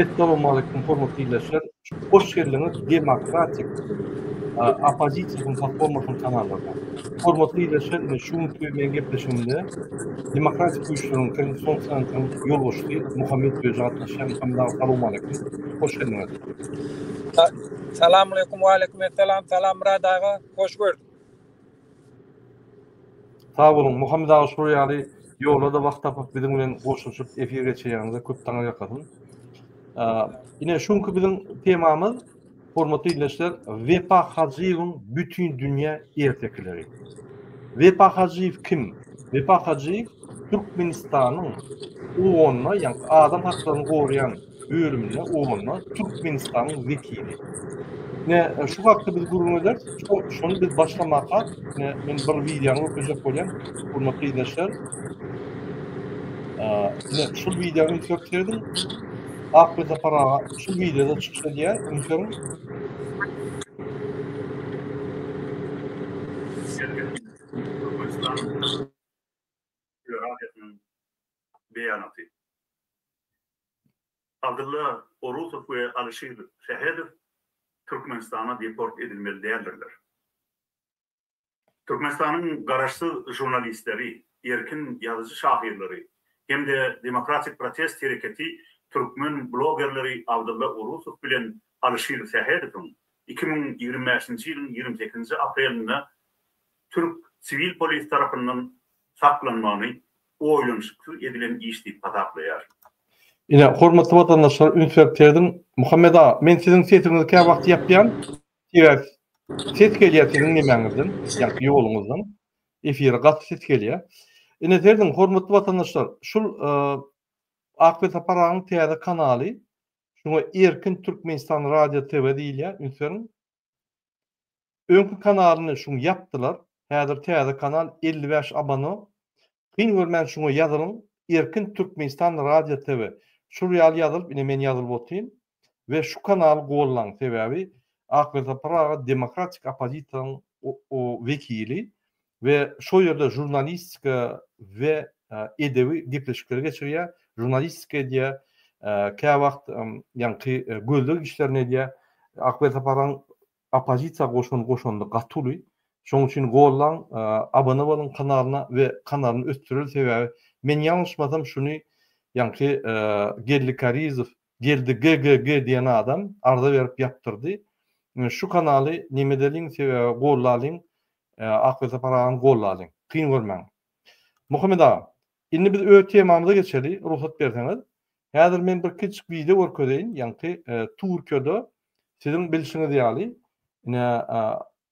Essalawmaleýkum hormatly ildeşler. Hoş geldiňiz Demokratik oppozisiýasynyň platformasynyň kanallaryna. Hormatly ildeşler, ine şu günki meň gepleşigimde Demokratik güýçleriň Konstitusion Sentryň ýolbaşçysy Muhammet Döji gatnaşýar. Muhammet aga salowmaleýkum. Hoş geldiňiz. Salamaleýkum, waleýkum essalam. Salam Myrat aga, hoş gördük. Sag boluň Muhammet aga şular ýaly ýola-da wagt tapyp biziň bilen goşulyşyp efir geçirýäňize köp taňry ýalkasyn. Ine şu günki biziň temamyz hormatly ildeşler Wepa Hajyýewiň bütin dünýä ertekileri. Wepa Hajyýew kim? Wepa Hajyýew Türkmenistanyň OON-da, ýagny adam haklaryny goraýan bölüminde OON-da Türkmenistanyň wekili. Ine, şu hakda biz gürrüň ederis. Şony biz başlamakak, ine, men bir wideony görkezjek bolýan, hormatly ildeşler. Ine, şul wideony üns berip serediň. Akly Sapar aga şu wideoda çykyş edýär, üns beriň. Türkmenistanyň Federasiýasynyň beýanaty. Abdylla Orusow we Alyşir Sähedow Türkmenistana deport edilmeli däldirler. Türkmenistanyň garaşsyz žurnalistleri, erkin ýazyjy-şahyrlary hem-de demokratik protest hereketi türkmen blogerleri Abdylla Orusow bilen Alyşir Sähedowyň 2025-nji ýylyň 28-nji aprelinde türk siwil polisi tarapyndan saklanmagyny oýlanyşyksyz edilen iş diýip hasaplaýar. Ine, hormatly watandaşlar, üns berip serediň. Muhammet aga, men siziň sesiňizi käwagt ýapýan. Sebäbi ses gelýär siziň nemäňizden, ýagny ýoluňyzdan. Efire gaty ses gelýär. Ine, serediň, hormatly watandaşlar, şul Akbel Sapar agaň täze kanaly, şuňa Erkin Türkmenistan Radio TV diýilýär, üns beriň. Öňki kanalyny şuň ýapdylar. Häzir täze kanal 55 abano. Kyn görmän şuňa ýazylyň. Erkin Türkmenistan Radio TV. Şul ýaly ýazylyp ine men ýazylyp otyryn. We şu kanaly gollaň sebäbi Akbel Sapar aga demokratik oppozisiýanyň wekili we şo ýerde žurnalistika we edebi gepleşikleri geçirýär, žurnalistika edýär, käwagt ýaňky gözleg işlerini edýär. Akbel Saparyň oppozisiýa goşan goşandy gaty uly. Şonuň üçin gollaň, abone boluň kanalyna we kanalyny ösdüreli sebäbi men ýalňyşmasam şuny ýaňky Geldi Karizow, Geldi GGG diýen adam arza berip ýapdyrdy. Şu kanaly neme edeliň sebäbi gollalyň Akbel Sapar agany gollalyň. Kyn görmäň. Muhammet aga, indi biz öz temamyza geçeli, rugsat berseňiz. Häzir men bir kiçijik wideo görkezeýin, ýaňky Türkiýede siziň bilşiňiz ýaly, ine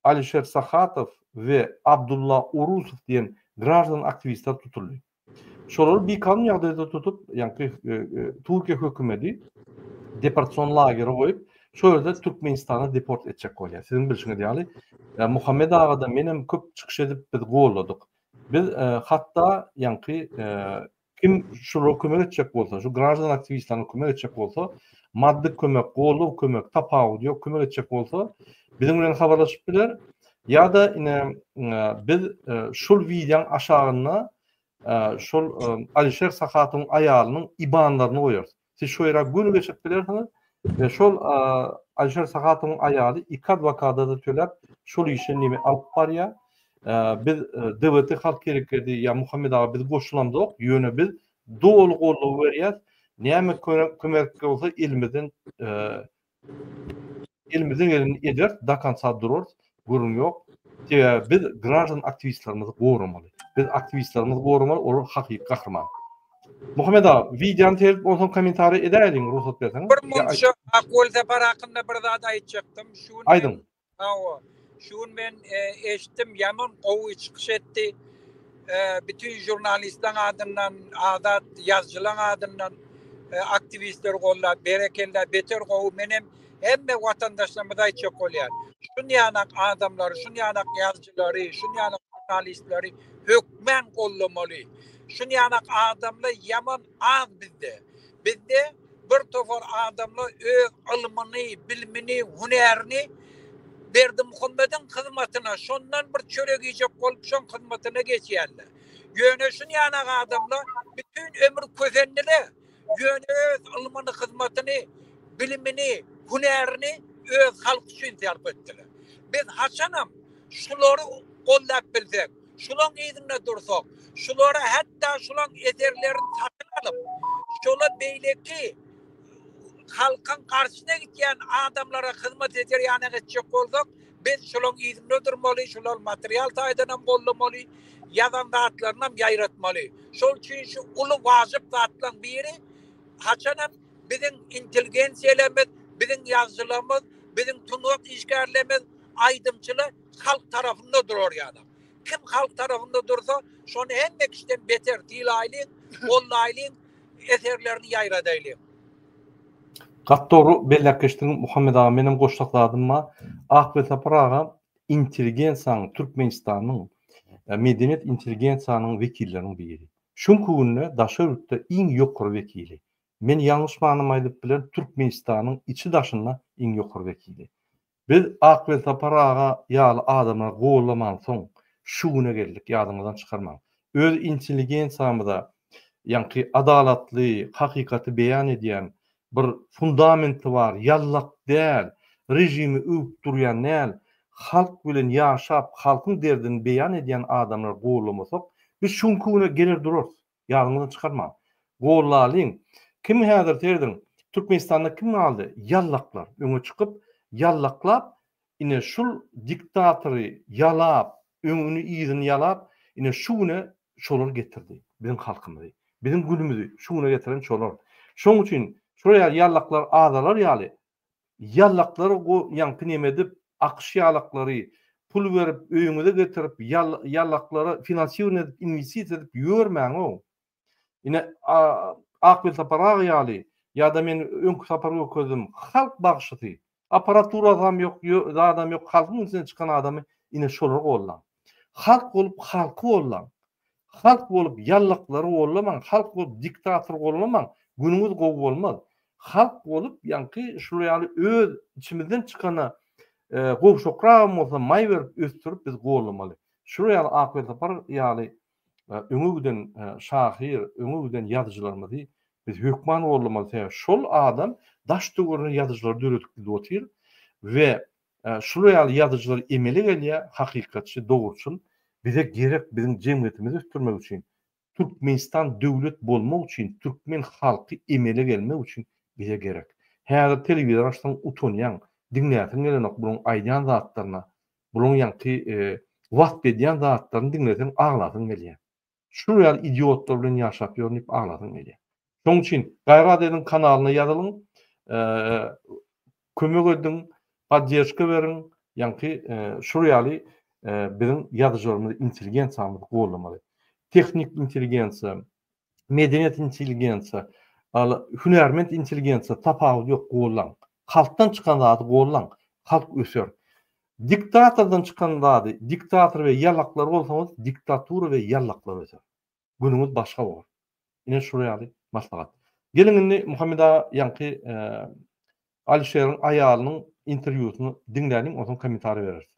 Alişer Sahatow we Abdulla Orusow diýen graždan aktiwistler tutuldy. Şolary bikanun ýagdaýda tutup, ýaňky Türkiýe hökümeti deportasion lagere goýup, şo ýerde Türkmenistana deport etjek bolýar. Siziň bilşiňiz ýaly, Muhammet aga-da menem köp çykyş edip biz golladyk. Biz hatda ýaňky Kim şulara kömek etjek bolsa, şu graždan aktiwistlerine kömek etjek bolsa, maddy kömek, goldaw kömek, tapawudy ýok, kömek etjek bolsa, biziň bilen habarlaşyp biler. Ýa-da ine biz şul wideoň aşagynda şol Alişer Sahatowyň aýalynyň IBAN-laryny goýarys. Siz şo ýere göni geçip bilersiňiz we şol Alişer Sahatowyň aýaly iki adwokada-da töläp, şol işi neme alyp barýar. Biz DWT Halk Hereketi ýa Muhammet aga biz goşulamzok, ýöne biz doly goldaw berýäs. Näme kömek bolsa elimizden elimizden gelenini ederis, do konca durarys, gürrüň ýok. Sebäbi biz graždan aktiwistlerimizi goramaly. Biz aktiwistlerimizi goramaly, olar hakyky gahryman. Muhammet aga, wideony seredip onsoň kommentariý edäýeliň rugsat berseňiz. Bir munça Akgül Sapar hakynda bir zat aýtjakdym. Şu gün Aýdyň. Hawa. Şu gün men eşitdim, ýaman gowy çykyş etdi. Bütin žurnalistleň adyndan, azat ýazyjylaň adyndan aktiwistleri gollap, berekella, beter gowy. Menem hemme watandaşlarymyza aýtjak bolýan. Şun ýanak adamlary, şun ýanak ýazyjylary, şun ýanak žurnalistleri hökmän gollamaly. Şun ýanak adamlar ýaman az bizde. Bizde bir topar adamlar öz ylmyny, bilimini, hünärini Berdimuhamediň hyzmatyna, şondan bir çörek iýjek bolup şoň hyzmatyna geçýärler. Ýöne şun ýanak adamlar bütin ömür kösendiler. Ýöne öz ylmyny, hyzmatyny. bilimini, hünärini öz halky üçin sarp etdiler. Biz haçanam şulary goldap bilsek, şulaň yzynda dursak, şulara hatda şulaň eserlerini satyn alyp, şola beýleki halkyň garşysyna gitýän adamlara hyzmat eder ýanak etjek bolsak, biz şolaň yzynda durmaly, şolary material taýdanam goldamaly, ýazan zatlarynam ýaýratmaly. Şol üçin şu uly wajyp zatlaň biri haçanam biziň intelgensiýalarymyz, biziň ýazyjylarymyz, biziň sungat işgärlerimiz, aýdymçylar halk tarapynda durar ýanak. Kim halk tarapynda dursa, şony hemme kişiden beter sylaýlyň, goldaýlyň, eserlerini ýaýradaýlyň. Gaty dogry belläp geçdiň Muhammet aga menem goşjak zadym bar. Akbelsapar aga intelligensiýanyň Türkmenistanyň medeniýet intelligensiýanyň wekilleriniň biri. Şuňki günde daşary ýurtda iň ýokary wekili. Men ýalňyşmanym aýdyp bilerin Türkmenistanyň içi daşynda iň ýokary wekili. Biz Akbelsapar aga ýaly adamlary gollamansoň şu güne geldik ýadyňyzdan çykarmaň. Öz intelligensiýamyza ýaňky adalatly, hakykaty beýan edýän bir fundamenti bar, ýallak däl, režimi öwüp durýan däl, halk bilen ýaşap, halkyň derdini beýan edýän adamlary gollamasak, biz şu günki güne geler durarys. Ýadyňyzdan çykarmaň. Gollalyň. Kim häzir serediň, Türkmenistanda kim galdy? Ýallaklar. Öňe çykyp, ýallaklap, ine şul diktatory ýalap, öňüni yzyny ýalap, ine şu güne şolar getirdi biziň halkymyzy. Biziň günümizi şu güne getiren şolar. Şoň üçin şol ýaly ýallaklar azalar ýaly Ýallaklary ýaňky neme edip, akyş ýalaklary pul berip öýüňize getirip ýallaklara finansirowaniýe edip inwestisiýa edip ýörmäň-ow. Ine Akbelsapar aga ýaly ýa-da men öňki sapar görkezdim halk bagşysy apparaturasam ýok zadam ýok halkyň içinden çykan adamy ine şolary gollaň. Halk bolup halky gollaň. Halk bolup ýallaklary gollamaň, halk bolup diktatory gollamaň, günüňiz gowy bolmaz. Halk bolup ýaňky şular ýaly öz içimizden çykana gowşakragam bolsa maý berip ösdürip biz gollamaly. Şular ýaly Akbelsapar ýaly öňe giden şahyr, öňe giden ýazyjylarymyzy biz hökman gollamaly. Sebäbi şol adam daş töweregine ýazyjylary döredip gidip otyr we Şular ýaly ýazyjylar emele gelýär, hakykatçy, dogruçyl. Bize gerek biziň jemgyýetimizi ösdürmek üçin, Türkmenistan döwlet bolmak üçin, türkmen halky emele gelmek üçin bize gerek. Häzir telewizor açsaň utanýaň, diňläsiň gelenok bulaň aýdýan zatlaryna, bulaň ýaňky wasp edýän zatlaryny diňleseň aglasyň gelýär. Şular ýaly idiotlar bilen ýaşap ýörün diýip aglasyň gelýär. Şonuň üçin gaýrat ediň kanalyna ýazylyň, kömek ediň, podderşka beriň, ýaňky şular ýaly biziň ýazyjylarymyzy, intelligensiýamyzy goldamaly. Tehnik intelligensiýa, medeniýet intelligensiýa, hünärment intelligensiýa tapawudy ýok gollaň. Halkdan çykan zady gollaň, halk öser. Diktatordan çykan zady diktator we ýalaklar bolsaňyz diktatura we ýalaklar öser. Günüňiz başga bolar. Ine şular ýaly maslahat. Geliň indi Muhammet aga ýaňky Alişeriň aýalynyň interwýusyny diňläliň onsoň kommentariý bereris.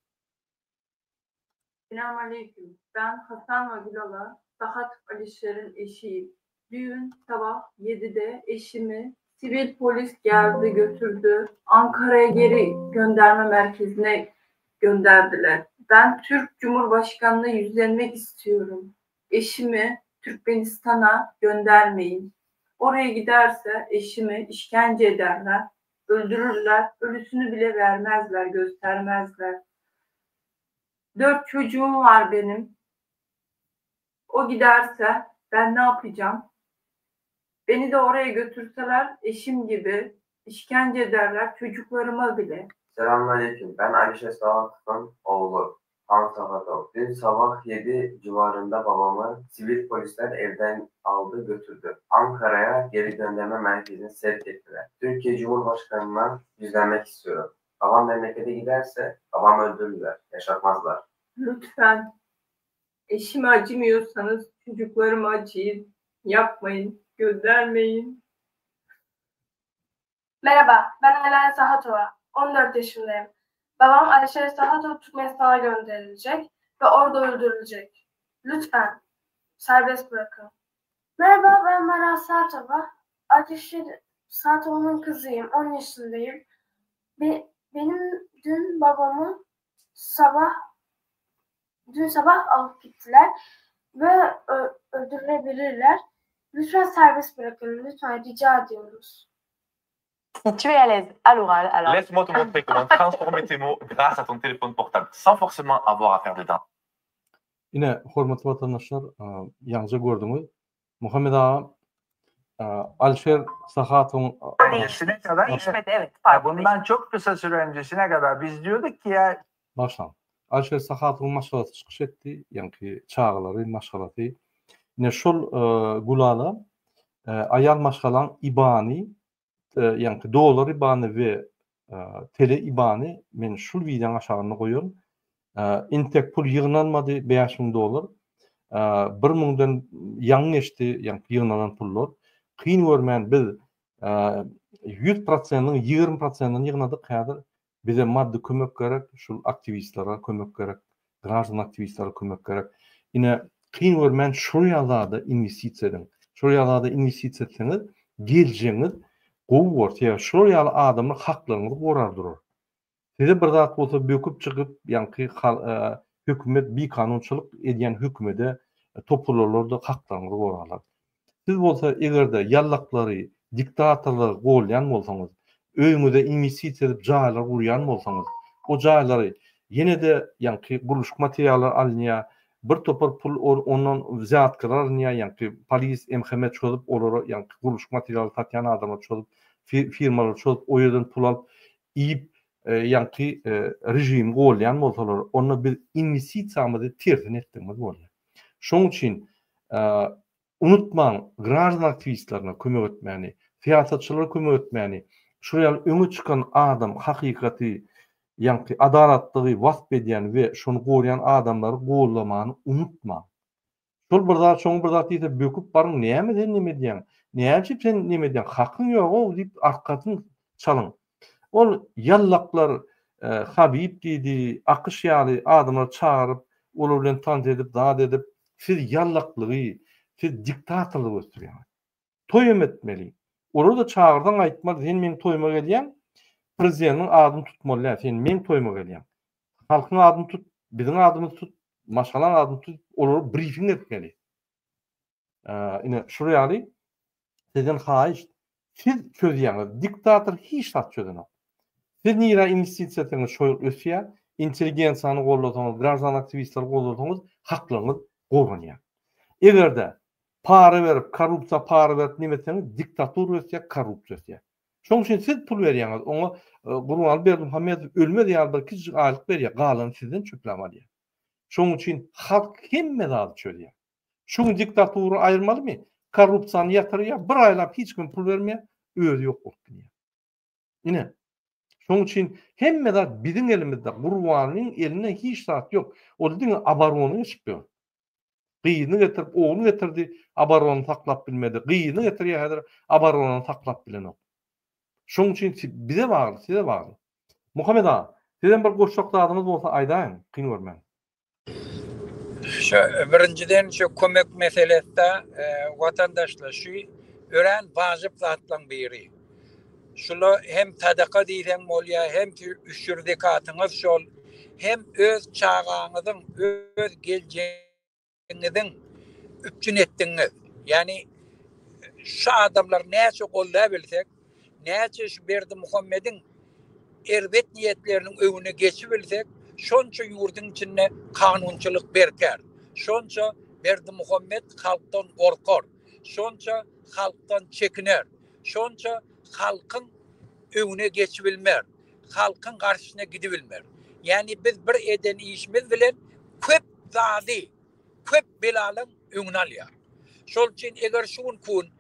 Selam aleýkum. Ben Hasanova Gülala, Sahatow Alişeriň eşiyim. Düýn sabah ýedide eşimi siwil polis geldi götürdi, Ankaraya geri gönderme merkezine gönderdiler. Ben Türk Cumhurbaşkanına ýüzlenmek istiyorum. Eşimi Türkmenistana göndermeyin. Oraya giderse eşimi işkence ederler, öldürürler, ölüsini bile vermezler, göstermezler. Dört çocuğum var benim. O giderse ben ne yapacağım? Beni de oraya götürseler eşim gibi işkence ederler çocuklarıma bile. Selamünaleyküm. Ben Alişer Sahatov'un oğlu Han Sahatov. Dün sabah 7 civarında babamı sivil polisler evden aldı götürdü. Ankara'ya geri gönderme merkezine sevk ettiler. Türkiye Cumhurbaşkanı'na yüzlenmek istiyorum. Babam memlekete giderse babamı öldürürler, yaşatmazlar. Lütfen eşime acımıyorsanız çocuklarıma acıyın. Yapmayın, göndermeyin. Merhaba, ben Ayla Sahatova. 14 yaşındayım. Babam Alişer Sahatov Türkmenistan'a gönderilecek ve orada öldürülecek. Lütfen serbest bırakın. Merhaba, ben Meral Sahatova. Alişer Sahatov'un kızıyım. 10 yaşındayım. Be- benim dün babamı sabah dün sabah alıp gittiler ve ö- öldürebilirler. Lütfen serbest bırakın. Lütfen rica ediyoruz. Si tu es à l'aise à l'oral, alors Laisse-moi te montrer comment transformer tes mots grâce à ton téléphone portable, sans forcément avoir à faire de dents. Ine, hormatly watandaşlar, ýaňyja gördüňiz. Muhammet aga Alişer Sahatowyň Öncesine kadar değişmedi. Evet, ya farklı bundan çok kısa süre öncesine kadar biz diyorduk ki ya Bagyşlaň. Alişer Sahatowyň maşgalasy çykyş etdi, ýaňky çagalary, maşgalasy. Ine şol Gülala aýal maşgalaň IBAN-y ýaňky dollar IBAN-y we tele IBAN-y men şul wideoň aşagynda goýaryn. Intek pul ýygnanmady 5000 dollar. Bir müňden ýaňy geçdi ýaňky ýygnalan pullar. Kyn görmän biz 100 prosentiň 20 prosentini ýygnadyk häzir. Bize maddy kömek gerek, şul aktiwistlere kömek gerek, graždan aktiwistlere kömek gerek. Ine, kyn görmän şol ýaly zada inwestisiýa ediň. Şol ýaly zada inwestisiýa etseňiz, geljegiňiz gowy bolar. Sebäbi şol ýaly adamlar haklaryňyzy gorar durar. Size bir zat bolsa böküp çykyp, ýaňky hökümet bikanunçylyk edýän hökümede topularlar-da haklaryňyzy gorarlar. Siz bolsa eger-de ýallaklary, diktatorlary golýan bolsaňyz, öýüňize inwestisiýa edip jaýlar gurýan bolsaňyz, o jaýlary ýene-de ýaňky gurluşyk materiallary alynýar, bir topar pul ondan wzýatkalar alynýar, ýaňky polis, MHM çozup olara ýaňky gurluşyk materialy satýan adamlar çozup, firmalar çozup o ýerden pul alyp iýip ýaňky režimi golýan bolsalar, onda biz inwestisiýamyzy tersine etdigimiz bolýar. Şonuň üçin unutmaň graždan aktiwistlerine kömek etmäni, syýasatçylara kömek etmäni, şol ýaly öňe çykan adam hakykaty, ýaňky adalatlygy wasp edýän we şony gorýän adamlary gollamany unutmaň. Şol bir zat şoňa bir zat diýse böküp baryň näme sen neme edýäň, näme üçin sen neme edýäň hakyň ýogow diýip arkasyny çalyň. Ol ýallaklar Habib diýdi, Akyş ýaly adamlary çagyryp, olar bilen tans edip, zat edip, siz ýallaklygy, siz diktatorlygy ösdürýäňiz. Toý hem etmeli. Olary-da çagyrsaň aýtmaly, sen meň toýuma gelýäň, prezidentiň adyny tutmaly däl, sen meň toýuma gelýäň. Halkyň adyny tut, biziň adymyzy tut, maşgalaň adyny tut, olara brifing etmeli. Ine, şular ýaly sizden haýyşt, siz çözýäňiz, diktator hiç zat çözenok. Siz nirä inwestisiýa etseňiz şo ýyl ösýär, intelligensiýany goldasaňyz, graždan aktiwistleri goldasaňyz haklaryňyz goralýar. Eger-de para berip, korrupsiýa para berip neme etseňiz diktatura ösýär, korrupsiýa ösýär. Şonuň üçin siz pul berýäňiz, oňa Gurbanguly Berdimuhamedow ölmez ýaly bir kiçijik aýlyk berýär, galanyny sizden çöpläp alýar. Şonuň üçin halk hemme zady çözýär. Şu gün diktatura aýyrmalymy? Korrupsiýany ýatyrýar, bir aýlap hiç kime pul bermeýär, özi ýok bolup gidýär. Ine, şonuň üçin hemme zat biziň elimizde, Gurbanlyň elinde hiç zat ýok. Ol diňe oborona geçip ýör. Gyzyny getirip, ogluny getirdi, oborony saklap bilmedi. Gyzyny getirýär häzir, oboronany saklap bilenok. Şonuň üçin bize bagly, size bagly. Muhammet aga, sizem bir goşjak zadyňyz bolsa aýdaýyň, kyn görmäň. Şu birinjiden şu kömek meselesde watandaşlar şu örän wajyp zatlaryň biri. Şula hem sadaka diýseň bolýar, hem üşür zekatyňyz şol, hem öz çagaňyzyň, öz geljegiňiziň üpjün etdigiňiz. Ýagny şu adamlar näçe goldabilsek, näçe şu Berdimuhamediň erbet niýetleriniň öňüne geçibilsek, şonça ýurduň içinde kanunçylyk berkär. Şonça Berdimuhamet halkdan gorkar. Şonça halkdan çekiner. Şonça halkyň öňüne geçibilmer. Halkyň garşysyna gidibilmer. Ýagny biz bir eden işimiz bilen köp zady köp belalaň öňüni alýar. Şol üçin eger şu günki gün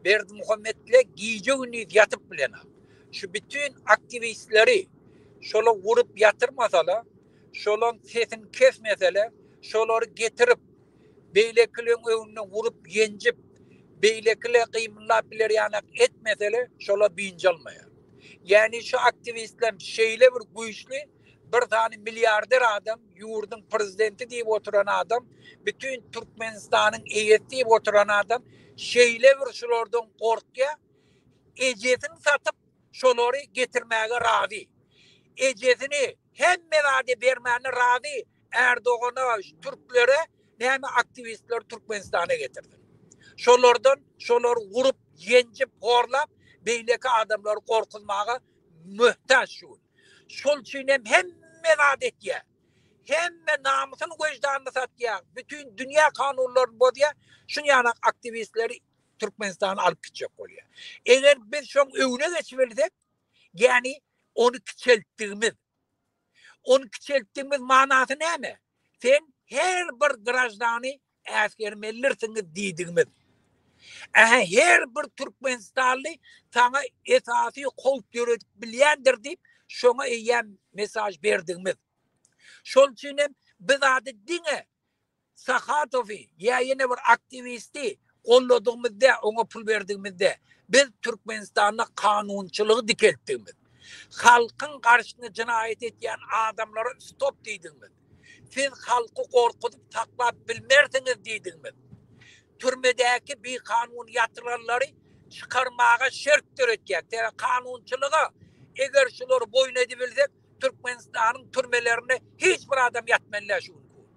Berdimuhametle gije-gündiz ýatyp bilenok. Şu bütin aktiwistleri şola urup ýatyrmasala, şolaň sesini kesmesele, şolary getirip beýlekileň öňünde urup ýenjip, beýlekile gymyldap biler ýanak etmesele, şola biynjalmaýar. Ýagny şu aktiwistler şeýle bir güýçli, bir sany milliarder adam, ýurduň prezidenti diýip oturan adam, bütin Türkmenistanyň eýesi diýip oturan adam şeýle bir şulardan gorkýar. Ejesini satyp şolary getirmäge razy. Ejesini hemme zady bermäne razy Erdogana, türklere näme aktiwistleri Türkmenistana getirsin. Şolardan şolary urup, ýenjip, horlap beýleki adamlary gorkuzmaga möhtaç şu gün. Şol üçin hem hemme zat etýär. Hemme namysyny wejdanyny satýar. Bütin dünýä kanunlaryny bozýar. Şuny ýanak aktiwistleri Türkmenistana alyp gitjek bolýar. Eger biz şoň öňüne geçibilsek, ýagny ony kiçeltdigimiz. Ony kiçeltdigimiz manasy näme? Sen her bir graždany äsgermelidirsiňiz diýdigimiz. Ähä her bir türkmenistanly saňa esasy howp döredip bilýändir diýip, şoňa eýýäm mesaj berdigimiz. Şol üçin hem biz zady diňe Sahatowy ýa ýene bir aktiwisti golladygymyzda, oňa pul berdigimizde biz Türkmenistanda kanunçylygy dikeltdigimiz, halkyň garşysyna jenaýat etýän adamlara stop diýdigimiz, siz halky gorkuzyp saklap bilmersiňiz diýdigimiz, türmedäki bikanun ýatyranlary çykarmaga şert döretýär. Sebäbi kanunçylyga eger şulary boýun edibilsek, Türkmenistanyň türmelerinde hiç bir adam ýatmaly däl şu günki gün.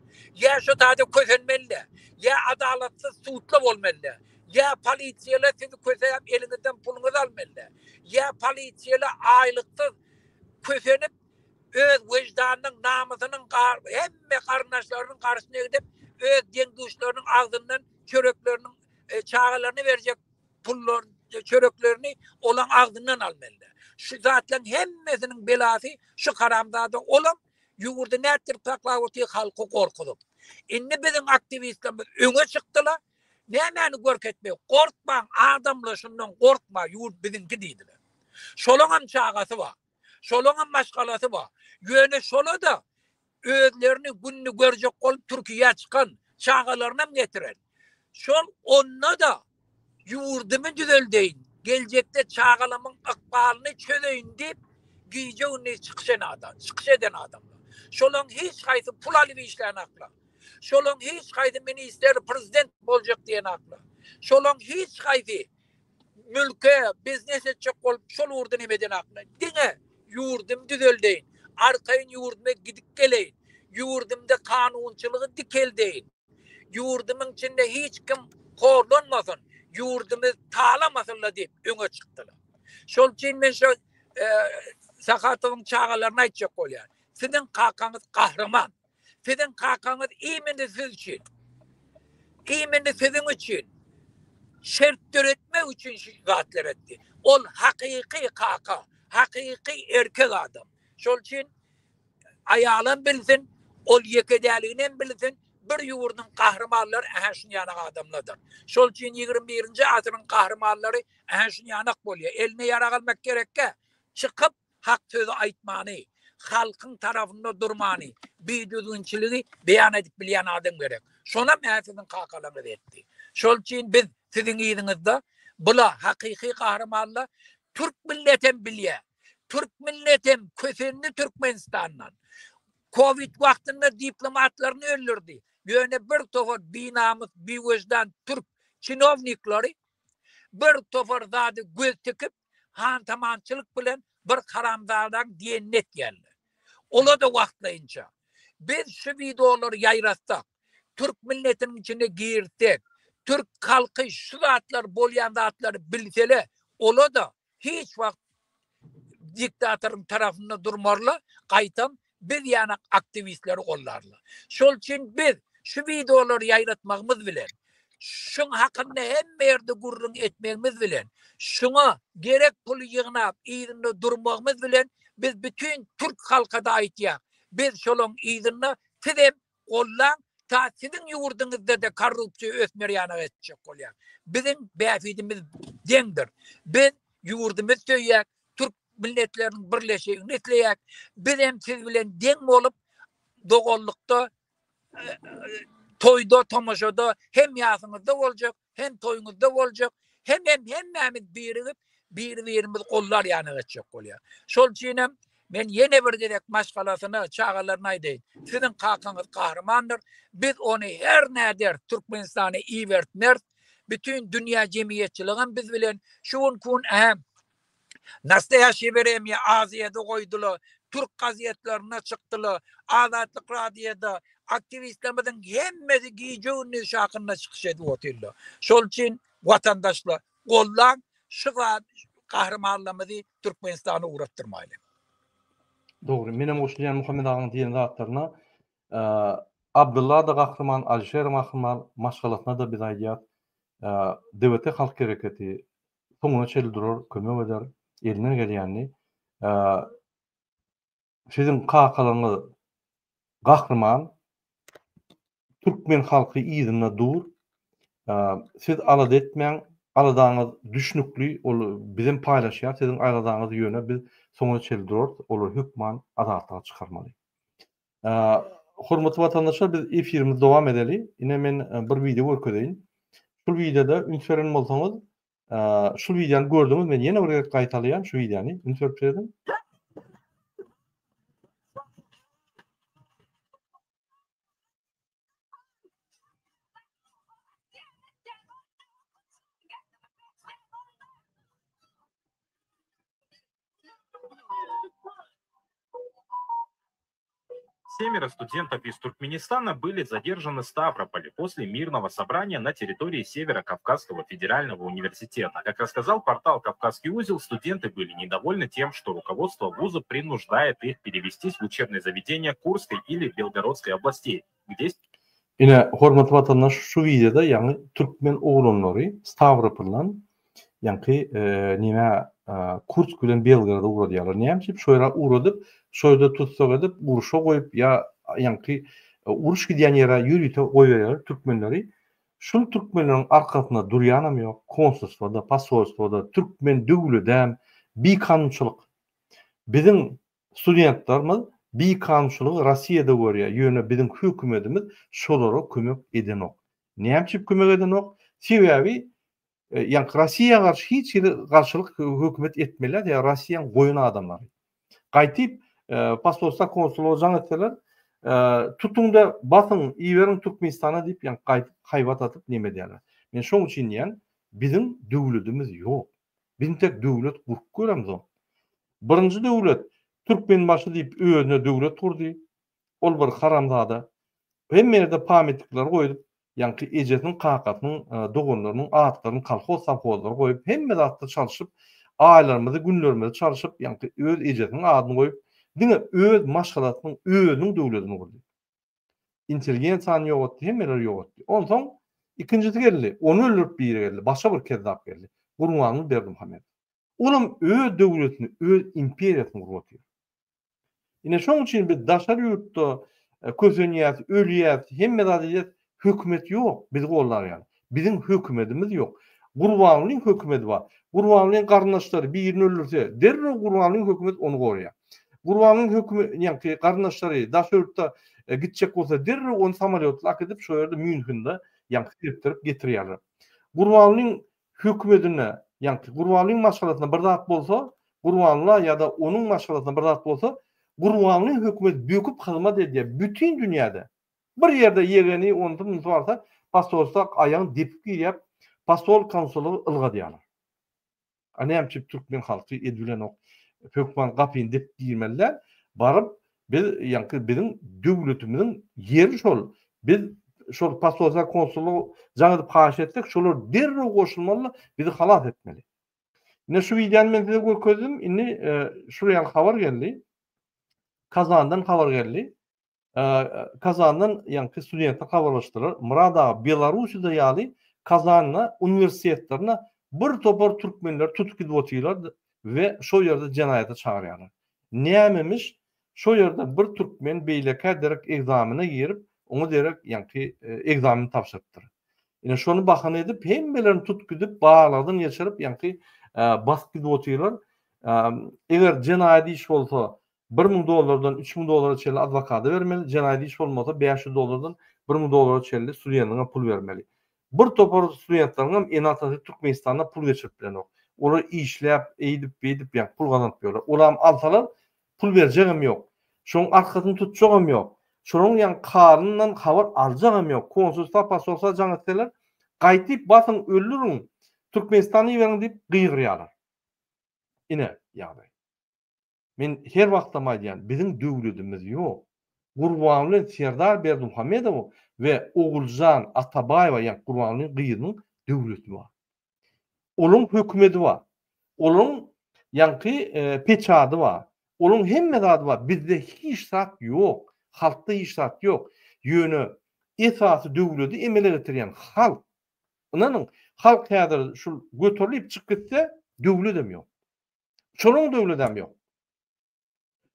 Ýa şu taýda kösenmeli däl, ýa adalatsyz sudla bolmaly däl, ýa polisiýalar sizi kösäp eliňizden puluňyzy almaly däl, ýa polisiýalar aýlyksyz kösenip öz wejdanynyň, namysynyň, hemme garyndaşlarynyň garşysyna gidip öz deň-duşlarynyň agzyndan çörekleriniň çagalaryna berjek pullar çöreklerini olaň agzyndan almaly. Şu zatlaryň hemmesiniň belasy şu haramzada olam ýurdy nätdirip saklap otyr halky gorkuzyp. Indi biziň aktiwistlerimiz öňe çykdylar. Nämäni görkezmek? Gorkmaň adamlar şundan gorkma ýurt biziňki diýdiler. Şolaňam çagasy bar. Şolaňam maşgalasy bar. Ýöne şola-da özlerini gününi görjek bolup Türkiýä çykan çagalarynam getiren. Şol onda-da ýurdumy düzeldeýin, geljekde çagalamyň ykbalyny çözeýin diýip gije-gündiz çykyş eden adam, çykyş eden adamlar. Şolaň hiç haýsy pul alyp işlänaklar. Şolaň hiç haýsy ministr, prezident boljak diýenaklar. Şolaň hiç haýsy mülke, biznes etjek bolup şol ugurda neme eden akla. Diňe ýurdumy düzeldeýin, arkaýyn ýurduma gidip geleýin, ýurdumda kanunçylygy dikeldeýin, ýurdumyň içinde hiç kim horlanmasyn, ýurdumy talamasynlar diýip öňe çykdylar. Şol üçin men şo e, Sahatowyň çagalaryna aýtjak bolýan. Siziň kakaňyz gahryman. Siziň kakaňyz imini siz üçin. Imini siziň üçin. Şert döretmek üçin şu zatlar etdi. Ol hakyky kaka, hakyky erkek adam. Şol üçin aýalam bilsin, ol ýeke däligini hem bilsin, bir ýurduň gahrymanlary ähä şuny ýanak adamlardyr. Şol üçin 21-nji asyryň gahrymanlary ähä şuny ýanak bolýar. Eline ýarag almak gerekkä, çykyp hak sözi aýtmany, halkyň tarapynda durmany, bidüzgünçiligi beýan edip bilýän adam gerek. Şonam ä siziň kakalaryňyz etdi. Şol üçin biz siziň yzyňyzda bula hakyky gahrymanlar türk milletem bilýär. Türk milletem kösendi Türkmenistandan. Covid wagtynda diplomatlaryny öldürdi. Ýöne bir topar binamys, biwejdan türk çinownikleri bir topar zady göz tikip hantamançylyk bilen bir haramzadaň diýenini etýärler. Ola-da wagtlaýynça. Biz şu wideolary ýaýratsak, türk milletiniň içine girsek, türk halky şu zatlar bolýan zatlary bilsele, ola-da hiç wagt diktatoryň tarapynda durmarlar, gaýtam biz ýanak aktiwistleri gollarlar. Şol üçin biz şu wideolary ýaýratmagymyz bilen, şuň hakynda hemme ýerde gürrüň etmegimiz bilen, şuňa gerek puly ýygnap yzynda durmagymyz bilen biz bütin türk halkada aýtýak, biz şolaň yzynda sizem gollaň, ta siziň ýurduňyzda-da korrupsiýa ösmer ýanak etjek bolýar. Biziň bähbidimiz deňdir. Biz ýurdumyzy söýýäk, türk milletleriniň birleşigini isleýäk. Biz hem siz bilen deň bolup, doganlykda toýda, tomaşada hem ýasyňyzda boljak, hem toýuňyzda boljak, hem hem hemmämiz birigip, biri-birimizi gollar ýana geçjek bolýar. Şol üçin hem men ýene bir gezek maşgalasyna, çagalaryna aýdaýyn. Siziň kakaňyz gahrymandyr. Biz ony her näder Türkmenistana ibertmeris. Bütin dünýä jemgyýetçiligem biz bilen. Şu günki gün ähem. Nastoýaşiý Weremýa Aziýada goýdular, türk gazetlerinde çykdylar, Azatlyk radioda aktiwistlerimiziň hemmesi gije-gündiz şu hakynda çykyş edip otyrlar. Şol üçin watandaşlar goldaň şu gahrymanlarymyzy Türkmenistana ugratdyrmaýlyň. Dogry, menem goşulýan Muhammet agaň diýen zatlaryna. Abdylla-da gahryman, Alişerem gahryman, maşgalasyna-da biz aýdýas. DWT halk hereketi soňuna çenli durar, kömek eder, elinden gelýänini. Siziň kakalaryňyz gahryman, türkmen halky yzynda dur. Siz alada etmäň, aladaňyz düşnükli, ol bizem paýlaşýar siziň aladaňyzy ýöne biz soňuna çenli durarys, olary hökman azatlyga çykarmaly. Hormatly watandaşlar biz efirimizi dowam edeli. Ine men bir wideo görkezeýin. Şul wideoda üns beren bolsaňyz, şul wideony gördüňiz men ýene bir gezek gaýtalaýan şu wideony üns berip serediň. Семеро студентов из Туркменистана были задержаны в Ставрополе после мирного собрания на территории Северо-Кавказского федерального университета. Как рассказал портал «Кавказский узел», студенты были недовольны тем, что руководство вуза принуждает их перевестись в учебные заведения Курской или Белгородской областей, где Ine, hormatly watandaş, şu wideoda ýagny türkmen oglanlary Stawropoldan ýaňky neme Kursk bilen Belgoroda ugradýarlar. Näme üçin şo ýere ugradyp, şo ýerde tussag edip, urşa goýup ýa ýaňky uruş gidýän ýere ýörite goýberýärler türkmenleri. Şul türkmenleriň arkasynda durýanam ýok, konsulstwada, posolstwada, türkmen döwledäm bikanunçylyk. Biziň studentlerimiz bikanunçylygy Rossiýada görýär, ýöne biziň hökümetimiz şolara kömek edenok. Näme üçin kömek edenok? Sebäbi Ýaňky Rossiýa garşy hiç hili garşylyk hökümet etmeli däl, sebäbi Rossiýaň goýun adamlary. Gaýtyp posolstwa konsullyga jaň etseler, tutuň-da basyň, iberiň Türkmenistana diýip ýaňky gaýtyp haýbat atyp neme edýärler. Men şoň üçin diýýän, biziň döwledimiz ýok. Biz intek döwlet gurup göremzok. Birinji döwlet Türkmenbaşy diýip özüne döwlet gurdy. Ol bir haramzada. Hemme ýerde pamytnikleri goýup, ýaňky ejesiniň, kakasynyň, doganlarynyň atlaryny kolhoz, sowhozlara goýup, hemme zatda çalşyp, aýlarymyzy, günlerimizi çalşyp, ýaňky öz ejesiniň adyny goýup, diňe öz maşgalasynyň, özüniň döwledini gurdy. Intelligensiýany ýogatdy, hemmeleri ýogatdy. Onsoň ikinjisi geldi, ony öldürip biri geldi, başga bir kezzap geldi, Gurbanguly Berdimuhamedow. Olam öz döwletini, öz imperiýasyny gurup otyr. Ine şoň üçin biz daşary ýurtda kösenýäs, ölýäs, hemme zat edýäs, hökümet ýok bizi gollar ýaly. Biziň hökümedimiz ýok. Gurbangulyň hökümedi bar. Gurbangulyň garyndaşlary birini öldürse, derrew Gurbangulyň hökümeti ony goraýar. Gurbangulyň höküme ýaňky garyndaşlary daşary ýurtda gitjek bolsa, derrew ony samolýotla äkidip şo ýerde Mýunhende ýaňky sepdirip getirýärler. Gurbangulyň hökümedine, ýaňky Gurbanlyň maşgalasyna bir zat bolsa, Gurbanla ýa-da onuň maşgalasyna bir zat bolsa, Gurbanlyň hökümeti böküp hyzmat edýär bütin dünýäde. Bir ýerde ýegeni, onusy munusy barsa, posolstwa aýagyny depip girýär, posol konsullygy ylgadýarlar. A näme üçin türkmen halky edibilenok? Hökman gapyny depip girmeli däl. Baryp Biz ýaňky biziň döwletimiziň ýeri şol. Biz şol posolstwa konsullyga jaň edip haýyş etsek, şolar derrew goşulmaly, bizi halas etmeli. Ine şu wideony men size görkezdim. Indi şul ýaly habar geldi. Kazandan habar geldi. Kazandan ýaňky studentler habarlaşdylar. Myrat aga Belarussiýada ýaly Kazanda uniwersitetlerine bir topar türkmenleri tutup gidip otyrlar we şol ýerde jenaýata çagyrýarlar. Nämemiş, şo ýerde bir türkmen beýlekä derek egzamene girip, oňa derek ýaňky egzamen tabşyrypdyr. Ine şony bahana edip, hemmelerini tutup gidip, barlagdan geçirip, ýaňky basyp gidip otyrlar. Eger jenaýat iş bolsa, 1000 dollardan 3000 dollara çenli adwokata bermeli, jenaýat iş bolmasa 500 dollardan 1000 dollara çenli studentiňe pul bermeli. Bir topar studentleriňem ene-atasy Türkmenistanda pul geçirip bilenok. Olar işläp, eýdip-beýdip ýa pul gazanyp ýörler. Olam alsalar, pul berjegem ýok. Şoň arkasyny tutjagam ýok. Şolaryň ýa halyndan habar aljagam ýok. Konsulstwa, posolstwa jaň etseler, gaýtyp basyň, öldüriň, Türkmenistana iberiň diýip gygyrýarlar. Ine, ýagdaý. Men her wagtam aýdýan, biziň döwledimiz ýok. Gurbanguly Serdar Berdimuhamedowyň we Oguljan Atabaýewa, ýagny Gurbangulyň gyzynyň döwleti bar. Olaň hökümedi bar. Olaň ýaňky peçady bar. Olaň hemme zady bar. Bizde hiç zat ýok. Halkda hiç zat ýok. Ýöne esasy döwledi emele getirýän halk. Ynanyň, halk häzir şul göterilip çykyp gitse, döwledem ýok. Şolaň döwledem ýok.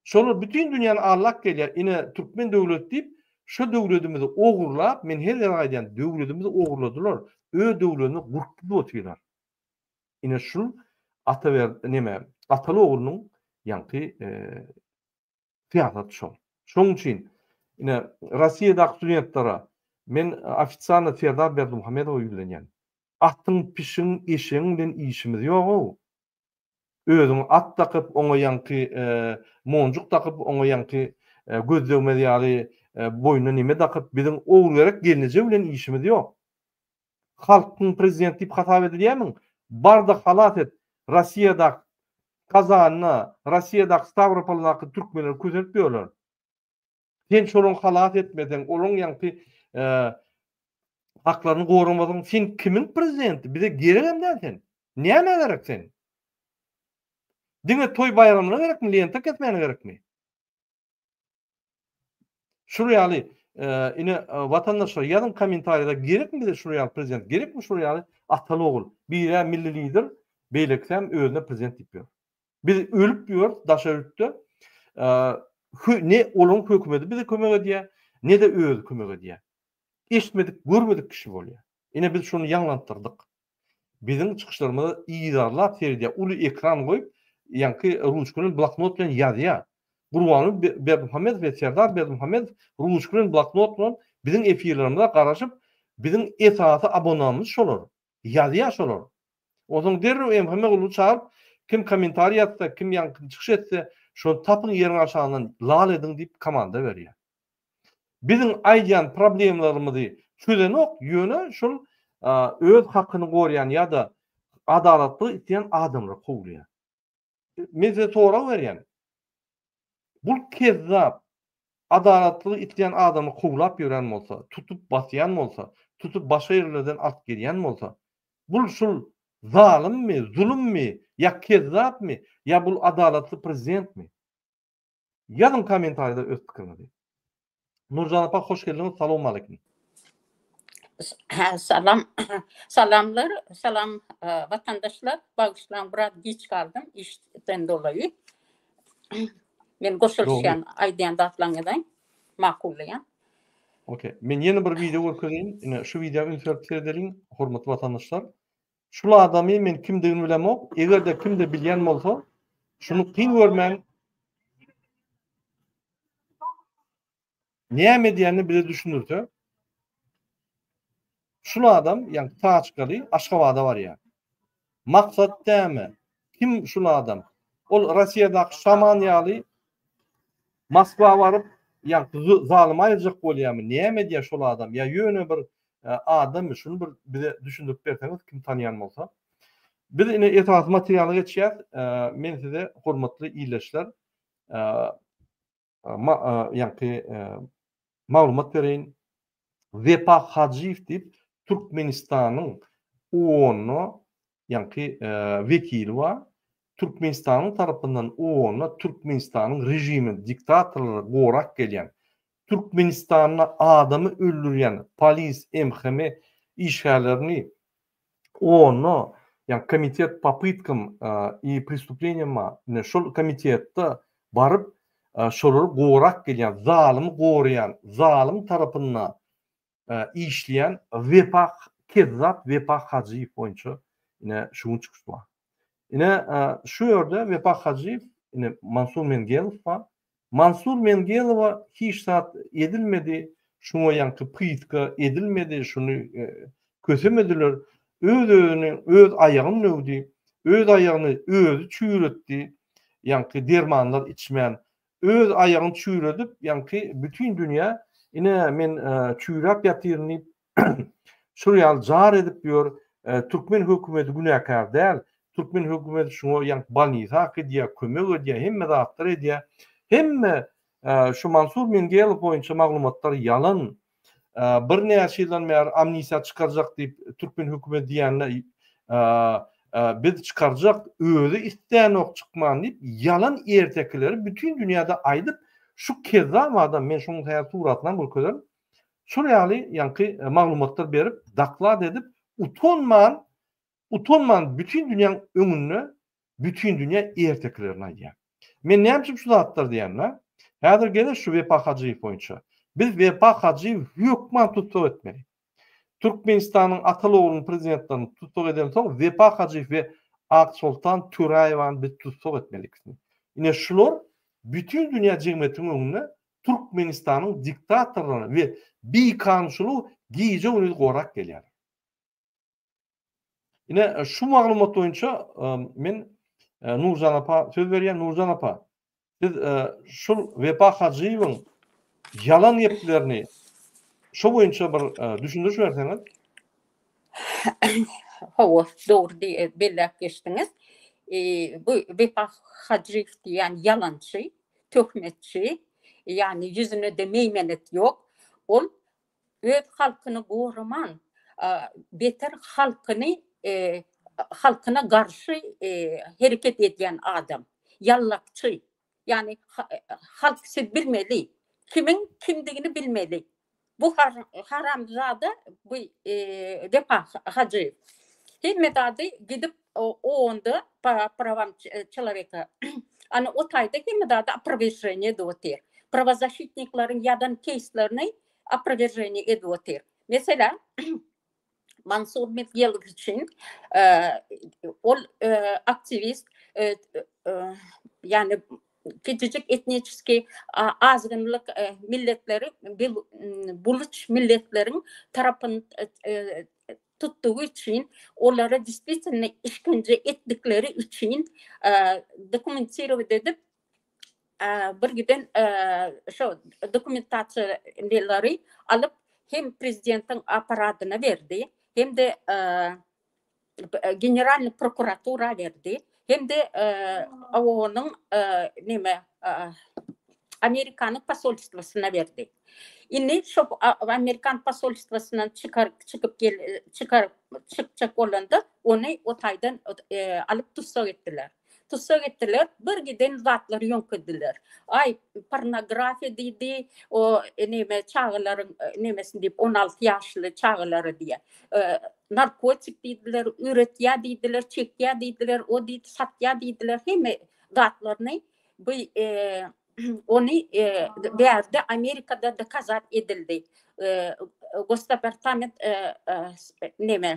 Şolar bütin dünýäni allap gelýär, ine türkmen döwleti diýip, şo döwledimizi ogurlap, men her gezek aýdýan, döwledimizi ogurladylar, öz döwledini gurup otyrlar. Ine şul Ataber neme, ataly oglunyň ýaňky syýasaty şol. Şonuň üçin ine Rossiýadaky studentlere men ofisialno Serdar Berdimuhamedowa ýüzlenýän. Atyň, pişigiň, eşegiň bilen işimiz ýog-ow. Özüňe at dakyp, oňa ýaňky monjuk dakyp, oňa ýaňky göz degmez ýaly boýnuna neme dakyp, biziň Ogulgerek gelneje bilen işimiz ýok. Halkyň prezidenti diýip hasap edilýärmiň? Bar-da halas et, Rossiýadaky Kazanda, Rossiýadaky Stawropoldaky türkmenler kösenip ýörler. Sen şolaryň halas etmeseň, olaryň ýaňky haklaryny goramasaň, sen kimiň prezidenti? Bize geregem däl sen. Nämä gerek sen? Diňe toý baýramyna gerekmi, lenta kesmäne gerekmi? Şul ýaly ine watandaşlar ýazyň kommentariýada gerekmi bize şul ýaly prezident, gerekmi şul ýaly ataly ogul? Biri-ä milli lider, beýlekisem özüne prezident diýip ýör. Biz ölüp ýörüs daşary ýurtda. Ne olaryň hökümeti bize kömek edýär, ne-de özi kömek edýär. Eşitmedik, görmedik kişi bolýar. Ine biz şony ýaňlantdyrdyk. Biziň çykyşlarymyza yzarlap seredýär, uly ekran goýup, ýaňky ruçka bilen, bloknot bilen ýazýar. Gurbanguly Berdimuhamedow we Serdar Berdimuhamedow ruçka bilen, bloknot bilen biziň efirlerimize garaşyp, biziň esasy abonamyz şolar. Ýazýar şolar. Onsoň derrew MHM gullugy çagyryp, kim kommentariý ýazsa, kim ýaňky çykyş etse, şony tapyň ýeriň aşagyndan lal ediň diýip komanda berýär. Biziň aýdýan problemlarymyzy çözenok, ýöne şol öz hakyny gorýan ýa-da adalatlygy isleýän adamlary kowlaýar. Men size sorag berýän. Bul kezzap adalatlygy isleýän adamy kowlap ýören bolsa, tutup basýan bolsa, tutup başga ýerlerden alyp gelýän bolsa, bul şul zalymmy, zulummy, ýa kezzapmy, ýa bul adalatly prezidentmi? Ýazyň kommentariýada öz pikiriňizi. Nurjan apa hoş geldiňiz salowmaleýkim. Salam salamlar salam watandaşlar bagyşlaň biraz giç galdym işden dolaýy. Men goşulyşýan aýdýan zatlaryňyza makullaýan. Okey. Men ýene bir wideo görkezeýin. Ine şu wideo üns berip seredeliň hormatly watandaşlar. Şul adamy men kimdigini bilemok. Eger-de kimde bilýän bolsa, şuny kyn görmän näme edýänini bize düşündirse. Şul adam, ýagny taçkaly Aşgabada barýar. Maksat näme? Kim şul adam? Ol Rossiýadaky şaman ýaly Moskwa baryp, ýagny zalymy aýyrjak bolýarmy? Näme edýär şol adam? Ýa ýöne bir adammy? Şuny bir bize düşündirip berseňiz, kim tanýan bolsa. Biz ine esasy materiala geçýäs. Men size hormatly ildeşler, ýaňky maglumat bereýin. Wepa Hajyýew diýip Türkmenistanyň OON-da ýaňky wekili bar. Türkmenistanyň tarapyndan OON-da Türkmenistanyň režimini, diktatorlary gorap gelýän, Türkmenistanda adamy öldürýän polis, MHM işgärlerini onda ýa komitet po pytkam i prestupleniyam ine şol komitetde baryp şolary gorap gelýän zalymy goraýan zalym tarapynda işleýän Wepa kezzap Wepa Hajyýew boýunça ine şu gün çykyş bar. Ine şu ýerde Wepa Hajyýew ine Mansur Mengelow bar. Mansur Mengelowa hiç zat edilmedi, şuňa ýaňky pytka edilmedi, şuny kösemediler. Öz-özüni, öz aýagyny döwdi, öz aýagyny özi çüýretdi, ýaňky dermanlar içmän, öz aýagyny çüýredip, ýaňky bütin dünýä ine men çüýräp ýatyryn diýip, şul ýaly jar edip ýör. Türkmen hökümeti günäkär däl. Türkmen hökümeti şuňa ýaňky bolnisa äkidýär, kömek edýär, hemme zatlar edýär. Hemme şu Mansur Mingelow boýunça maglumatlar ýalan. Birnäçe ýyldan bäri amnistiýa çykarjak diýip türkmen hökümeti diýende biz çykarjak, özi islänok çykman diýip ýalan ertekileri bütin dünýäde aýdyp şu kezzap adam men şonuň häzir suratynam görkezerin. Şol ýaly ýaňky maglumatlar berip doklad edip utanman Utanman bütin dünýäň öňünde bütin dünýä ertekilerini aýdýar. Men näme üçin şu zatlary diýýän-dä? Häzir gele şu Wepa Hajyýew boýunça. Biz Wepa Hajyýewi hökman tussag etmeli. Türkmenistanyň ataly-ogluny prezidentlerini tussag edensoň Wepa Hajyýew we Aksoltan Töräýewany biz tussag etmeli ikisini. Ine şular bütin dünýä jemgyýetiniň öňünde Türkmenistanyň diktatorlaryny we bikanunçylygy gije-gündiz gorap gelýärler. Ine şu maglumat boýunça men Nurjan apa söz berýän. Nurjan apa, siz şul Wepa Hajyýewiň ýalan geplerini şo boýunça bir düşündiriş berseňiz. Hawa, dogry belläp geçdiňiz. Bu Wepa Hajyýew diýýän ýalançy, töhmetçi, ýagny ýüzüne-de meýmenet ýok. Ol öz halkyny goraman, beter halkyny halkyna garşy hereket edýän adam. Ýallakçy. Ýagny halk siz bilmeli. Kimiň kimdigini bilmeli. Bu haramzada bu Wepa Hajyýew. Hemme zady gidip onda po prawam çeloweka ana o taýda hemme zady oprowerženiýe edip otyr. Prawozasitnikleriň ýazan keýslerini oprowerženiýe edip otyr. Meselem, Mansur Medgelow üçin ol aktiwist ýagny kiçijik etniçeskiý azgynlyk milletleri buluç milletleriň tarapyny tutdugy üçin olara deswitelno işkenje etdikleri üçin dokumentirowat edip bir giden şo dokumentasiýalary alyp hem prezidentiň apparatyna berdi hem-de generalnyý prokuratura berdi hem-de OON-yň neme Amerikanyň posolstwosyna berdi. Indi şo Amerikan posolstwosyndan çykar çykyp gel çykar çykjak bolanda ony o taýdan alyp tussag etdiler. Tussag etdiler, bir giden zatlary ýöňkediler. Aý, pornografiýa diýdi, o neme çagalaryň nemesini diýip, 16 ýaşly çagalary diýýär. Narkotik diýdiler, üretýär diýdiler, çekýär diýdiler, o diýdi, satýar diýdiler, hemme zatlaryny bu ony bärde Amerikada dokazat edildi. Gosdepartament neme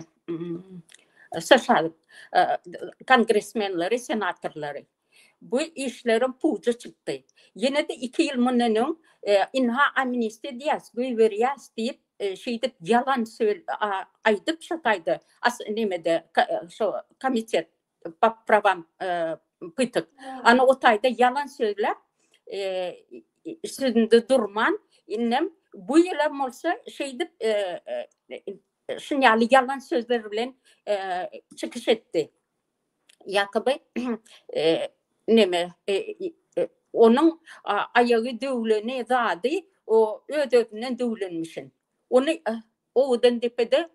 США kongresmenleri, senatorlary. Bu işleriň puja çykdy. Ýene-de 2 ýyl mundan öň ynha amnistiýa diýýäs, goýberýäs diýip, şeýdip ýalan söz aýdyp şo taýda nemede şo komitet po prawam pytyk. Ana o taýda ýalan sözläp, sözünde durman, indem bu ýylam bolsa şeýdip şun ýaly ýalan sözler bilen çykyş etdi. Ýakoby neme onuň aýagy döwleni zady o öz-özünden döwlenmişin. Ony owadan depede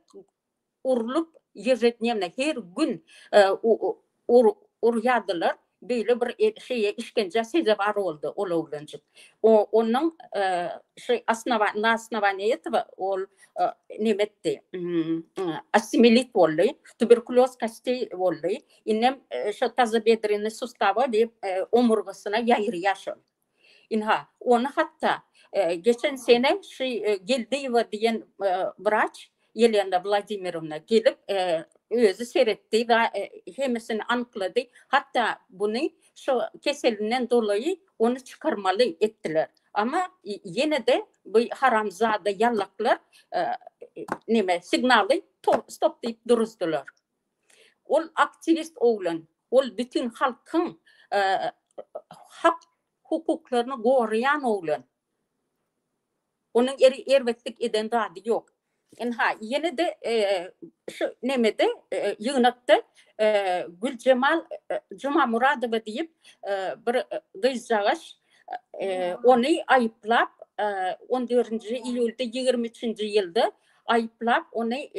urlup ýežednewno her gün urýardylar beýle bir şeýe işgenjä sezewar boldy ol oglanjyk onuň şu osnowa na osnowaniýa etowa ol neme etdi osteomiýelit boldy tuberkulýoz kosteý boldy indem şo tazobedrennyý sustawa diýip omurgasyna ýaýraýar şol Ynha, ony hatda geçen sene şu Geldiýewa diýen wraç Ýelena Wladimirowna gelip, özi seretdi we hemmesini anyklady. Hatda buny şo keselinden dolaýy ony çykarmaly etdiler. Amma ýene-de bu haramzada ýallaklar neme signaly stop diýip duruzdylar. Ol aktiwist oglan. Ol bütin halkyň hak hukuklaryny goraýan oglan. Onuň erbetlik eden zady ýok. Ynha, ýene-de şu nemede, ýygnakda Güljemal Jumamuradowa diýip bir gyzjagaş ony aýyplap, on dördünji iýulda 23-nji ýylda aýyplap, ony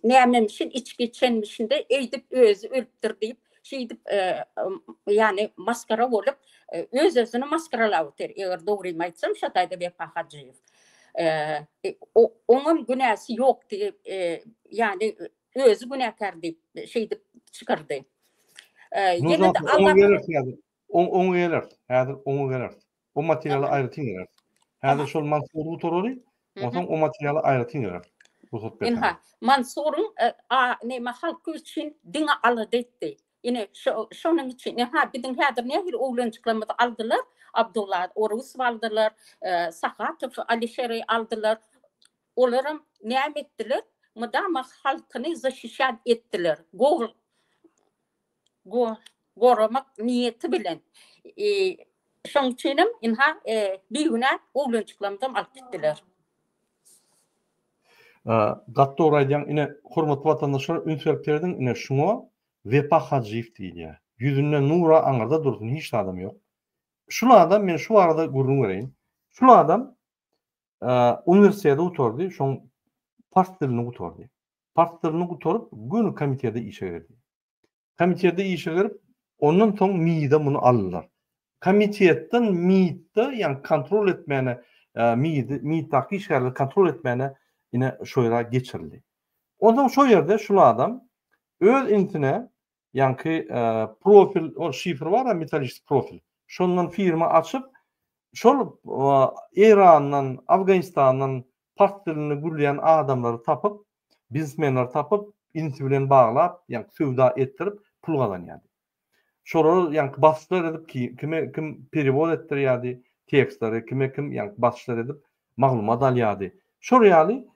nämemişin, içgi içenmişin-de, eýdip özi ölüpdir diýip, şeýdip, ýagny masgara bolup, öz-özüni masgaralap otyr, eger dogrymy aýtsam, şo taýda Wepa Hajyýew. Oňam günäsi ýok diýip, ýagny özi günäkär diýip, şeýdip çykardy. Ýene-de oňa geleris häzir. Oňa geleris. Häzir oňa geleris. O materiala aýratyn geleris. Häzir şol Mansury gutaraly, onsoň o materiala aýratyn geleris. Rugsat berseňiz. Ynha, Mansuryň neme halky üçin diňe alada etdi. Ine, şonuň üçin, ynha, biziň häzir nähili oglanjyklarymyzy aldylar, Abdulla Orusowy aldylar, Sahatow Alişeri aldylar. Olaram näme etdiler? Mydama halkyny zaşişat etdiler. Goramak niýeti bilen. Şonuň üçinem, ynha, bigünä oglanjyklarymyzam alyp gitdiler. Gaty dogry aýdýaň ine hormatly watandaşlar üns berip serediň ine şuňa Wepa Hajyýew diýilýär. Ýüzünde nura aňyrda dursun hiç zadam ýok. Şul adam men şu barada gürrüň bereýin. Şul adam uniwersiteti gutardy şoň pars dilini gutardy. Pars dilini gutaryp göni komitede işe girdi. Komitete işe girip, ondan soň MİD-e muny aldylar. Komitetden MİD-de, ýagny kontrol etmäne, MİD-i, MİD-daky işgärleri kontrol etmäne ine şo ýere geçirildi. Onsoň şo ýerde şul adam öz insine, ýaňky profil, ol şifr bar-a, metalliçeskiý profil, şondan firma açyp, şol Eýrandan, Afganistandan pars dilinde gürleýän adamlary tapyp, biznesmenleri tapyp, inisi bilen baglap, ýaňky söwda etdirip pul gazanýardy. Şolary ýaňky basyşlar edip kime kim perewod etdirýärdi tekstleri, kime kim ýaňky basyşlar edip maglumat alýardy. Şol ýaly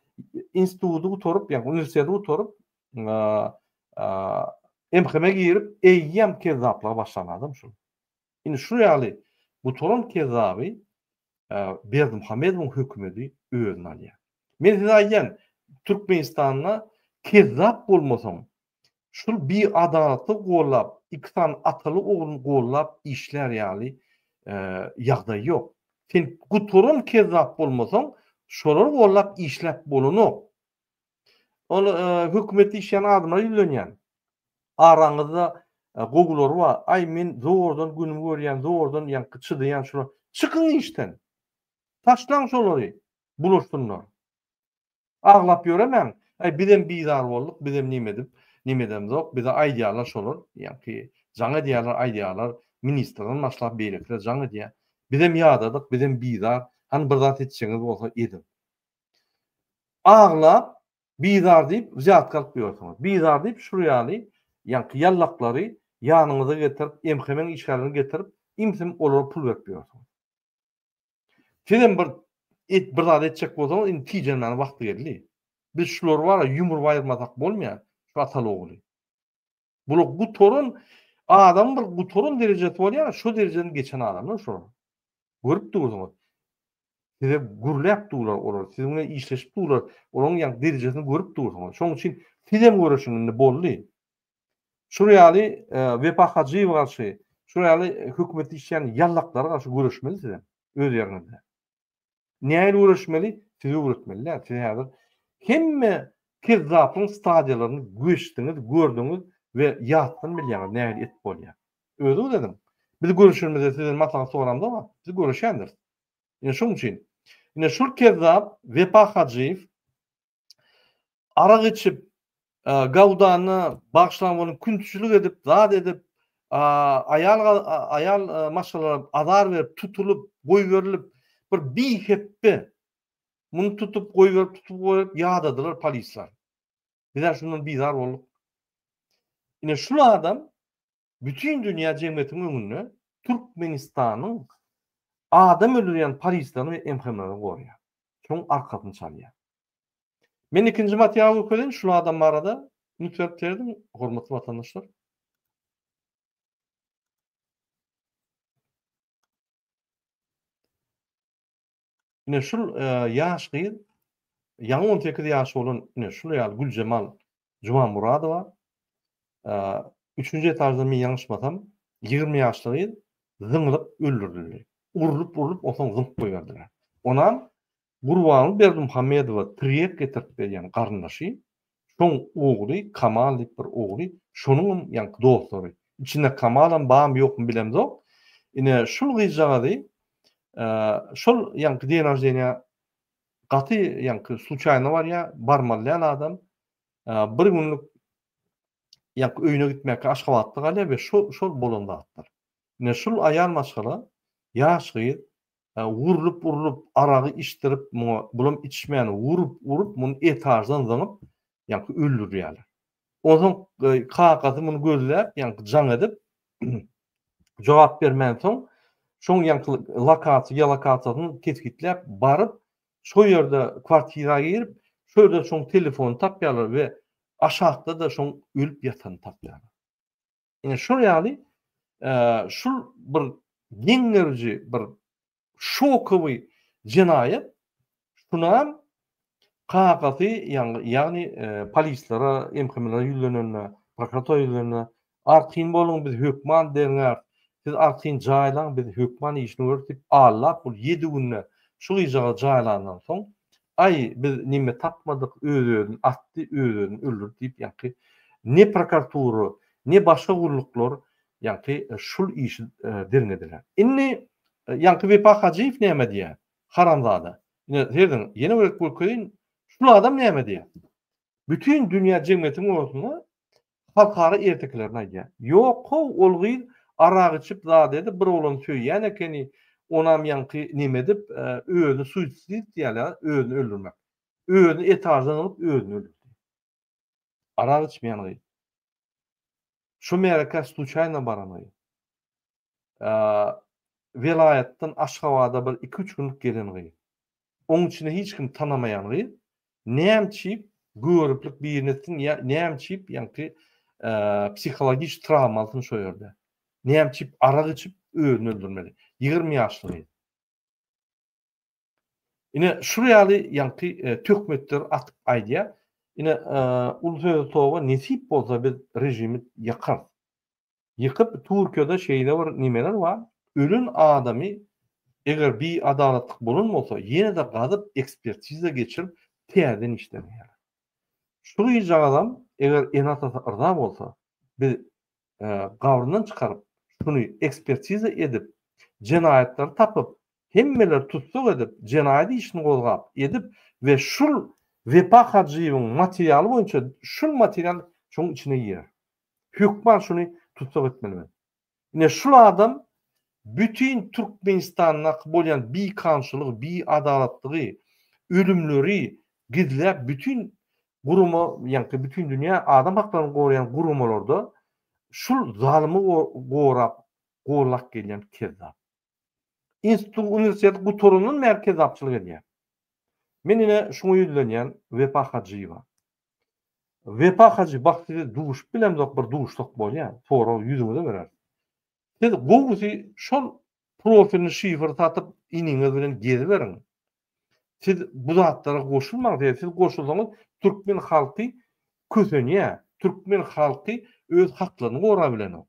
instituty gutaryp, ýaňky uniwersiteti gutaryp, MHM-e girip, eýýäm kezzaplyga başlan adam şul. Indi şu ýaly gutaran kezzaby Berdimuhamedowyň hökümedi özüne alýar. Men size aýdýan, Türkmenistanda kezzap bolmasaň, şul biadalatlygy gollap, iki sany ataly ogluny gollap işlär ýaly ýagdaý ýok. Sen gutaran kezzap bolmasaň, şolary gollap işläp bolanok. Ol hökümetde işleýän adamlara ýüzlenýän. Araňyzda gowulary bar. Aý men zordan günümi görýän, zordan ýaňky çydaýan şular. Çykyň işden. Taşlaň şolary. Bulaşsynlar. Aglap ýöremäň. Aý bizem bizar bolduk, bizem neme edip, neme edemzok. Bize aýdýarlar şolar. Ýaňky jaň edýärler, aýdýarlar. Ministrden başlap beýlekiler jaň edýär. Bizem ýadadyk, bizem bizar. Hany bir zat etjegiňiz bolsa ediň. Aglap, bizar diýip wzýatka alyp ýörsüňiz. Bizar diýip şul ýaly ýaňky ýallaklary ýanyňyza getirip, MHM-iň işgärlerini getirip, im-sim olara pul berip ýörsüňiz. Sizem bir et bir zat etjek bolsaňyz indi tijenmäniň wagty geldi. Biz şulary bara ýumrup aýyrmasak bolmaýar, şu ataly ogly. Bular gutaran adamyň bir gutaran derejesi bolýar, şo derejeden geçen adamlar şolar. Görüp dursuňyz. Size gürläp durlar olar, siziň bilen işleşip durlar. Olaryň ýaňky derejesini görüp dursuňyz. Şonuň üçin sizem göreşiň indi boldy. Şul ýaly Wepa Hajyýewe garşy, şul ýaly hökümetde işleýän ýallaklara garşy göreşmeli sizem öz ýeriňizde. Nähili göreşmeli? Size öwretmeli däl. Siz häzir hemme kezzaplygyň stadiýalaryny geçdiňiz, gördüňiz we ýatdan bilýäňiz nähili etip bolýar. Özüňiz ediň. Biz görüşenimizde sizden maslahat soramzok-a. Biz görüşýändiris. Ine şonuň üçin. Ine şul kezzap Wepa Hajyýew arak içip, gawdanyna bagyşlan bolup küntüçilik edip, zat edip, aýal aýal maşgalalara azar berip, tutulyp, goýberilip, bir bihepbe muny tutup, goýberip, tutup, goýberip ýadadylar polisler. Bizler şundan bizar bolduk. Ine şul adam bütin dünýä jemgyýetiniň öňünde Türkmenistanyň adam öldürýän polislerini we MHM-leri goraýar. Şoň arkasyny çalýar. Men ikinji materialy görkezeýin şul adam barada üns berip serediň hormatly watandaşlar. Ine şul ýaş gyz. ýaňy 18 ýaşy bolan ine şul ýaly Güljemal Jumamuradowa üçünji etaždan men ýalňyşmasam 20 ýaşly gyz zyňylyp öldürildi. Urlup-urlup onsoň zyňyp goýberdiler. Onam Gurbanguly Berdimuhamedowa tirýek getirip berýän garyndaşy, şoň ogly Kamal diýip bir ogly, şonuňam ýaňky dostlary. Içinde Kamalam barmy ýokmy bilemzok. Ine şul gyzjagazy şol ýaňky den roždeniýa gaty ýaňky sluçaýno barýar, barmaly däl adam. Bir günlük ýaňky öýüne gitmäkä Aşgabatda galýar we şo şol bolan zatlar. Ine şul aýal maşgala, ýaş gyz Urlup-urlup, aragy içdirip muňa, bulam içmän, urup-urup muny etaždan zyňyp, ýaňky öldürýärler. Onsoň kakasy muny gözläp, ýaňky jaň edip, jogap bermänsoň, şoň ýaňky lokasiýa, geolokasiýasyny kesgitläp, baryp, şo ýerde kwartira girip, şo ýerden şoň telefonyny tapýarlar we aşakda-da şoň ölüp ýatanyny tapýarlar. Ine şol ýaly şul bir geň görüji bir şokowy jenaýat şunam kakasy ýagny polislere MHM-lere ýüzlenende prokuratura ýüzlenende arkaýyn boluň biz hökman derňäris siz arkaýyn jaýlaň biz hökman işini göreris diýip allap bul ýedi günde şu gyzjagazy jaýlandan soň aý biz neme tapmadyk öz özüni atdy öz özüni öldürdi diýip ýaňky ne prokuratura ne başga gulluklar ýaňky şul işi derňediler. Indi ýaňky Wepa Hajyýew näme diýýär? Haramzada. Ine serediň, ýene bir gezek görkezeýin. Şul adam näme diýýär? Bütin dünýä jemgyýetiň ortasynda halkara ertekilerini aýdýar. Ýok how ol gyz arak içip zat edip bir oglany söýýän ekeni, onam ýaňky neme edip özüni suisid diýýärler, özüni öldürmek. Özüni etaždan alyp özüni öldürdi. Arak içmeýän gyz. Şu märekä sluçaýno baran gyz. Welaýatdan Aşgabada bir iki-üç günlük gelen gyz. Oň içinde hiç kim tanamaýan gyz. Nämçip göriplik birini etsin ýa nämçip ýaňky psihologiç trawma alsyn şo ýerde. Nämçip arak içip özüni öldürmeli. 20 ýaşly gyz. Ine şul ýaly ýaňky töhmetleri atyp aýdýar. Ine uly söze toba nesip bolsa biz režimi ýykarys. Ýykyp Türkiýede şeýle bir nimeler bar, ölen adamy eger bi adalatlyk bolan bolsa ýene-de gazyp ekspertiza geçirip täzeden işlemeýärler. Şu gyzjagazam eger ene-atasy yrza bolsa biz gabryndan çykaryp, şuny ekspertiza edip, jenaýatlary tapyp, hemmeleri tussag edip, jenaýat işini gozgap, edip we şul Wepa Hajyýewiň materialy boýunça şul material şoň içine girer. Hökman şuny tussag etmeli biz. Ine şul adam bütin Türkmenistandaky bolýan bikanunçylygy, biadalatlygy, ölümleri gizläp bütin gurama ýaňky bütin dünýä adam haklaryny goraýan guramalarda şul zalymy gorap gollap gelýän kezzap. Institut uniwersitet gutarandan bäri kezzapçylyk edýär. Men ine şuňa ýüzlenýän Wepa Hajyýewa. Wepa Hajy bak size duşup bilemzok bir duşsak bolýar sorag ýüzüňize bereris. Siz gowusy şol profilini şifr satyp iniňiz bilen geziberiň. Siz bu zatlara goşulmaň sebäbi siz goşulsaňyz türkmen halky kösenýär. Türkmen halky öz haklaryny gorabilenok.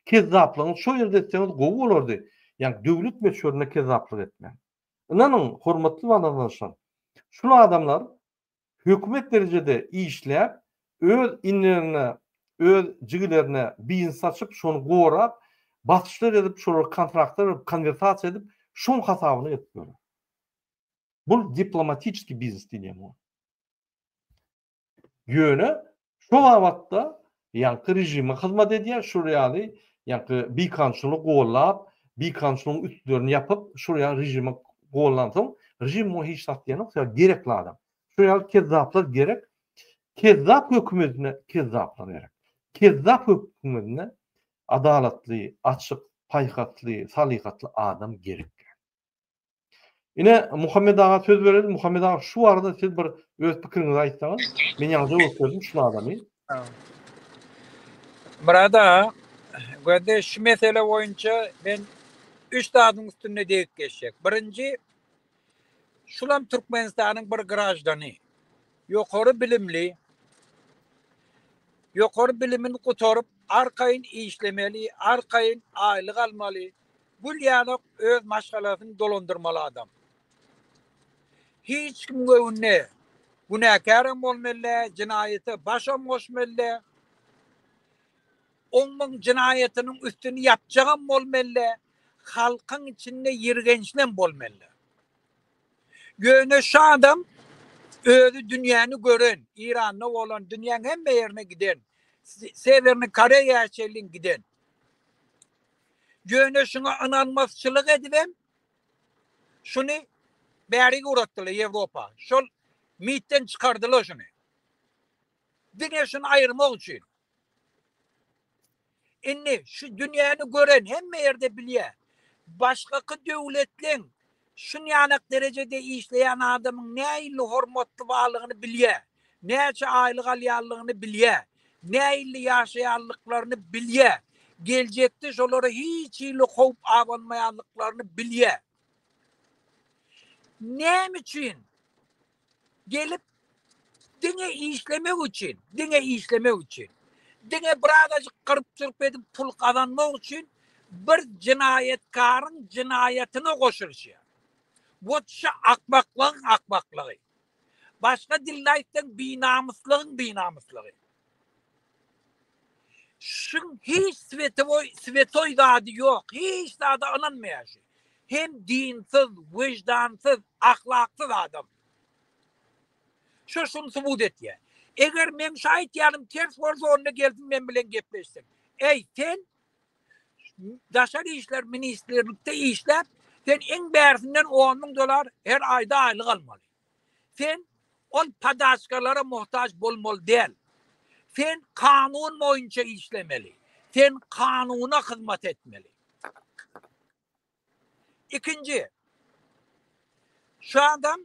Kezzaplygyňyzy şo ýerde etseňiz gowy bolardy. Ýagny döwlet möçberinde kezzaplyk etmäň. Ynanyň hormatly watandaşlar şul adamlar hökümet derejede işläp, öz inlerine, öz jigilerine biznes açyp, şony gorap, basyşlar edip, şolara kontraktlar berip, konwertasiýa edip, şoň hasabyna edip ýörler. Bul diplomatiçeskiý biznes diýilýär muňa. Ýöne şo babatda ýaňky režime hyzmat edýär, şol ýaly ýaňky bikanunçylygy gollap, bikanunçylygyň üstlerini ýapyp, şol ýaly režime gollansoň, režim muňa hiç zat diýenok, sebäbi gerekli adam. Şol ýaly kezzaplar gerek. Kezzap hökümetine kezzaplar gerek. Kezzap hökümetine adalatly, açyk, paýhasly, salyhatly adam gerek. Ine, Muhammet aga söz bereli. Muhammet aga şu barada siz bir öz pikiriňizi aýtsaňyz. Men ýaňyja görkezdim şul adamy. Myrat aga, gözde şu mesele boýunça men üç zadyň üstünde degip geçjek. Birinji, Şulam Türkmenistanyň bir graždany. Ýokary bilimli. Ýokary bilimini gutaryp, arkaýyn işlemeli, arkaýyn aýlyk almaly, gül ýalak öz maşgalasyny dolandyrmaly adam. Hiç kimiň öňünde günäkärem bolmaly däl, jenaýata başam goşmaly däl. Oň muň jenaýatynyň üstüni ýapjagam bolmaly däl, halkyň içinde ýirgençlem bolmaly däl. Ýöne şu adam özi dünýäni gören, Iranda bolan, dünýäň hemme ýerine giden, Sewerny Koreýa çenli giden. Ýöne şuňa ynanmazçylyk edibem şuny bärik ugratdylar Ýewropa. Şol MİT-den çykardylar şuny. Diňe şuny aýyrmak üçin. Indi şu dünýäni gören hemme ýerde bilýär. Başgaky döwletleň şunýanak derejede işleýän adamyň nähili hormatly barlygyny bilýär. Näçe aýlyk alýanlygyny bilýär. Nähili ýaşaýanlyklaryny bilýär. Geljekde şolara hiç hili howp abanmaýanlyklaryny bilýär. Näme üçin gelip diňe işlemek üçin, diňe işlemek üçin, diňe birazajyk gyryp-çyryp edip pul gazanmak üçin bir jenaýatkaryň jenaýatyna goşulyşýar. Wot şu akmaklygyň akmaklygy. Başga dilde aýtsaň binamyslygyň binamyslygy. Şuň hiç swetoý swetoý zady ýok. Hiç zada ynanmaýar şu. Hem dinsiz, wyždansyz, ahlaksyz adam. Şu şuny subut etýär. Eger meň şu aýtýanym ters bolsa onda gelsin men bilen gepleşsin. Eý sen Daşary işler ministrlikde işläp sen iň bärsinden 10 müň dollar her aýda aýlyk almaly. Sen ol podaçkalara muhtaç bolmaly däl. Sen kanun boýunça işlemeli. Sen kanuna hyzmat etmeli. Ikinji, şu adam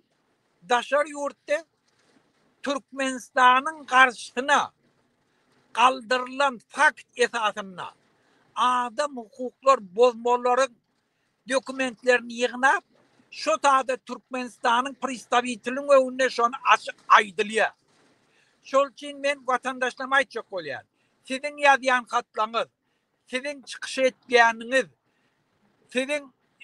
daşary ýurtda Türkmenistanyň garşysyna galdyrylan fakt esasynda adam hukuklar bozmalaryň dokumentlerini ýygnap, şo tada Türkmenistanyň pristawiteliniň öňünde şony açyk aýdylýar. Şol üçin men watandaşlaryma aýtjak bolýan, siziň ýazýan hatlaryňyz, siziň çykyş etýäniňiz, siziň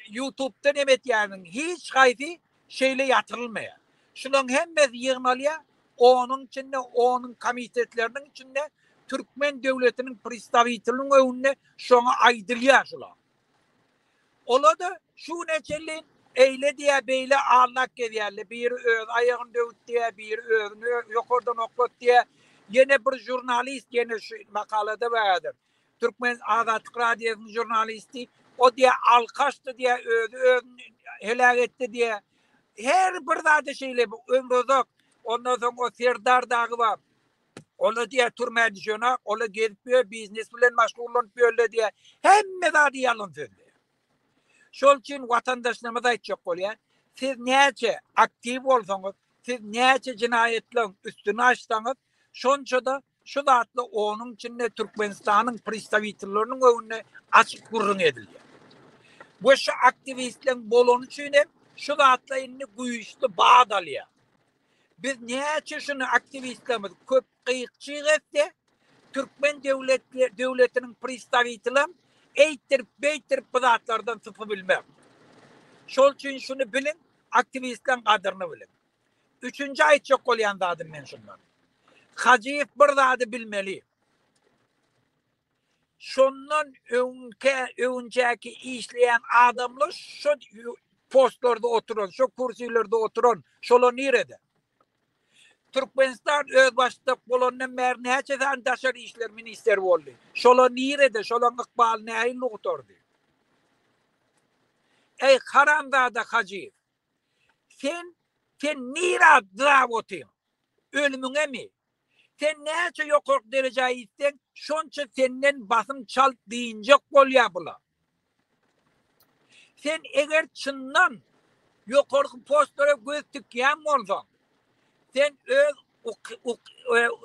ýutubda neme etýäniň hiç haýsy şeýle ýatyrylmaýar. Şularyň hemmesi ýygnalýar, onuň içinde, onuň komitetleriniň içinde türkmen döwletiniň pristawiteliniň öňünde şoňa aýdylýar şular. Ola-da şu güne çenli eýle diýýär, beýle aldap gezýärler. Biri öz aýagyny döwüt diýýär, biri özüni ýokardan oklat diýýär. Ýene bir žurnalist, ýene şu makalada bardyr. Türkmen Azatlyk Radiosynyň žurnalisti, o diýýär, alkaşdy diýýär, özi özüni heläk etdi diýýär. Her bir zady şeýle ömruzak. Ondan soň o Serdar dagy bar. Ola diýýär türmä düşenak, ola gezip ýör, biznes bilen maşgullanyp ýörler diýýär. Hemme zady ýalan sözleýär. Şol üçin watandaşlarymyza aýtjak bolýan, siz näçe aktiw bolsaňyz, siz näçe jenaýatlaryň üstüni açsaňyz, şonça-da şu zatlar onuň içinde Türkmenistanyň predstawitelleriniň öňünde açyk gürrüň edilýär. We şu aktiwistleriň bolany üçin hem şu zatlar indi güýçli bat alýar. Biz näçe şuny aktiwistlerimiz köp gyk-çyk etse, türkmen döwlet döwletiniň pristawitelem eýtdirip beýtdirip bu zatlardan sypybilmez. Şol üçin şuny biliň, aktiwistleriň gadyryny biliň. Üçünji aýtjak bolýan zadym men şundan. Hajyýew bir zady bilmeli. Şondan öňkä öňçäki işleýän adamlar şo postlarda oturan, şo kursilerde oturan, şolar nirede? Türkmenistan özbaşdak bolandan bäri näçe sany daşary işler ministeri boldy? Şolar nirede? Şolaryň ykbaly nähili gutardy? Eý haramzada Hajyýew! Sen sen nirä dyrap otyň? Ölümiňemi? Sen näçe ýokarky derejä ýetseň, şonça senden basym çalt dynjak bolýar bular. Sen eger çyndan ýokarky postlara göz tikýän bolsaň, sen öz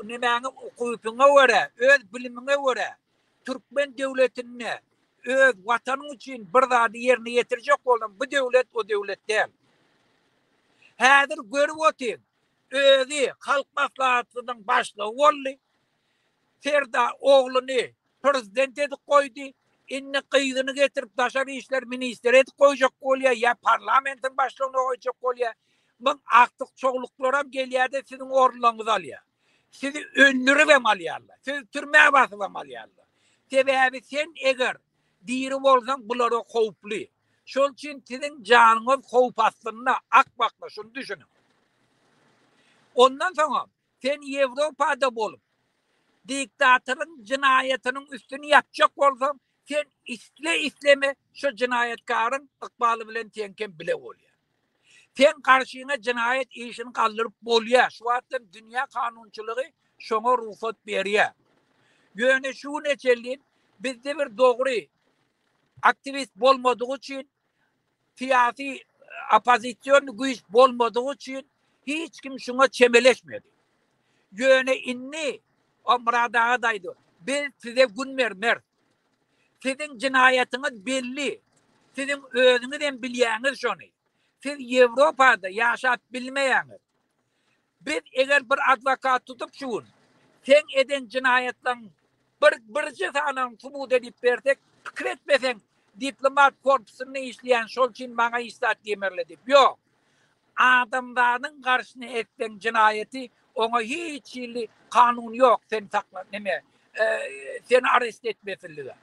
nemäňe ukypyňa görä, öz bilimiňe görä türkmen döwletinde öz watanyň üçin bir zady ýerine ýetirjek bolsaň, bu döwlet o döwlet däl. Häzir görüp otyň, özi Halk Maslahatynyň başlygy boldy. Serdar ogluny prezident edip goýdy. Indi gyzyny getirip daşary işler ministri edip goýjak bolýar ýa parlamentiň başlygyna goýjak bolýar. Muň agtyk çowluklaram gelýär-de siziň orunlaryňyzy alýar. Sizi öldüribem alýarlar. Sizi türmä basybam alýarlar. Sebäbi sen eger diri bolsaň bulara howply. Şol üçin siziň janyňyz howp astynda, akmaklar, şuny düşüniň. Ondan soňam sen Ýewropada bolup, diktatoryň jenaýatynyň üstüni ýapjak bolsaň, sen isle-isleme şo jenaýatkaryň ykbaly bilen seňkem bile bolýar. Seň garşyňa jenaýat işini galdyryp bolýar. Şu wagtam dünýä kanunçylygy şoňa rugsat berýär. Ýöne şu güne çenli bizde bir dogry aktiwist bolmadygy üçin, syýasy oppozision güýç bolmadygy üçin hiç kim şuňa çemeleşmedi. Ýöne indi o Myrat aga-da aýdy, biz size gün bermeris. Siziň jenaýatyňyz belli. Siziň özüňiz hem bilýäňiz şony. Siz Ýewropada ýaşap bilmeýäňiz. Biz eger bir adwokat tutup şu gün seň eden jenaýatlaryň bir birje sanyny subut edip bersek, pikir etmeseň diplomat korpusynda işleýän şol üçin maňa hiç zat diýmerler diýip. Ýok. Adamzadyň garşyna etseň jenaýaty oňa hiç hili kanun ýok seni sakla neme seni arest etmesinlige.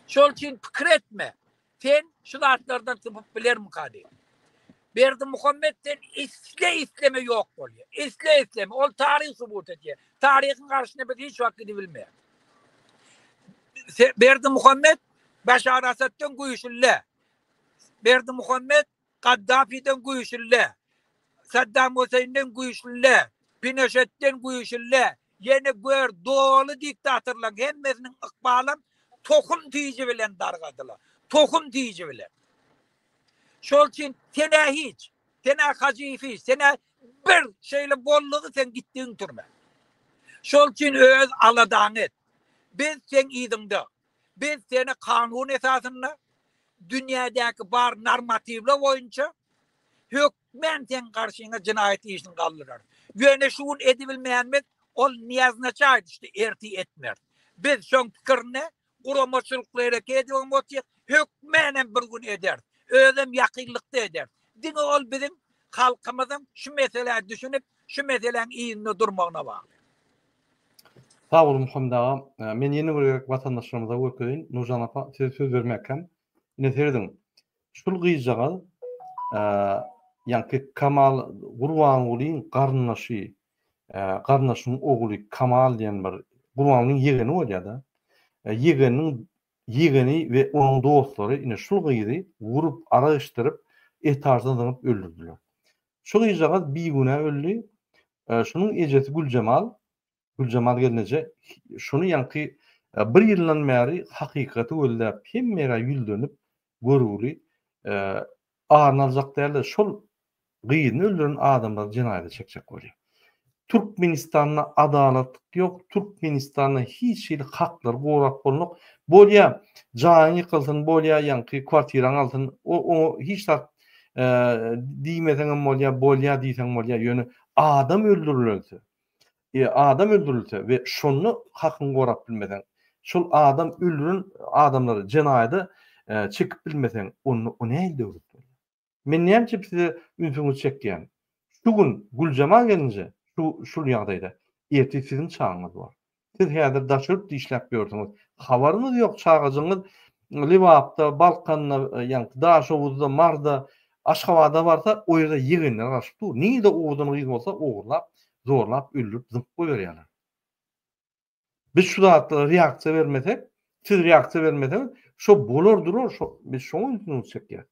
Şol üçin pikir etme. Sen şu zatlardan sypyp bilermika diýip. Berdimuhammet sen isle isleme ýok bolýar. Isle isleme ol taryh subut edýär. Taryhyň garşyna biz hiç wagt gidibilmeýäris. Berdimuhammet Başar Asaddan güýçlüle. Berdimuhammet Gaddafiden güýçlüle. Saddam Hüseýinden güýçlüle. Pinoşetden güýçlüle. Ýene gör doly diktatorlaryň hemmesiniň ykbalam tohum tiji bilen dargadylar. Tohum tiji bilen. Şol üçin sen-ä hiç, sen-ä Hajyýew hiç, sen-ä bir şeýle boldugy sen gitdigiň türmä. Şol üçin öz aladaňy et. Biz seň yzyňda. Biz seni kanun esasynda dünýädäki bar normatiwler boýunça hökmän seň garşyňa jenaýat işini galdyrarys. Ýöne şu gün edibilmeýänimiz ol ne oznaçaýt ştu ertir etmeris. Biz şoň pikirine guramaçylykly hereket edibem otyr, hökmänem bir gün ederis. Özem ýakynlykda ederis. Diňe ol biziň halkymyzyň şu meselä düşünip, şu meseläň yzynda durmagyna bagly. Sag boluň Muhammet aga. Men ýene bir gezek watandaşlarymyza görkezeýin. Nurjan apa size söz bermäkäm. Ine serediň. Şul gyzjagaz ýaňky Kamal Gurbangulyň garyndaşy, garyndaşynyň ogly Kamal diýen bir Gurbangulyň ýegeni bolýar-da. Ýegeniniň ýegeni we onuň dostlary ine şul gyzy urup, arak içdirip, etaždan zyňyp öldürdiler. Şu gyzjagaz bigünä öldi. Şunuň ejesi Güljemal Güljemal gelneje şuny ýaňky bir ýyldan bäri hakykaty gözläp hemme ýere ýüzlenip görgüli aryny aljak dälde şol gyzyny öldüren adamlary jenaýata çekjek bolýar. Türkmenistanda adalatlyk ýok Türkmenistanda hiç hili haklary gorap bolnok bolýa jaýyň ýykylsyn bolýa ýaňky kwartiraň alsyn oňa hiç zat diýmeseňem bolýa bolýa diýseň bolýa ýöne adam öldürilse adam öldürilse we şonda hakyňy gorap bilmeseň, şol adam öldüren adamlary jenaýada çekip bilmeseň, onda o nähili döwlet bolýar? Men näme üçin size ünsüňizi çekýän? Şu gün Güljemal gelinje şu şul ýagdaýda, ertir siziň çagaňyz bar. Siz häzir daşary işläp ýörsüňiz. Habaryňyz ýok, çagajygyňyz Lebapda, Balkanda, ýaňky Daşoguzda, Marda, Aşgabada barsa, o ýerde ýegenler garaşyp dur. Nirede owadan gyz bolsa ogurlap, zorlap, öldürip, zyňyp goýberýärler. Biz şu zatlara reaksiýa bermesek, siz reaksiýa bermeseňiz, şo bolar durar, şo biz şoňa ünsüňizi çekýäs.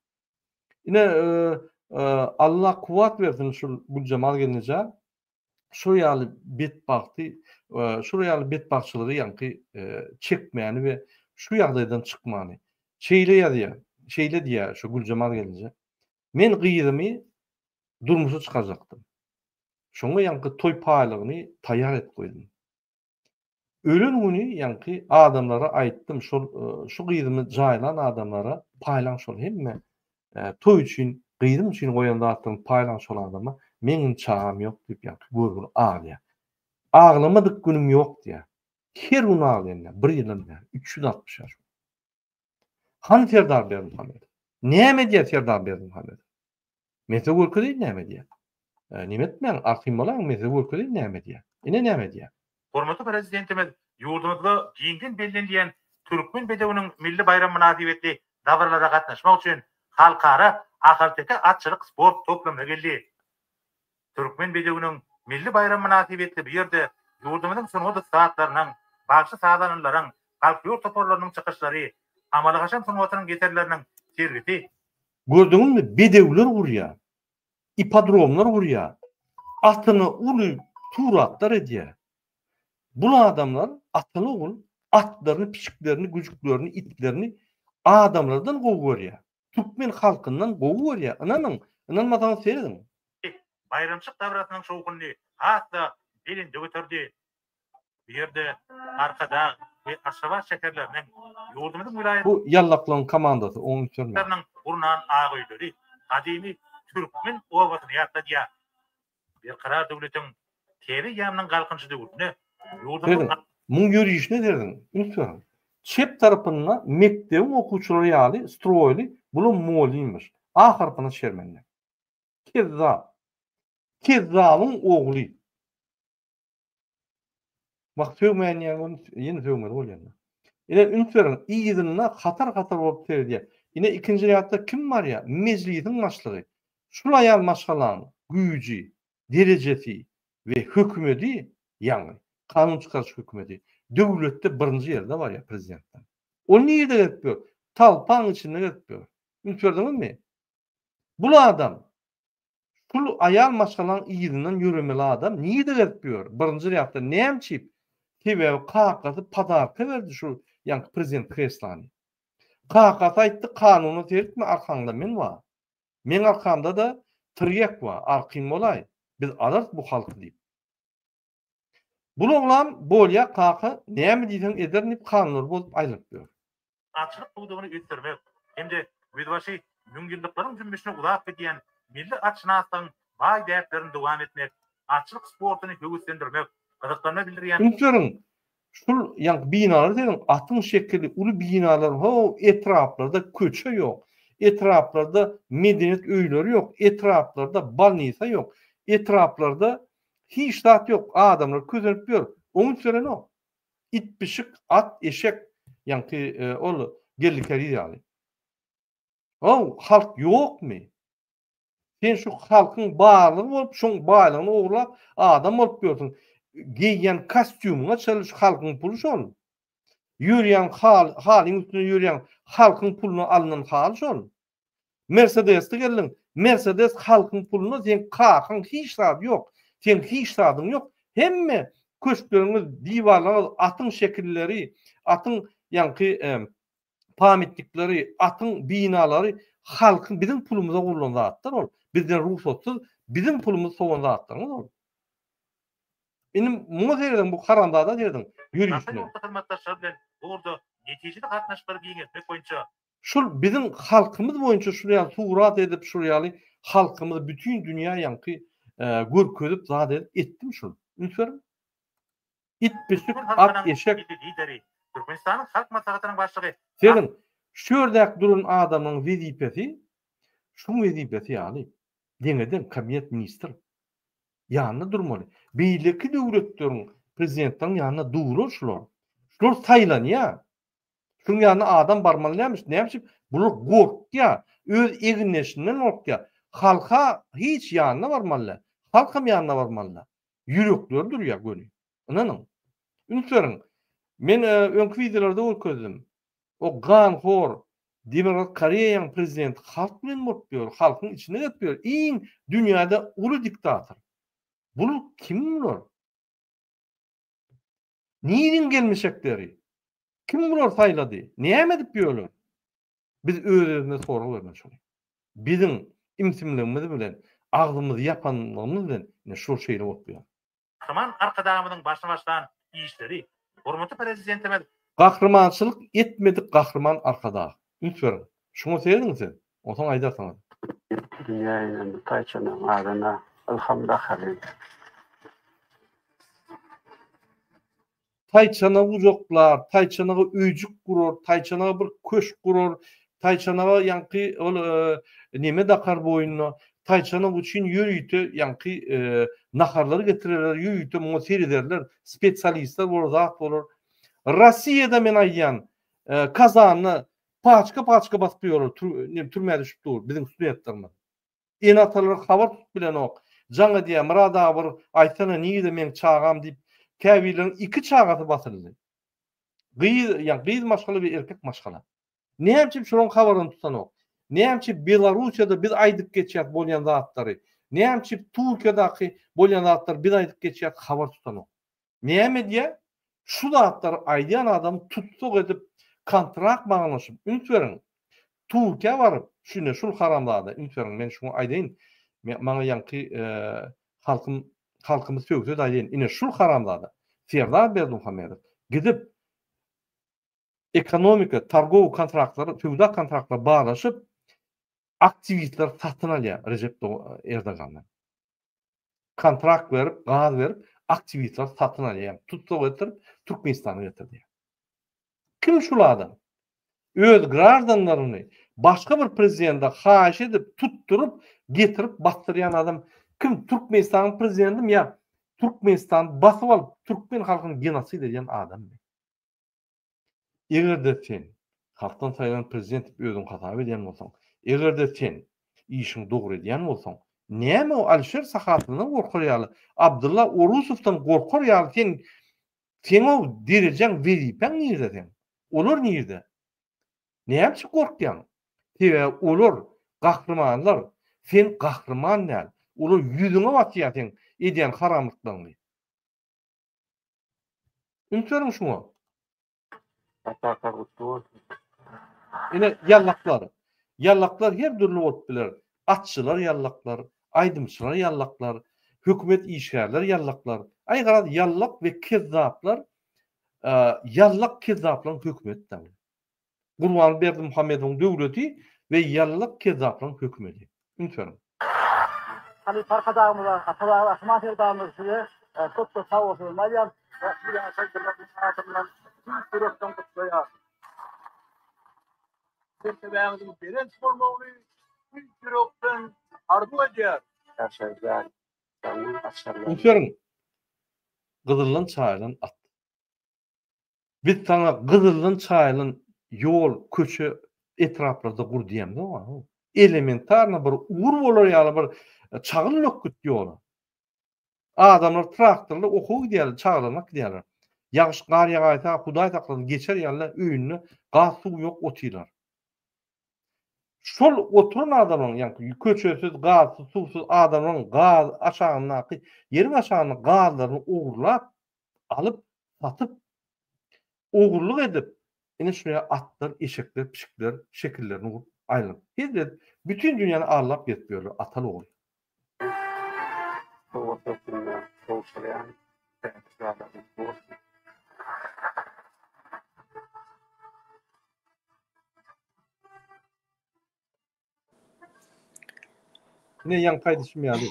Ine, Allah kuwwat bersin şul Güljemal gelnejä. Şol ýaly betbagty, şol ýaly betbagtçylygy ýaňky çekmäni we şu ýagdaýdan çykmany. Şeýle ýazýar, şeýle diýýär şu Güljemal gelneje. Men gyzymy durmuşa çykarjakdym. Şoňa ýaňky toý paýlygyny taýýar edip goýdum. Ölen güni ýaňky adamlara aýtdym, şol şu gyzymy jaýlan adamlara paýlaň şol hemme toý üçin. Gyzym üçin goýan zatlarymy paýlaň şol adama, meň indi çagam ýok diýip ýaňky görgüli aglaýar. Aglamadyk günüm ýok diýýär. Her gün aglaýan diýýär, bir ýyldan bäri, 365 gün. Hany Serdar Berdimuhamedow? Näme edýär Serdar Berdimuhamedow? Men size görkezeýin näme edýär. Neme etmäň, arkaýyn bolaýyň, men size görkezeýin näme edýär. Ine näme edýär. Hormatly Prezidentimiz ýurdumyzda giňden bellenilýän Türkmen bedewiniň milli baýramy mynasybetli dabaralara gatnaşmak üçin Halkara ahalteke atçylyk sport toplumyna geldi. Türkmen bedewiniň milli baýramy mynasybetli bu ýerde ýurdumyzyň sungat ussatlarynyň, bagşy-sazanalaryň, folklor toparlarynyň çykyşlary, amaly-haşam sungatynyň eserleriniň sergisi Gördüňizmi, bedewler gurýar, ipodromlar gurýar, atyna uly suratlar edýär. Bul adamlar ataly-ogul atlaryny, pişiklerini, güjüklerini, itlerini adamlardan gowy görýär. Türkmen halkyndan gowy görýär. Ynanyň, ynanmasaňyz serediň. Baýramçylyk dabarasynyň şowhunyny has-da belende göterdi. Bu ýerde Arkadag we Aşgabat şäherleriniň, ýurdumyzyň welaýatlarynyň Bu ýallaklaryň komandasy, oňa üns bermäň. gurnan ak öýleri gadymy türkmen obasyny ýatladýar. Berkarar döwletiň täze eýýamynyň Galkynyşy döwründe ýurdumyzyň. Serediň, muň ýörişine serediň, üns beriň. Çep tarapynda mekdebiň okuwçylary ýaly stroýly, bulam mugallymyş. A harpyna şermende. Kezzap. Kezzabyň ogly. Wah sögmäýin diýýän bolun, ýene sögmeli bolýan. Ine üns beriň, yzynda hatar-hatar bolup seredýär. Ine ikinji rýadda kim barýar? Mejlisiň başlygy. Şul aýal maşgalaň güýji, derejesi we hökümedi, ýagny kanun çykaryş hökümedi döwletde birinji ýerde barýar prezidentden. Ol nirede gezip ýör? Talpaň içinde gezip ýör. Üns berdiňizmi? Bul adam Şul aýal maşgalaň yzyndan ýöremeli adam nirde gezip ýör? Birinji rýadda nämçip? Sebäbi kakasy podarka berdi şu ýaňky prezident kreslany. Kakasy aýtdy kanuna seretme arkaňda men bar. Meň arkamda-da tirýek bar arkyn bolaý biz alarys bu halky diýip. Bul oglan bolýa kaka näme diýseň ederin diýip kanunlary bozup aýlanyp ýör. Atçylyk pudagyny ösdürmek hem-de gözbaşy müňýyllyklaryň jümmüşine uzap gidýän milli atşynaslygyň baý däplerini dowam etmek, atçylyk sportuny höweslendirmek, gyzyklanma bildirýän Üns beriň, şul ýaňky binalar seniň atyň şekilli uly binalar ho etraplarda köçe ýok, etraplarda medeniýet öýleri ýok, etraplarda bolnisa ýok, etraplarda hiç zat ýok, adamlar kösenip ýör, oňa üns berenok. It pişik, at eşek ýaňky ol Geldi Käriz ýaly. Ow, halk ýokmy? Sen şu halkyň barlygy bolup, şoň baýlygyny ogurlap, adam bolup ýörsüň. Geýýän kostýumyňa çenli şu halkyň puly şol. Ýörýän hal, halyň üstünde ýörýän halkyň puluna alnan haly şol. Mersedesde geldiň. Mersedes halkyň puluna seň kakaň hiç zady ýok. Seň hiç zadyň ýok. Hemme köşkleriňiz, diwarlaryňyz atyň şekilleri, atyň ýaňky pamitnikleri, atyň binalary halkyň biziň pulumyza gurlan zatlar ol. Bizden rugsatsyz biziň pulumyzy sowan zatlaryňyz ol. Indi muňa serediň, bu haramzada serediň ýörişine. Daşary ýurtly hyzmatdaşlar bilen bu ugurda netijeli gatnaşyklary giňeltmek boýunça Şul biziň halkymyz boýunça şul ýaly surat edip şul ýaly halkymyzy bütin dünýä ýaňky görkezip zat edip etdim şul. Üns beriň. It pişik Türkmen at halkynyň eşek. Milli Lideri, Türkmenistanyň Halk Maslahatynyň Başlygy Serediň şu ýerdäki duran adamlaryň wezipesi şuň wezipesi ýaly deňe-deň kabinet ministr ýanynda durmaly. Beýleki döwletleriň prezidentleriniň ýanynda durar şular. Şular saýlanýar. Şuň ýanyna adam barmaly dälmiş. Näme üçin? Bular gorkýar. Öz egindeşinden gorkýar. Halka hiç ýanyna barmaly däl. Halkam ýanyna barmaly däl. Ýürekleri durýar göni. Ynanyň. Üns beriň. Men öňki wideolarda görkezdim. O ganhor Demirgazyk Koreýaň prezidenti halk bilen bolup ýör, halkyň içinde gezip ýör. Iň dünýäde uly diktator. Bular kim bular? Niriň gelmişekleri? Kim bulary saýlady? Näme edip ýörler? Biz öz-özümize sorag bermeli şony. Biziň ümsümligimiz bilen, agzymyzy ýapanlygymyz bilen ine şul şeýle bolup ýör. Gahryman Arkadagymyzyň başyny başlan işleri, hormatly Prezidentimiz. Gahrymançylyk etmedik Gahryman Arkadag. Üns beriň. Şuňa serediň siz. Onsoň aýdarsyňyz. Dünýä inen bu taýçanagyň adyna Ylham dakalyň. Taýçanagy gujaklar, taýçanaga öýjük gurar, taýçanaga bir köşk gurar, taýçanaga ýaňky ol neme dakar boýnuna, taýçanak üçin ýörite ýaňky naharlar getirerler, ýörite muňa serederler, spesialistler bolar, zat bolar. Rossiýada men aýdýan, Kazanda paçka-paçka basyp ýörler, türmä düşüp dur biziň studentlerimiz. Ene-atalary habar tutup bilenok. Jaň edýär, Myrat aga bir aýtsana nirde meň çagam diýip, käbirleriniň iki çagasy basyldy. Gyz, ýa gyz maşgala we erkek maşgala. Näme üçin şolaryň habaryny tutanok? Näme üçin Belarussiýada biz aýdyp geçýäs bolýan zatlary? Näme üçin Türkiýadaky bolýan zatlary biz aýdyp geçýäs habar tutanok? Näme edýär? Şu zatlary aýdýan adamy tussag edip, kontrakt baglaşyp, üns beriň, Türkiýä baryp, şu ine şul haramzada, üns beriň, men şuňa aýdaýyn, maňa ýaňky halkym, halkymyz sögse-de aýdaýyn, ine şul haramzada, Serdar Berdimuhamedow gidip, ekonomika, targowy kontraktlary, söwda kontraktlary baglaşyp, aktiwistleri satyn alýar Rejep Erdogandan. Kontrakt berip, gaz berip, aktiwistleri satyn alýar, tussag etdirip, Türkmenistana getirdýär. Kim şul adam? Öz graždanlaryny başga bir prezidente haýyş edip, tutduryp, getirip basdyrýan adam kim? Türkmenistanyň prezidentimi ýa Türkmenistany basyp alyp, türkmen halkyny genosid edýän adammy? Eger-de sen halkdan saýlanan prezident diýip özüňi hasap edýän bolsaň, eger-de sen işiňi dogry edýän bolsaň, näme o Alişer Sahatyndan gorkar ýaly, Abdylla Orusowdan gorkar ýaly sen seň o derejäň, wezipäň nirde seň? Olar nirde? Näme üçin gorkýaň? Sebäbi olar gahrymanlar, sen gahryman däl. Olar ýüzüňe basýar seň edýän haramlyklaryňy. Üns beriň şuňa. Ata gutly bolsun. Ine ýallaklar. Ýallaklar her dürli bolup biler. Atçylar ýallaklar, aýdymçylar ýallaklar, hökümet işgärler ýallaklar. Aý garaz ýallak we kezzaplar ýallak kezzaplaryň hökümeti bu. Gurban Berdimuhamedowyň döwleti we ýallak kezzaplaryň hökümeti. Üns beriň. Halypa Arkadagymyza, Ata-baba Gahryman Serdarymyza size köp köp sag bolsun aýdýan. Ähli ýaşaýjylarynyň adyndan tüýs ýürekden gutlaýaryn. Mertebäňiziň belent bolmagyny tüýs ýürekden arzuw edýärin. Ýaşaýjylaryň Üns beriň. Gyzyldan çaýylan at. Biz saňa gyzyldan çaýylan ýol, köçe etraplarda gur diýemzok-a. Elementarno bir ugur bolar ýaly bir çagyl dökgüt ýola. Adamlar traktorly okuwa gidýärler, çagalaryny alyp gidýärler. Ýagyş, gar ýagaýsa, Hudaý saklasyn, geçer ýaly öýünde gaz, suw ýok otyrlar. Şol oturan adamlaryň, ýagny köçesiz, gazsyz, suwsuz adamlaryň gaz aşagyndaky, ýeriň aşagynda gazlaryny ogurlap, alyp, satyp, ogurlyk edip, ine şuňa atlar, eşekler, pişikler şekillerini gurup aýlanyp, hezil edip, bütin dünýäni aldap gezip ýörler, ataly-ogul. Sowgat hökmünde gowşurýan täze gutly bolsun! Ine ýaňky aýdyşym ýaly.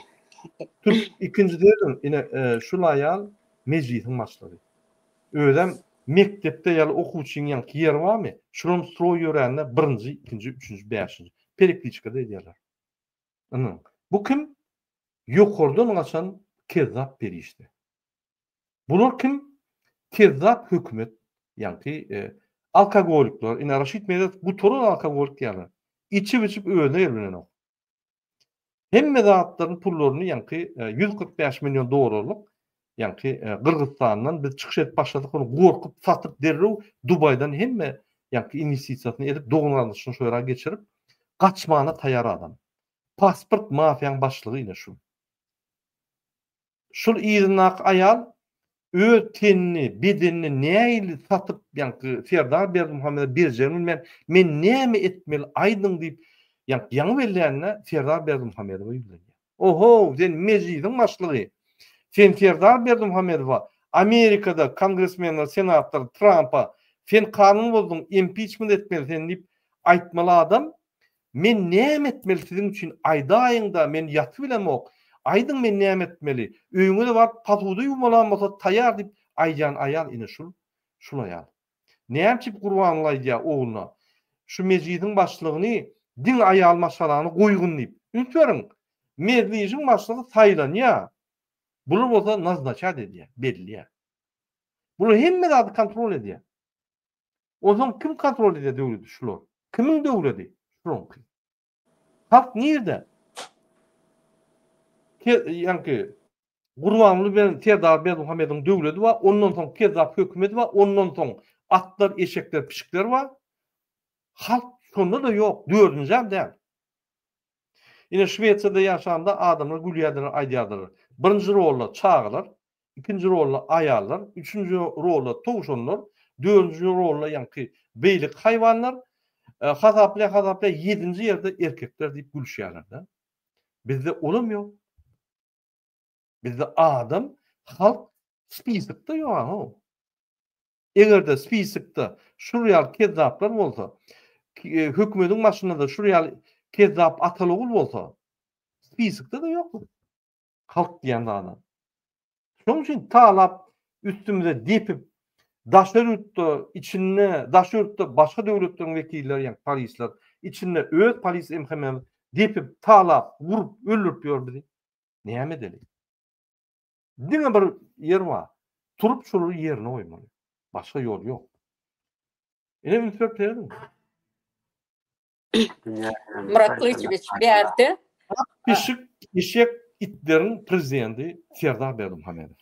Türk ikinji sözüm ine e, şul aýal mejlisiň başlygy. Özem mekdepde ýaly okuwçyň ýaňky ýeri barmy? Şulam stroý ýörände birinji, ikinji, üçünji, bäşinji perekliçkada edýärler. Ynha, bu kim? Ýokardan gaçan kezzap perişde. Bular kim? Kezzap hökümet, ýaňky e, alkogolikler. Ine Raşid Meredow gutaran alkogolik diýýärler. Içip-içip özüne gelip Hemme zatlaryň pullaryny ýaňky 145 e, million dollarlyk ýaňky e, Gyrgyzystandan biz çykyş edip başladyk, ony gorkup satyp derrew Dubaýdan hemme ýaňky inwestisiýasyny edip dogan-garyndaşyny şo ýere geçirip gaçmana taýar adam. Pasport mafiýaň başlygy ine şu. Şul yzyndaky aýal öz tenini, bedenini nähili satyp, ýaňky Serdar Berdimuhamedowa berjegini bilmän, men näme etmeli aýdyň diýip, ýaňky ýaňy bellände Serdar Berdimuhamedowa ýüzlenýär. Ohow, sen Mejlisiň başlygy. Sen Serdar Berdimuhamedowa Amerikada kongresmenler, senator Trampa sen kanun bozduň, impiçment etmeli seni diýip aýtmaly adam. Men näme etmeli siziň üçin aýdaýyňda men ýatybilemok aýdyň men näme etmeli öýüňize baryp pasuda ýuwmalam bolsa taýar diýip aýdýan aýal ine şul şul aýal. Näme üçin Gurbanguly aýdýar ogluna şu mejlisiň başlygyny diňe aýal maşgalany goýgun diýip. Üns beriň mejlisiň başlygy saýlanýar bular bolsa naznaçat edýär belleýär. Bular hemme zady kontrol edýär. Onsoň kim kontrol edýär döwleti? Şular. Kimiň döwleti? Şularyňky. Halk nirde? Ýaňky Gurbanguly bilen Serdar Berdimuhamedowyň döwleti bar, ondan soň kezzap hökümeti bar, ondan soň atlar, eşekler, pişikler bar. Halk şonda-da ýok, dördünjem däl. Ine Şwesiýada ýaşanda adamlar gülýärdiler, aýdýardylar. Birinji rolda çagalar, ikinji rolda aýallar, üçünji rolda towşanlar, dördünji rolda ýaňky beýleki haýwanlar, hasaplaýa hasaplaýa ýedinji ýerde erkekler diýip gülüşýärler-de. Bizde olam ýok. Bizde adam, halk spisokda ýok-a. Eger-de spisokda şul ýaly kezzaplar bolsa, hökümediň başynda-da şul ýaly kezzap ataly-ogul bolsa, spisokda-da ýok halk diýen zada. Şonuň üçin talap üstümize depip, daşary ýurtda, içinde, daşary ýurtda başga döwletleriň wekilleri, ýagny polisler, içinde öz polis MHM-miz depip, talap, urup, öldürip ýör bizi. Näme edeli? Diňe bir ýer bar. Turup şolary ýerine goýmaly. Başga ýol ýok. Ine üns berip serediň. Myrat Gylyçowiç bärde. Pişik, eşek, itleriň prezidenti Serdar Berdimuhamedow.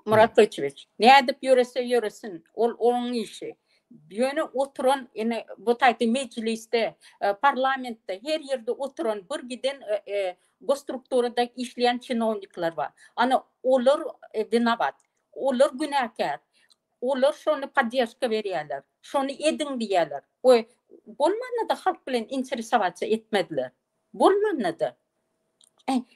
Myrat Gylyçowiç, nädip ýörese ýöresin, ol onuň işi. Ýöne oturan ine bu taýda mejlisde, parlamentde her ýerde oturan bir giden Gosstrukturada işleýän çinownikler bar. Ana, olar winowat. Olar günäkär. Olar şony podderžka berýärler. Şony ediň diýýärler. We bolmanda-da halk bilen interesowatsa etmediler. Bolmanda-da.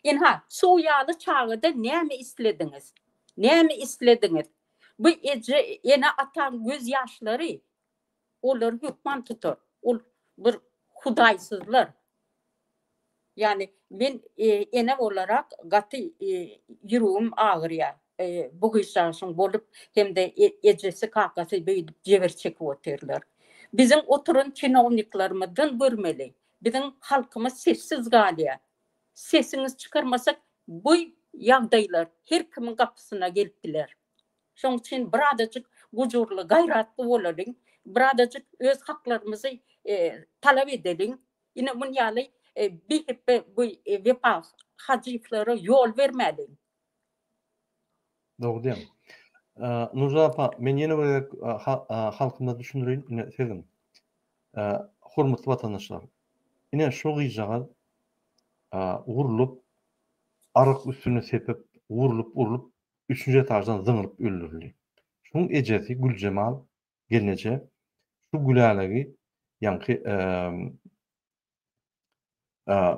Ynha, suw ýaly çagada näme islediňiz? Näme islediňiz? Bu eje, ene-ataň göz ýaşlary olary hökman tutar. Ol bir hudaýsyzlar. Ýagny men ene bolarak gaty ýüregim agyrýar. Bu gyzjagazyň bolup hem-de ejesi kakasy beýdip jebir çekip otyrlar. Biziň oturan çinowniklarymyzdan görmeli. Biziň halkymyz sessiz galýar. Sesiňizi çykarmasak bu ýagdaýlar her kimiň gapysyna gelip biler. Şoň üçin birazajyk gujurly, gaýratly bolalyň. Birazajyk öz haklarymyzy talap edeliň. Ine mun ýaly bihepbe bu Wepa Hajyýewlere ýol bermäliň. Dogry diýýäň. Nurjan apa, men ýene bir gezek halkymyza düşündireýin, ine siziň. Hormatly watandaşlar, ine şu gyzjagaz urlup, arak üstüne sepip, urlup, urlup, üçünji etaždan zyňylyp öldürildi. Şuň ejesi Güljemal gelneje şu Gülälegi ýaňky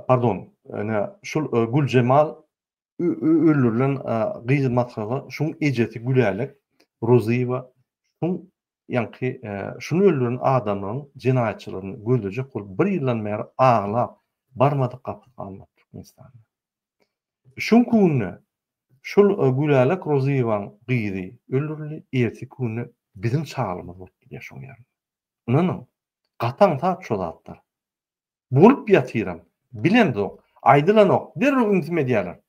pardon, ine şul Güljemal öldürilen gyz maşgala şuň ejesi Gülälek Rozyýewa şuň ýaňky şuny öldüren adamlaryň jenaýatçylaryny gözlejek bolup bir ýyldan bäri aglap barmadyk gapysy galmady Türkmenistanda. Şuňky günde şol Gülälek Rozyýewaň gyzy öldürildi, erteki günde biziň çagalymyz bolup gidýär şoň ýerine. Ynanyň, gaty aňsat şo zatlar. Bolup ýatyram, bilemzok, aýdylanok, derrew ümsüm edýärler.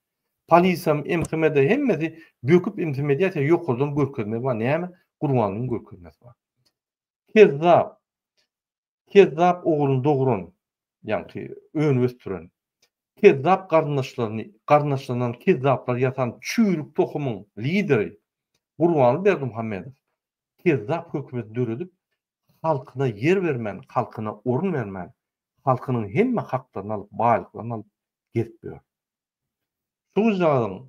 Polisam, MHM-de hemmesi böküp ümsüm edýär, sebäbi ýokardan görkezme bar, näme, Gurbanlyň görkezmesi bar. Kezzap, Kezzap ogluny dogran, ýaňky önüp ösdüren, kezzap garyndaşlaryny, garyndaşlaryndan kezzaplar ýasan çüýrük tohumyň lideri Gurbanguly Berdimuhamedow kezzap hökümeti döredip, halkyna ýer bermän, halkyna orun bermän, halkynyň hemme haklaryny alyp, baýlyklaryny alyp gezip ýör. Şu gyzjagazyň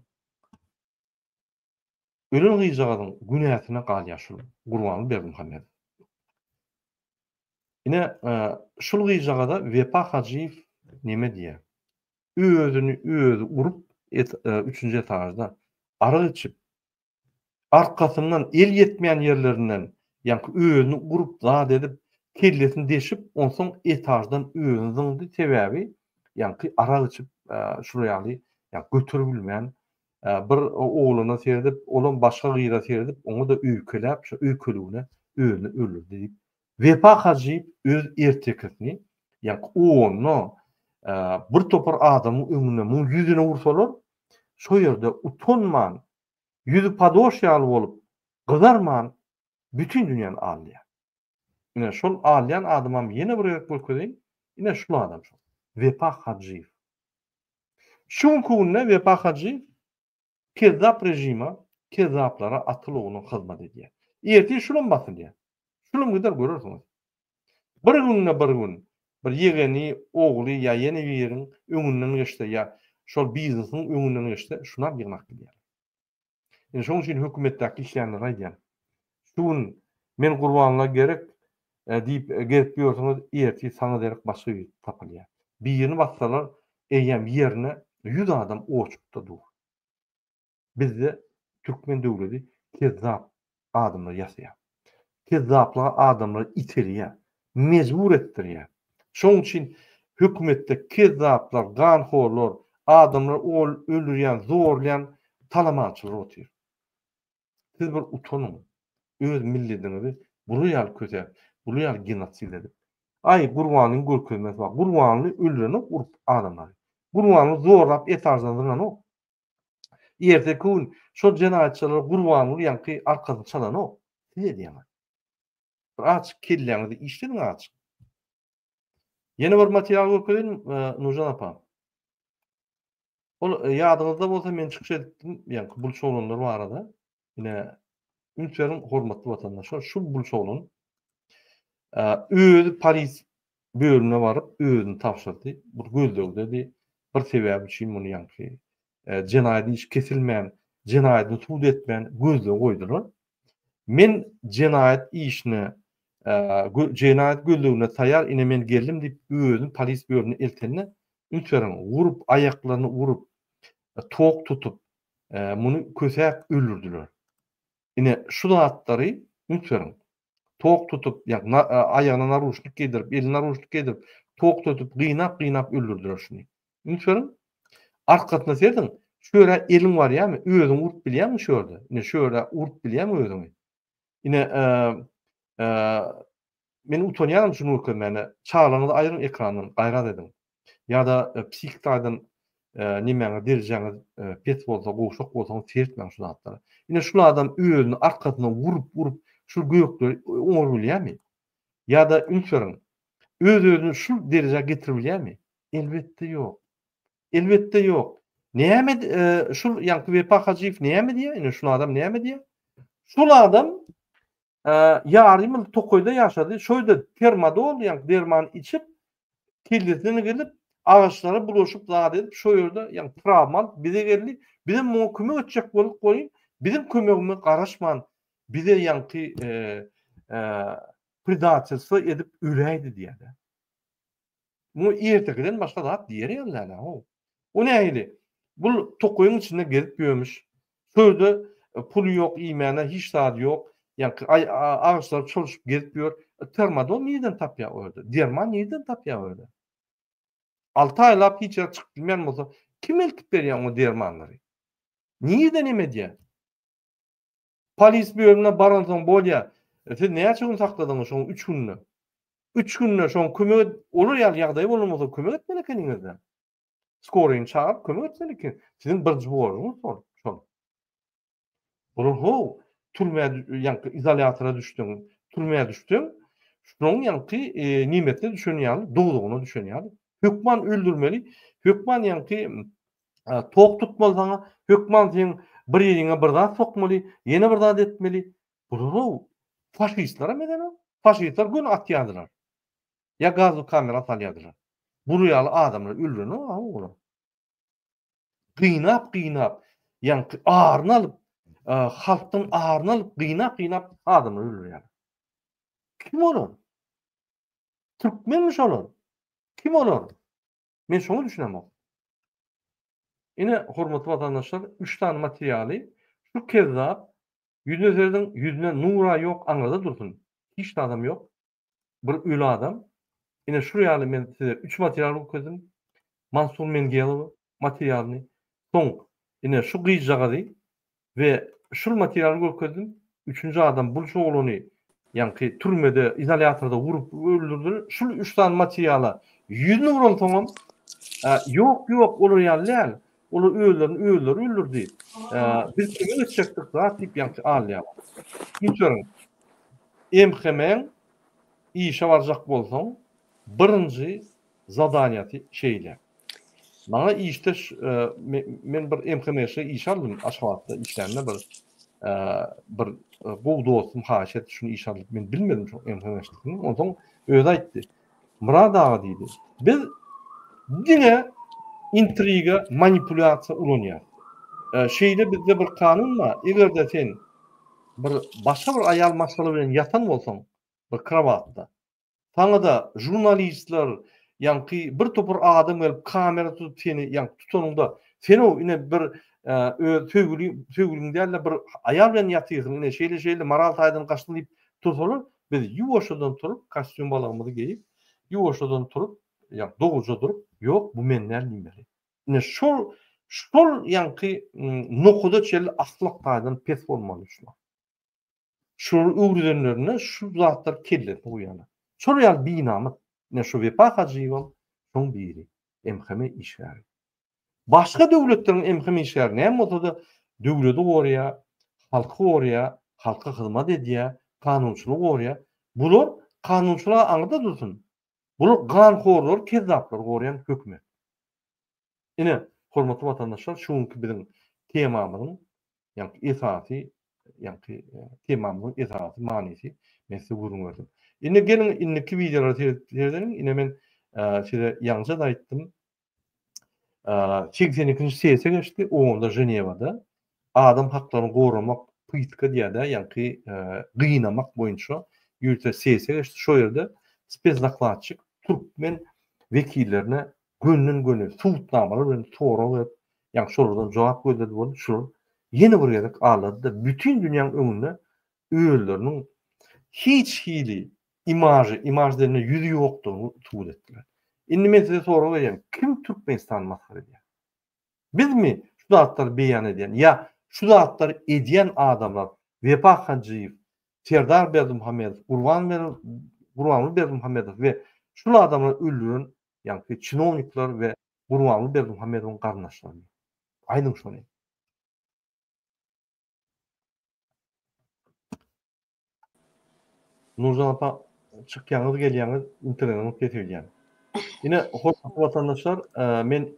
Ölen gyzjagazyň günäsine galýar şul Gurbanguly Berdimuhamedow. Ine, şul gyzjagaza Wepa Hajyýew neme diýýär? Özüni özi urup, üçünji etažda arak içip, arkasyndan el ýetmeýän ýerlerinden ýaňky özüni urup zat edip, Kellesini deşip, onsoň etaždan özüni zyňdy, sebäbi ýaňky arak içip, şular ýaly ýa göteribilmän, bir oglana seredip, olam başga gyza seredip, oňa-da öýkeläp, şo öýkeligine özüni öldürdi diýip, Wepa Hajyýew öz ertekisini, ýaňky onda bir topar adamyň öňünde muň ýüzüne ursalar, şo ýerde utanman, ýüzi padoş ýaly bolup, gyzarman bütin dünýäni aldaýar. Ine, şol alýan adamam ýene bir gezek görkezeýin. Ine, şul adam şol. Wepa Hajyýew. Şu günki günde Wepa Hajyýew kezzap režime, kezzaplara atyl-oguna hyzmat edýär. Ertir şulam basylýar. Şulam gider görersiňiz. Bir günde bir gün bir ýegeni, ogly ýa ýene biriň öňünden geçse ýa şol biznesiň öňünden geçse şunam ýygnap gidýär. Indi şonuň üçin hökümetdäki işleýänlere aýdýan. Şu gün men Gurbanla gerek diýip gezip ýörsüňiz, ertir saňa derek başga biri tapylýar. Birini bassalar, eýýäm ýerine 100 adam oçurtda dur. Bizde türkmen döwleti kezzap adamlar ýasaýar. Kezzaplyga adamlary iterýär, mejbur etdirýär. Şonuň üçin hökümetde kezzaplar, ganhorlar, adamlary öldürýän, zorlaýan talamançylar otyr. Siz bir utanyň, öz millediňizi bular ýaly kösäp, bular ýaly genosid edip. Aý, Gurbanyň görkezmesi bar. Gurbanly öldürenok urup adamlary. Gurbanly zorlap etaždan zyňanok. Erteki gün şol jenaýatçylara Gurbanguly ýaňky arkasyny çalanok. Siz edýäňiz. Bir azjyk kelläňizi işlediň azjyk. Ýene bir material görkezeýin Nurjan apa. Ol ýadyňyzda bolsa men çykyş edipdim ýaňky bulç oglanlar barada. Ine üns beriň hormatly watandaşlar şu bulç oglan özi polis bölümine baryp özüni tabşyrdy. Bir gözlegdedi. Bir sebäp üçin muny ýaňky jenaýat iş kesilmän, jenaýatyny sud etmän gözlege goýdular. Men jenaýat işine jenaýat gözlegine taýýar, ine men geldim diýip özüni polis bölümine eltende üns beriň, urup, aýaklaryny urup, tok tutup, muny kösäp öldürdiler. Ine şu zatlary üns beriň. Tok tutup, ýagny aýagyna naruşnik geýdirip, eline naruşnik geýdirip, tok tutup, gynap-gynap öldürdiler şuny. Üns beriň. Arkasyna serediň. Şu ýere eliň barýarmy? Özüňi urup bilýäňmi şu ýerde? Ine şu ýerde urup bilýäňmi özüňi? Ine, men utanýaryn şuny görkezmäne. Çagalaryňyzy aýryň ekrandan, gaýrat ediň. Ýa-da psihik taýdan nemäňiz, derejäňiz pes bolsa, gowşak bolsaňyz seretmäň şu zatlara. Ine şul adam özüni arkasyna urup-urup şul gökleri oňaryp bilýärmi? Ýa-da üns beriň, öz-özüni şul derejä getirip bilýärmi? Elbetde ýok. Elbetde ýok. Näme şul ýaňky Wepa Hajyýew näme diýýär? Ine şul adam näme diýýär? Şul adam ýarym ýyl tokaýda ýaşady. Şo ýerde termadol ýaňky dermany içip, kellesine gelip, agaçlara bulaşyp zat edip, şo ýerde ýaňky trawma alyp bize geldi. Bizem muňa kömek etjek bolduk welin, biziň kömegimize garaşman bize ýaňky predatelstwo edip öläýdi diýýär. Muňa ertekiden başga zat diýer ýaly däl-ä, how. O nähili? Bul tokaýyň içinde gezip ýörmüş. Şo ýerde puly ýok, iýmäne hiç zady ýok. Ýaňky agaçlara çolaşyp gezip ýör. Termadol nireden tapýar o ýerde? Derman nireden tapýar o ýerde? Alty aýlap hiç ýere çykyp bilmeýän bolsa, kim eltip berýär oňa dermanlary? Nireden em edýär? Polis bölümine baransoň bolýa. Siz näçe gün sakladyňyz şoň üç günde? Üç günde şoň kömek et, olar ýaly ýagdaý bolan bolsa kömek etmeli ekeniňizde. Skoryny çagyryp kömek etmeli eken. Siziň birinji borjuňyz şol, şol. Olar how, türmä ýaňky izolýatora düşdüň, türmä düşseň, şoň ýaňky nimesine düşen ýaly, dowzagyna düşen ýaly. Hökman öldürmeli, hökman ýaňky tok tutmaly saňa, hökman seň bir ýeriňe bir zat sokmaly, ýene bir zat etmeli. Bular-ow faşistlerem edenok. Faşistler göni atýardylar. Ýa gazly kamera salýardylar. Bular ýaly adamlary öldürenok-a olar. Gynap-gynap, ýaňky aryny alyp, halkdan aryny alyp, gynap-gynap adamlary öldürýärler. Kim olar? Türkmenmi şolar? Kim olar? Men şoňa düşünemok. Ine, hormatly watandaşlar, üç sany materialy şu kezzap ýüzüne serediň, ýüzüne nur-a ýok, aňyrda dursun, hiç zadam ýok. bir öli adam. Ine şul ýaly men size üç material görkezdim. Mansur Mengelow materialyny, soň ine şu gyzjagazy we şul materialy görkezdim. Üçünji adam bul şu oglany ýaňky türmede izolýatorda urup öldürdiler. Şul üç sany materiala ýüzüni uransoňam ýok ýok olar ýaly däl. Olar özlerini özleri öldürdi. Biz kömek etjekdik zat diýip ýaňky alýarlar. Üns beriň. MHM-iň işe barjak bolsaň birinji zadaniýasy şeýle. Maňa işdeş men bir MHM-şe işe aldym Aşgabatda işlände bir bir gowy dostum haýyş etdi şuny işe al diýip men bilmedim şo MHM-şligini. Onsoň özi aýtdy. Myrat aga diýdi. Biz diňe intriga, manipulýasiýa ulanýarys. Şeýle bizde bir kanun bar, eger-de sen bir başga bir aýal maşgala bilen ýatan bolsaň bir krowatda, saňa-da žurnalistler, ýaňky bir topar adam gelip kamera tutup seni ýaňky tutanyňda, sen-ow ine bir öz söýgüli, söýgüliň däl-de bir aýal bilen ýatyrsyň, ine şeýle-şeýle moral taýdan gaçdyň diýip tursalar, Biz ýuwaşjadan turup, kostýum balagymyzy geýip, ýuwaşjadan turup, ýa dogruja durup, ýok, bu men däl diýmeli. Ine şol, şol ýaňky nokada çenli ahlak taýdan pes bolmaly şular. Şulary öwredenlerinde şu zatlar kellesine guýarlar. Şol ýaly binamys. Ine şu Wepa Hajyýewem şoň biri. MHM işgäri. Başga döwletleriň MHM işgäri näme bolsa-da döwleti goraýar, halky goraýar, halka hyzmat edýär, kanunçylygy goraýar. Bular kanunçylyga aňyrda dursun. Bular ganhorlary, kezzaplary goraýan hökümet. Ine, hormatly watandaşlar, şu günki biziň temamyzyň ýaňky esasy ýaňky temamyzyň esasy manysy men size gürrüň berdim. Indi geliň indiki wideolara seredeliň. Ine men size ýaňyja-da aýtdym. 82-nji sessiýa geçdi, onda Ženewada adam haklaryny goramak pytka diýýär-de, ýaňky gynamak boýunça ýörite sessiýa geçdi. Şo ýerde spesdokladçyk türkmen wekillerine gönden-göni subutnamalar bilen sorag berip, ýaňky şolardan jogap gözledi boldy. Şular ýene bir gezek aldady-da, bütin dünýäň öňünde özleriniň hiç hili imažy, imaž diýende ýüzi ýokdugyny subut etdiler. Indi men size sorag berýän, kim Türkmenistany masgara edýär? Bizmi şu zatlary beýan edýän ýa şu zatlary edýän adamlar Wepa Hajyýew, Serdar Berdimuhamedow, Gurban Gurbanguly Berdimuhamedow we şul adamlary öldüren ýaňky çinownikler we Gurbanguly Berdimuhamedowyň garyndaşlarymy? Aýdyň şony. Nurjan apa çykýaňyz gelýäňiz internetiňiz pes öýdýän. Ine hormatly watandaşlar men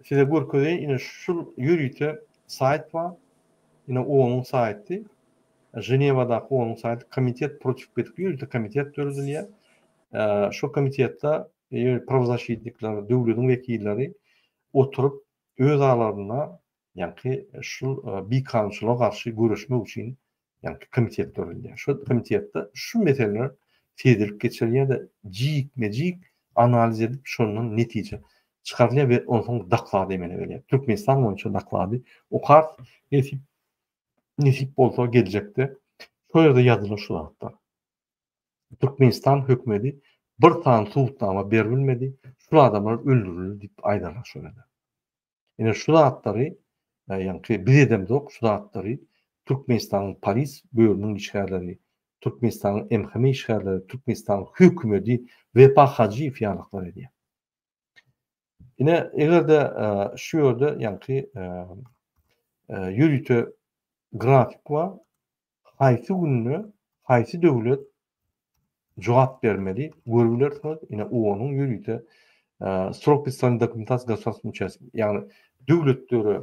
size görkezeýin ine şul ýörite saýt bar. Ine onuň saýty. Ženewadaky onuň saýty komitet protiv pytk ýörite komitet döredilýär. Şo komitetde prawozasşitnikler, döwlediň wekilleri oturyp öz aralarynda ýaňky şul bikanunçylyga garşy göreşmek üçin ýaňky komitet döredilýär. Şol komitetde şu meseleler seredilip geçirilýär-de, jikme-jik analiz edip, şondan netije çykarylýar we onsoň doklad emele gelýär. Türkmenistan boýunça doklady okarys, nesip nesip bolsa geljekde. Şo ýerde ýazylan şu zatlar. Türkmenistan hökümeti bir sany subutnama beribilmedi, şul adamlar öldürildi diýip aýdarlar şo ýerde. Ine şu zatlary ýaňky biz edemzok şu zatlary Türkmenistanyň polis bölüminiň işgärleri, Türkmenistanyň MHM işgärleri, Türkmenistanyň hökümeti Wepa Hajyýew ýalyklar edýär. Ine eger-de şu ýerde ýaňky ýörite grafik bar. Haýsy günde haýsy döwlet jogap bermeli görüp bilersiňiz. Ine OON-yň ýörite srok predstavleniýa dokumentasiýa gosudarstweniý uçastki, ýagny döwletlere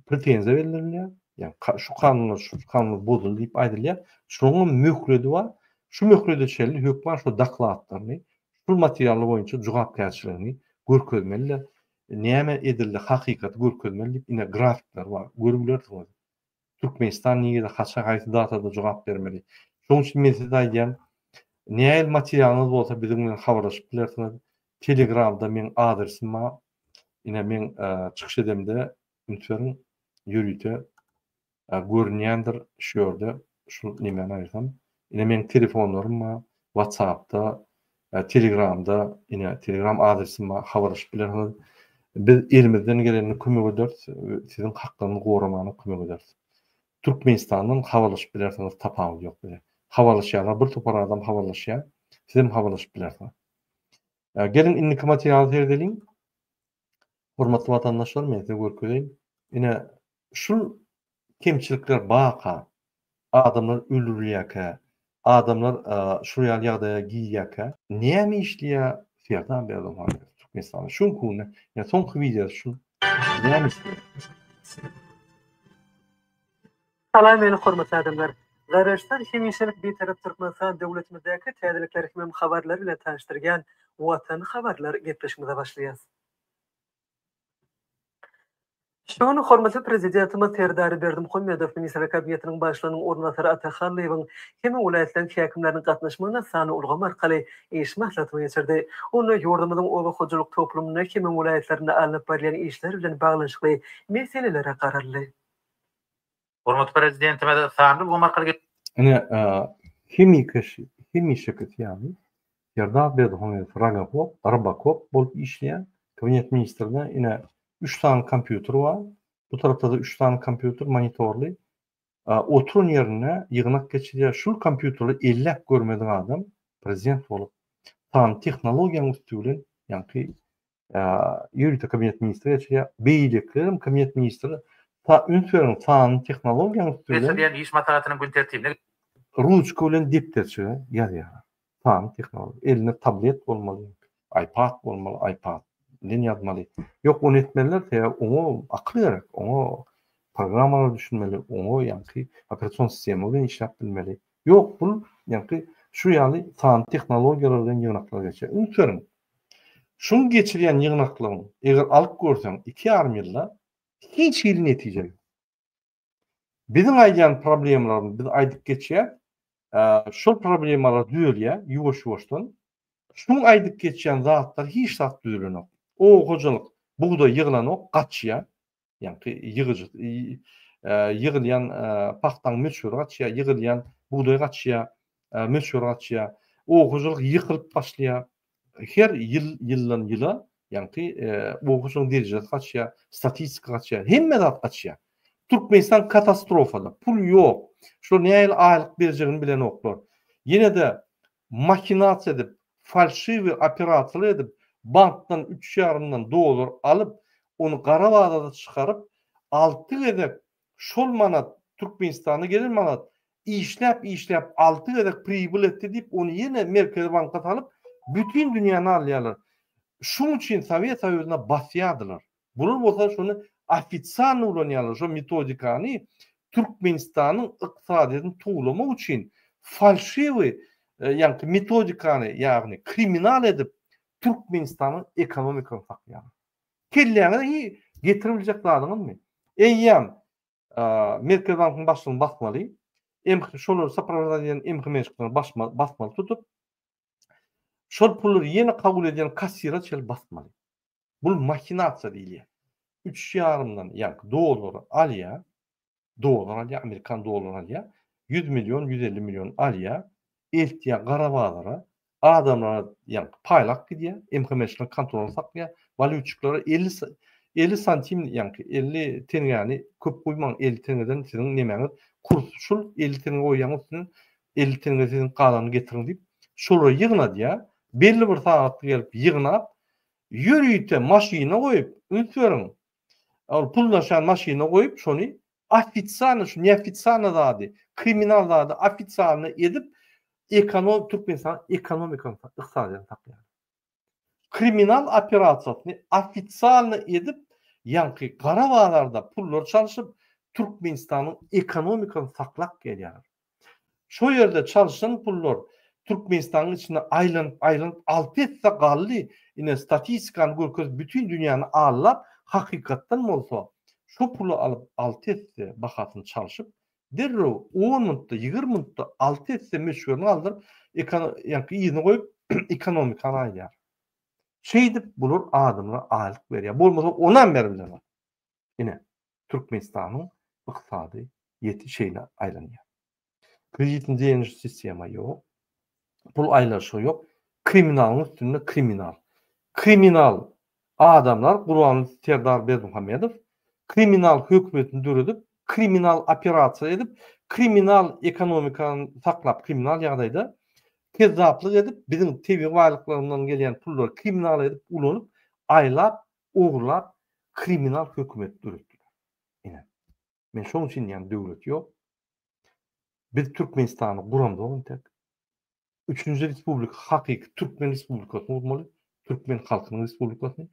pretenziýa bildirilýär. Ýagny şu kanunlar, şu kanunlar bozuldy diýip aýdylýar. Şonuň hem möhledi bar. Şu möhlede çenli hökman şu dokladlaryny, şu materiallar boýunça jogapkärçiligini görkezmeliler. Näme edildi, hakykaty görkezmeli diýip ine grafikler bar. Görüp bilersiňiz. Türkmenistan nirede haçan haýsy datada jogap bermeli. Şonuň üçin men size aýdýan nähili materialyňyz bolsa biziň bilen habarlaşyp bilersiňiz. Telegramda meň adresim bar. Ine meň çykyş edemde üns beriň ýörite görünýändir şu ýerde şu nemäni aýyrsam. Ine meň telefonlarym bar. WhatsAppda. Telegramda ine Telegram adresim bar habarlaşyp bilersiňiz. Biz elimizden gelenini kömek ederis, siziň haklaryňyzy goramana kömek ederis. Türkmenistandan habarlaşyp bilersiňiz tapawudy ýok bize. Habarlaşýarlar bir topar adam habarlaşýar. Sizem habarlaşyp bilersiňiz. Geliň indiki materiala seredeliň. Hormatly watandaşlar men size görkezeýin. Ine şul kemçilikler barka, adamlar öldürilýärkä, adamlar şul ýaly ýagdaýa girýärkä, näme işleýär Serdar Berdimuhamedow Türkmenistanda şu günki günde, ýa soňky wideosy şu näme işleýär? Salam meni hormatly adamlar! Garaşsyz hemişelik Bitarap Türkmenistan döwletimizdäki täzelikler hemem habarlar bilen tanyşdyrýan Watan habarlar gepleşigimize başlaýas. Şu gün hormatly Prezidentimiz Serdar Berdimuhamedow Ministrler Kabinetiniň Başlygynyň orunbasary Ata Hallyýewiň hem welaýatlaryň häkimleriniň gatnaşmagynda sanly ulgam arkaly iş maslahatyny geçirdi. Onda ýurdumyzyň oba hojalyk toplumynda hem welaýatlarynda alnyp barylýan işler bilen baglanyşykly meselelere garaldy. Hormatly Prezidentimiz sanly ulgam arkaly Ine, hemişekisi ýaly, Serdar Berdimuhamedow rogokop, robokop bolup işleýär. Kabinet ministrine ine üç sany kompýuter bar. Bu tarapda-da üç sany kompýuter monitorly. Oturan ýerinde ýygnak geçirýär. Şul kompýuterleri elläp görmedik adam prezident bolup, sanly tehnologiýanyň üsti bilen ýaňky ýörite kabinet ministri geçirýär. Beýlekilerem kabinet ministri üns beriň sanly tehnologiýanyň üsti bilen Geçirilýän iş maslahatynyň gün tertibine ruçka bilen depderçege ýazýarlar. Sanly tehnologiýa. Elinde tablet bolmaly, iPad bolmaly, iPad bilen ýazmaly. Ýok, ony etmeliler, sebäbi oňa akyl gerek, oňa programmalara düşünmeli, oňa ýaňky operasion sistema bilen işläp bilmeli. Ýok, bul ýaňky şu ýaly sanly tehnologiýalar bilen ýygnaklar geçýär. Üns beriň, Şuň geçirýän ýygnaklygyň eger alyp görseň iki ýarym ýylda hiç hili netije ýok. Biziň aýdýan problemalarymyzy biz aýdyp geçýäs. Şol problemalar düzelýär ýuwaş-ýuwaşdan. Şuň aýdyp geçýän zatlary hiç zat düzelenok. Oba hojalyk bugdaý ýygylanok, gaçýar. Ýaňky ýygyjy ýygylýan pagtaň möçberi gaçýar, ýygylýan bugdaý gaçýar, möçberi gaçýar. Oba hojalyk ýykylyp başlaýar. Her ýyl ýyldan ýyla ýaňky oba hojalygyň derejesi gaçýar, statistika gaçýar, hemme zat gaçýar. Türkmenistan katastrofada, pul ýok. Şol nähili aýlyk berjegini bilenoklar. Ýene-de mahinasiýa edip, falşiwi operasiýalar edip, bankdan üç ýarymdan dollar alyp, ony gara bazarda çykaryp, alty gezek şol manat, Türkmenistana gelen manat işläp işläp alty gezek pribyl etdi diýip, ony ýene Merkezi banka salyp, bütin dünýäni alýarlar. Şuň üçin Sowet Soýuzyna basýardylar. Bular bolsa şony ofisialny ulanýarlar, şo metodikany Türkmenistanyň ykdysadyýetini towlamak üçin falşiwi ýaňky metodikany, ýagny kriminal edip Türkmenistanyň ekonomikasyny saklaýarlar. Kelläňize hi getirip biljek zadyňyzmy? Eýýäm Merkezi bankyň başlygyny basmaly, MH şolary soprawždad edýän MHM-şikleri basmaly tutup, şol pullary ýene kabul edýän kassire çenli basmaly. Bul mahinasiýa diýilýär. Üç ýarymdan ýaňky dollary alýar, dollar alýar, amerikan dollary alýar, 100 million, 150 million alýar, eltýär gara bazara, adamlara ýaňky paýlap gidýär, MHM-çiler kontrolyny saklaýar, walýutçiklara 50 50 santim ýaňky 50 teňňäni köp guýmaň, 50 teňňeden siziň nemäňiz kurs şul 50 teňňe goýýaňyz üstünden 50 teňňe siziň galanyny getiriň diýip, şolary ýygnadýar, belli bir sagatda gelip ýygnap, Ýörite maşyna goýup, üns beriň, ol pullaşan maşyna goýup, şony ofisialno, şu neofisialno zady, kriminal zady ofisialno edip, ekonom, Türkmenistan ekonomikasyny, ykdysadyýetini saklaýar. Kriminal operasiýasyny ofisialno edip, ýaňky gara bazarda pullary çalşyp, Türkmenistanyň ekonomikasyny saklap gelýärler. Şo ýerde çalşylan pullar Türkmenistanyň içinde aýlanyp aýlanyp alty esse galdy, ine statistikany görkezip bütin dünýäni aldap, hakykatdan bolsa şo puly alyp alty esse bahasyny çalşyp derrew on minutda ýigrimi minutda alty esse möçberini galdyryp ýaňky yzyna goýup ekonomikany aýdýar. Şeýdip bular adamlara aýlyk berýär. Bolmasa onam berip bilenok. Ine Türkmenistanyň ykdysady ýeti şeýle aýlanýar. Kreditni deňiş sistema ýok. Pul aýlanyşygy ýok. Kriminalyň üstünde kriminal. Kriminal adamlar Gurbanguly Serdar Berdimuhamedow kriminal hökümetini döredip, kriminal operasiýa edip, kriminal ekonomikany saklap, kriminal ýagdaýda kezzaplyk edip, biziň tebigy baýlyklarymyzdan gelýän pullary kriminal edip ulanyp, aýlap, ogurlap kriminal hökümet döretdiler. Ine. Men şoň üçin diýýän döwlet ýok. Biz Türkmenistany guramzok entek. Üçünji respublika hakyky türkmen respublikasyny gurmaly. Türkmen halkynyň respublikasyny.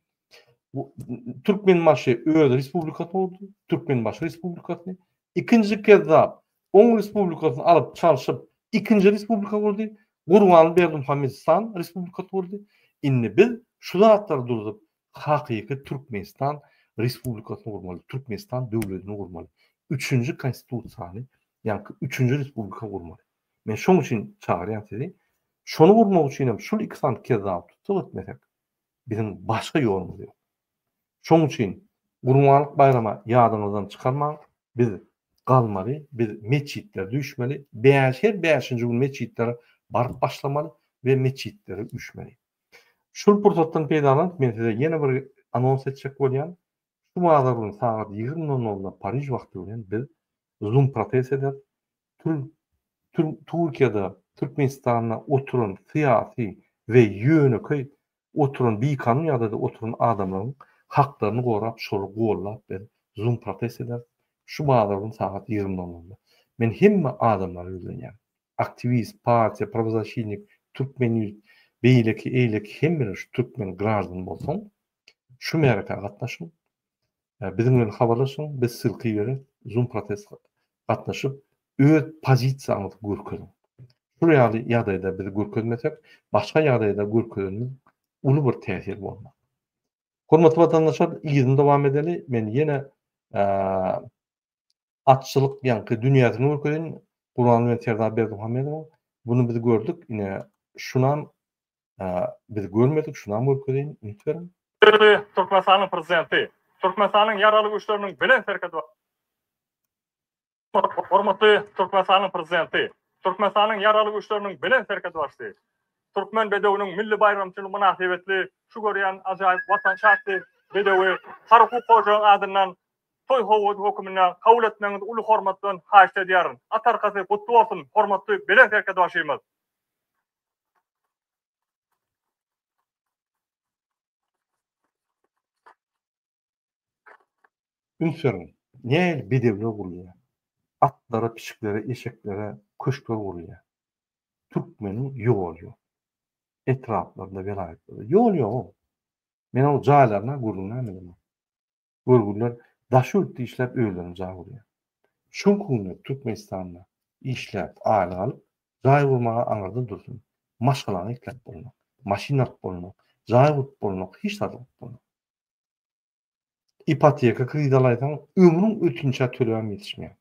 Türkmenbaşy öz respublikasyny gurdy. Türkmenbaşy respublikasyny. Ikinji kezzap oň respublikasyny alyp çalşyp ikinji respublika gurdy. Gurbanly Berdimuhamedistan respublikasy gurdy. Indi biz şu zatlary durzup hakyky Türkmenistan respublikasyny gurmaly. Türkmenistan döwletini gurmaly. Üçünji konstitusiýany, ýaňky üçünji respublika gurmaly. Men şoň üçin çagyrýan sizi. Şony gurmak üçin hem şul iki sany kezzaby tussag etmesek, biziň başga ýolumyz ýok. Şoň üçin Gurbanlyk baýrama ýadyňyzdan çykarmaň, biz galmaly, biz metjitlere düýşmeli, bäş her bäşinji gün metjitlere baryp başlamaly we metjitlere üýşmeli. Şul pursatdan peýdalanyp men size ýene bir anons etjek bolýan. Şu bazar güni sagat 20 nol nolda Pariž wagty bilen biz Zoom protest ederis. Türkiýede, Türkmenistanda oturan syýasy we ýönekeý oturan bikanun ýagdaýda oturan adamlaryň haklaryny gorap şolary gollap biz Zoom protest ederis. Şu bazar güni sagat 20 nol nolda. Men hemme adamlara ýüzlenýän. Aktiwist, partiýa, prawozasşitnik, türkmen beýleki eýleki hemmeler şu türkmen graždan bolsaň şu märekä gatnaşyň. Biziň bilen habarlaşyň, biz ssylka ibereris, Zoom protest gatnaşyp, öz pozisiýaňyzy görkeziň. Şul ýaly ýagdaýda biz görkezmesek, başga ýagdaýda görkezenimiz uly bir täsir bolmaz. Hormatly watandaşlar, yzyny dowam edeli. Men ýene atçylyk ýaňky dünýäsini görkezeýin. Gurbanguly bilen Serdar Berdimuhamedowyň. Buny biz gördük. Ine, şunam Biz görmedik, şunam görkezeýin, üns beriň. Türkmenistanyň Prezidenti, Türkmenistanyň Ýaragly Güýçleriniň Belent Serkerdebaşysy Hormatly Türkmenistanyň Prezidenti, Türkmenistanyň Ýaragly Güýçleriniň Belent Serkerdebaşysy, Türkmen bedewiniň milli baýramçylygy mynasybetli şu görýän ajaýyp Watançy atly bedewi Harby hukuk goraýjylaryň adyndan toý sowgady höküminde kabul etmegiňizi uly hormat bilen haýyşt edýärin. At arkasy gutly bolsun, hormatly Belent Serkerdebaşymyz! Üns beriň, nähili bedewler gurulýar. Atlara, pişiklere, eşeklere köşkler gurulýar. Türkmeniň ýoly ýok. Etraplarda, welaýatlarda ýol ýok. Men oň jaýlaryna gürrüň näme Görgüliler daş ýurtda işläp özlerine jaý gurýar. Şu günki günde Türkmenistanda işläp aýlyk alyp jaý gurmaga aňyrda dursun, maşgalaňy ekläp bolmaz, maşyn alyp bolmaz, jaý gurup bolmaz, hiç zat gurup bolmaz. Ipoteka kredit alaýsaň ömrüň ötünçä töläbem ýetişmeýär.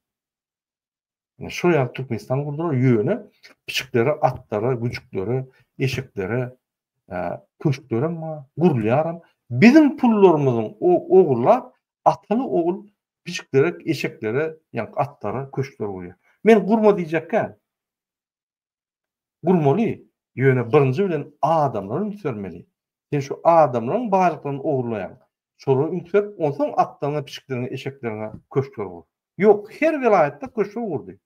Ine şol ýaly Türkmenistan gurdular, ýöne pişiklere, atlara, güjüklere, eşeklere köşklerem bar, gurulýaram. Biziň pullarymyzyň ogurlap, ataly ogul pişiklere, eşeklere, ýa atlara köşkler gurýar. Men gurma diýjekkä. Gurmaly, ýöne birinji bilen adamlara üns bermeli. Sen şu adamlaryň baýlyklaryny ogurlaýaň. Şolara üns berip, onsoň atlaryňa, pişikleriňe, eşekleriňe köşkler gur. Ýok, her welaýatda köşkler gurdy.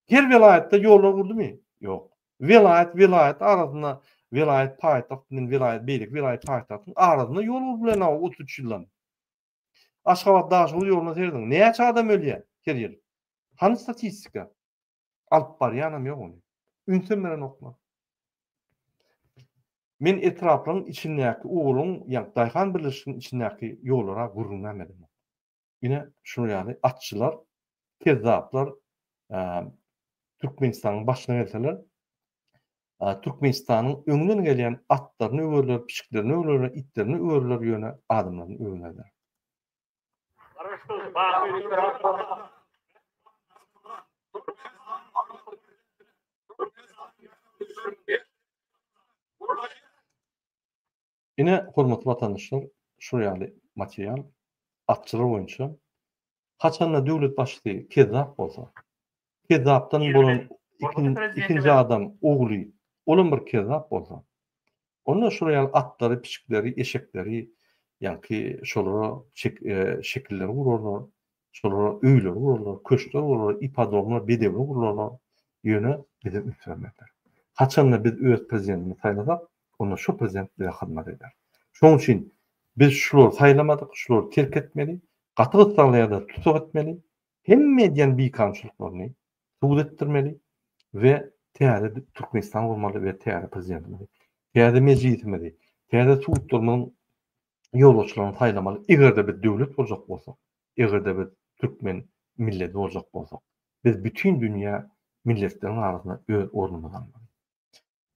Her welaýatda ýollar gurdumy? Ýok. Welaýat, welaýat arasynda, welaýat paýtagt bilen welaýat, beýleki welaýat paýtagtyň arasynda ýol gurup bilenok 33 ýyldan. Aşgabat Daşoguz ýoluna serediň. Näçe adam ölýär her ýyl? Hany statistika? Alyp barýanam ýok ony. Ünsem berenoklar. Men etraplaryň içindäki ogulyň, ýa daýhan birleşiginiň içindäki ýollara gürrüňem edemok. Ine, şular ýaly atçylar, kezzaplar Türkmenistanyň başyna gelseler, Türkmenistanyň öňden gelýän atlaryny öwerler, pişiklerini öwerler, itlerini öwerler, ýöne adamlaryny öwmezler. Garaşsyz, baky Bitarap Ine, hormatly watandaşlar, şul ýaly material atçylar boýunça. Haçanda döwlet başçysy kezzap bolsa, kezzapdan bolan ikinji adam ogly, olam bir kezzap bolsa. Onda şular ýaly atlary, pişikleri, eşekleri, ýaňky şolara şekilleri gurarlar, şolara öýleri gurarlar, köşkler gurarlar, ipodromlar, bedewler gurarlar. Ýöne bize üns bermezler. Haçanda biz öz prezidentimizi saýlasak, onda şo prezident bize hyzmat eder. Şonuň üçin biz şulary saýlamadyk, şulary terk etmeli, gaty gyssagly ýagdaýda tussag etmeli, hemme edýän bikanunçylyklaryny subut etdirmeli we täze Türkmenistan gurmaly we täze prezidentimizi, täze mejlisimizi, täze sudlarymyzyň ýolbaşçylaryny saýlamaly. Eger-de biz döwlet boljak bolsak, eger-de biz türkmen milleti boljak bolsak, biz bütin dünýä milletleriň arasynda öz ornumyzy almaly.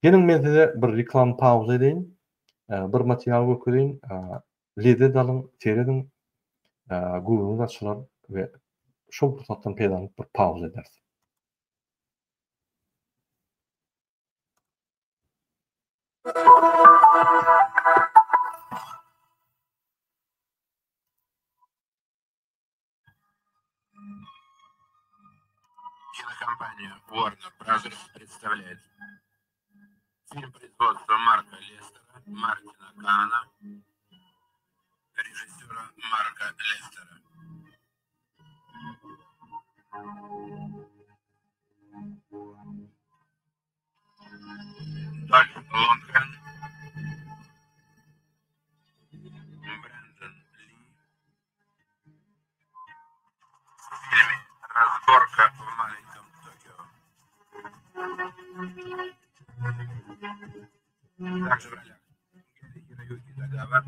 Geliň men size bir reklama pauza edeýin. Bir material görkezeýin. Lezzet alyň, serediň. Göwnüňiz açylar we şol pursatdan peýdalanyp bir pauza ederis. Кинокомпания Warner Brothers представляет фильм производства Марка Лестера, Мартина Каана, режиссера Марка Лестера. Дольф Лундгрен, Брэндон Ли в фильме «Разборка в маленьком Токио». Также в ролях Гэри Хироюки Тагава,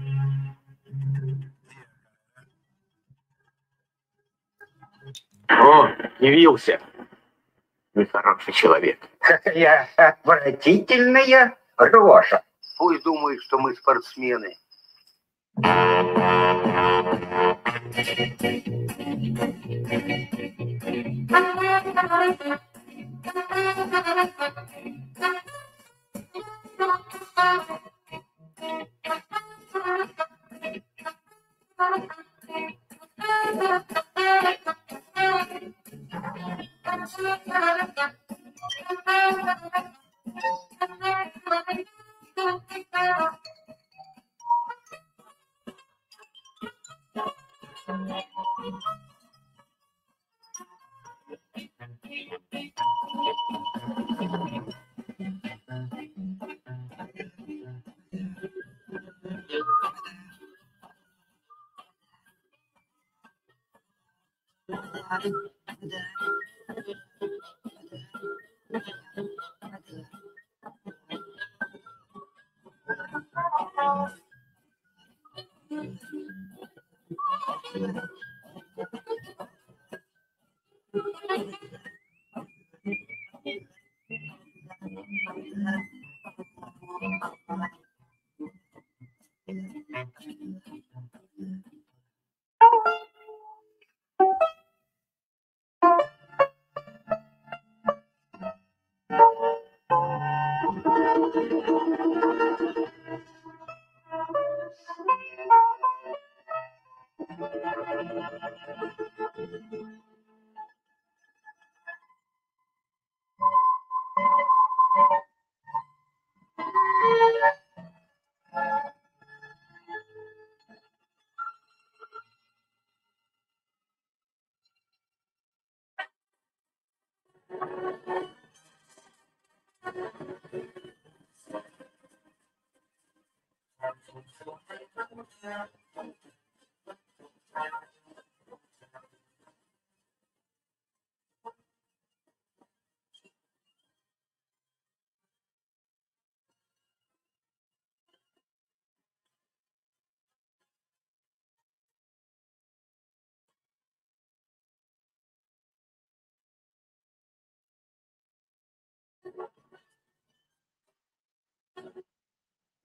Тиа Каррера, О, явился. Нехороший человек. Какая отвратительная рожа. Пусть думают, что мы спортсмены.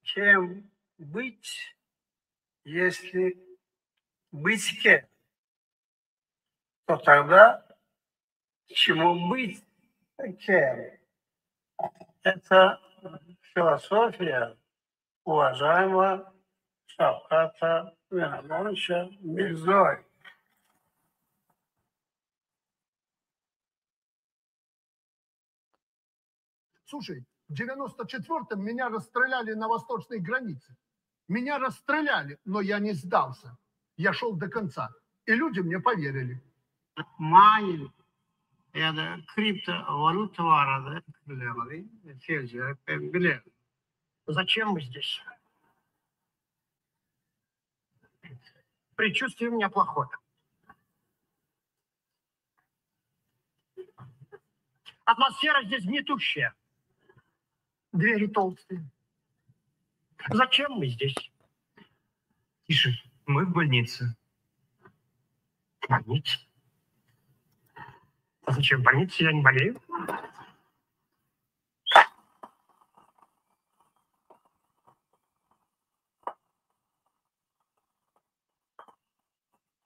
Чем быть, если быть кем, то тогда чему быть кем? Это философия уважаемого Шавката Миромоновича Мирзоева. Слушай. В 94-м меня расстреляли на восточной границе. Меня расстреляли, но я не сдался. Я шел до конца. И люди мне поверили. Maýyl ýa-da kriptowalýuta barada pikirleriňizi seljerip hem bilerin. Зачем мы здесь? Предчувствие у меня плохое. Атмосфера здесь гнетущая. Двери толстые. Зачем мы здесь? Тише, мы в больнице. В больнице? А зачем в больнице? Я не болею.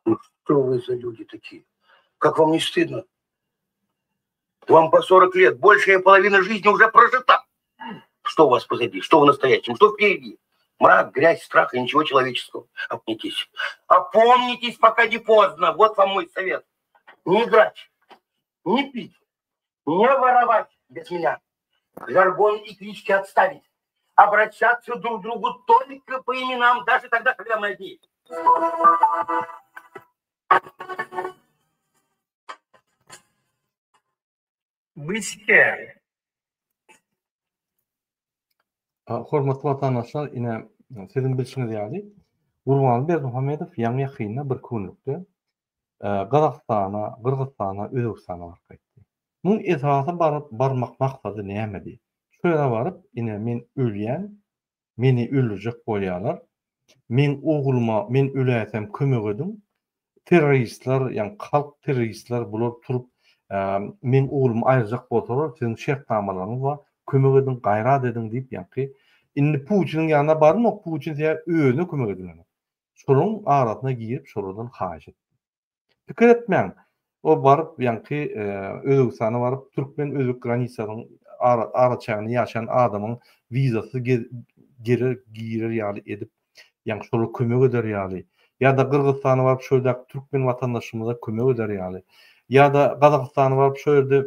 Ну что вы за люди такие? Как вам не стыдно? Вам по 40 лет, большая половина жизни уже прожита. Что у вас позади? Что в настоящем? Что впереди? Мрак, грязь, страх и ничего человеческого. Опомнитесь. Опомнитесь, пока не поздно. Вот вам мой совет. Не играть, не пить, не воровать без меня. Жаргон и клички отставить. Обращаться друг к другу только по именам, даже тогда, когда мы одни. Быть кем? Hormatly watandaşlar, ine, siziň bilşiňiz ýaly, Gurbanguly Berdimuhamedow ýaňy-ýakynda bir günlükde Gazagystana, Gyrgyzystana, Özbegistana baryp gaýtdy. Muň esasy baryp barmak maksady nämedi? Şu ýere baryp, ine, men ölýän, meni öldürjek bolýarlar, meň ogluma men öläýsem kömek ediň, terroristler, ýagny halk terroristler bular turup, meň oglumy aýyrjak bolsalar, siziň şertnamalaryňyz bar, kömek ediň, gaýrat ediň diýip, ýaňky indi Putiniň ýanyna barmok, Putin sebäbi özüne kömek edilenok. Şolaryň arasyna girip, şolardan haýyş etdi. Pikir etmäň, o baryp, ýaňky Özbegistana baryp, türkmen-özbek granisasynyň araçäginde ýaşaýan adamyň wizasyz geler, girer ýaly edip, ýaňky şolara kömek eder ýaly, ýa-da Gyrgyzystana baryp şo ýerdäki türkmen watandaşymyza kömek eder ýaly, ýa-da Gazagystana baryp şo ýerde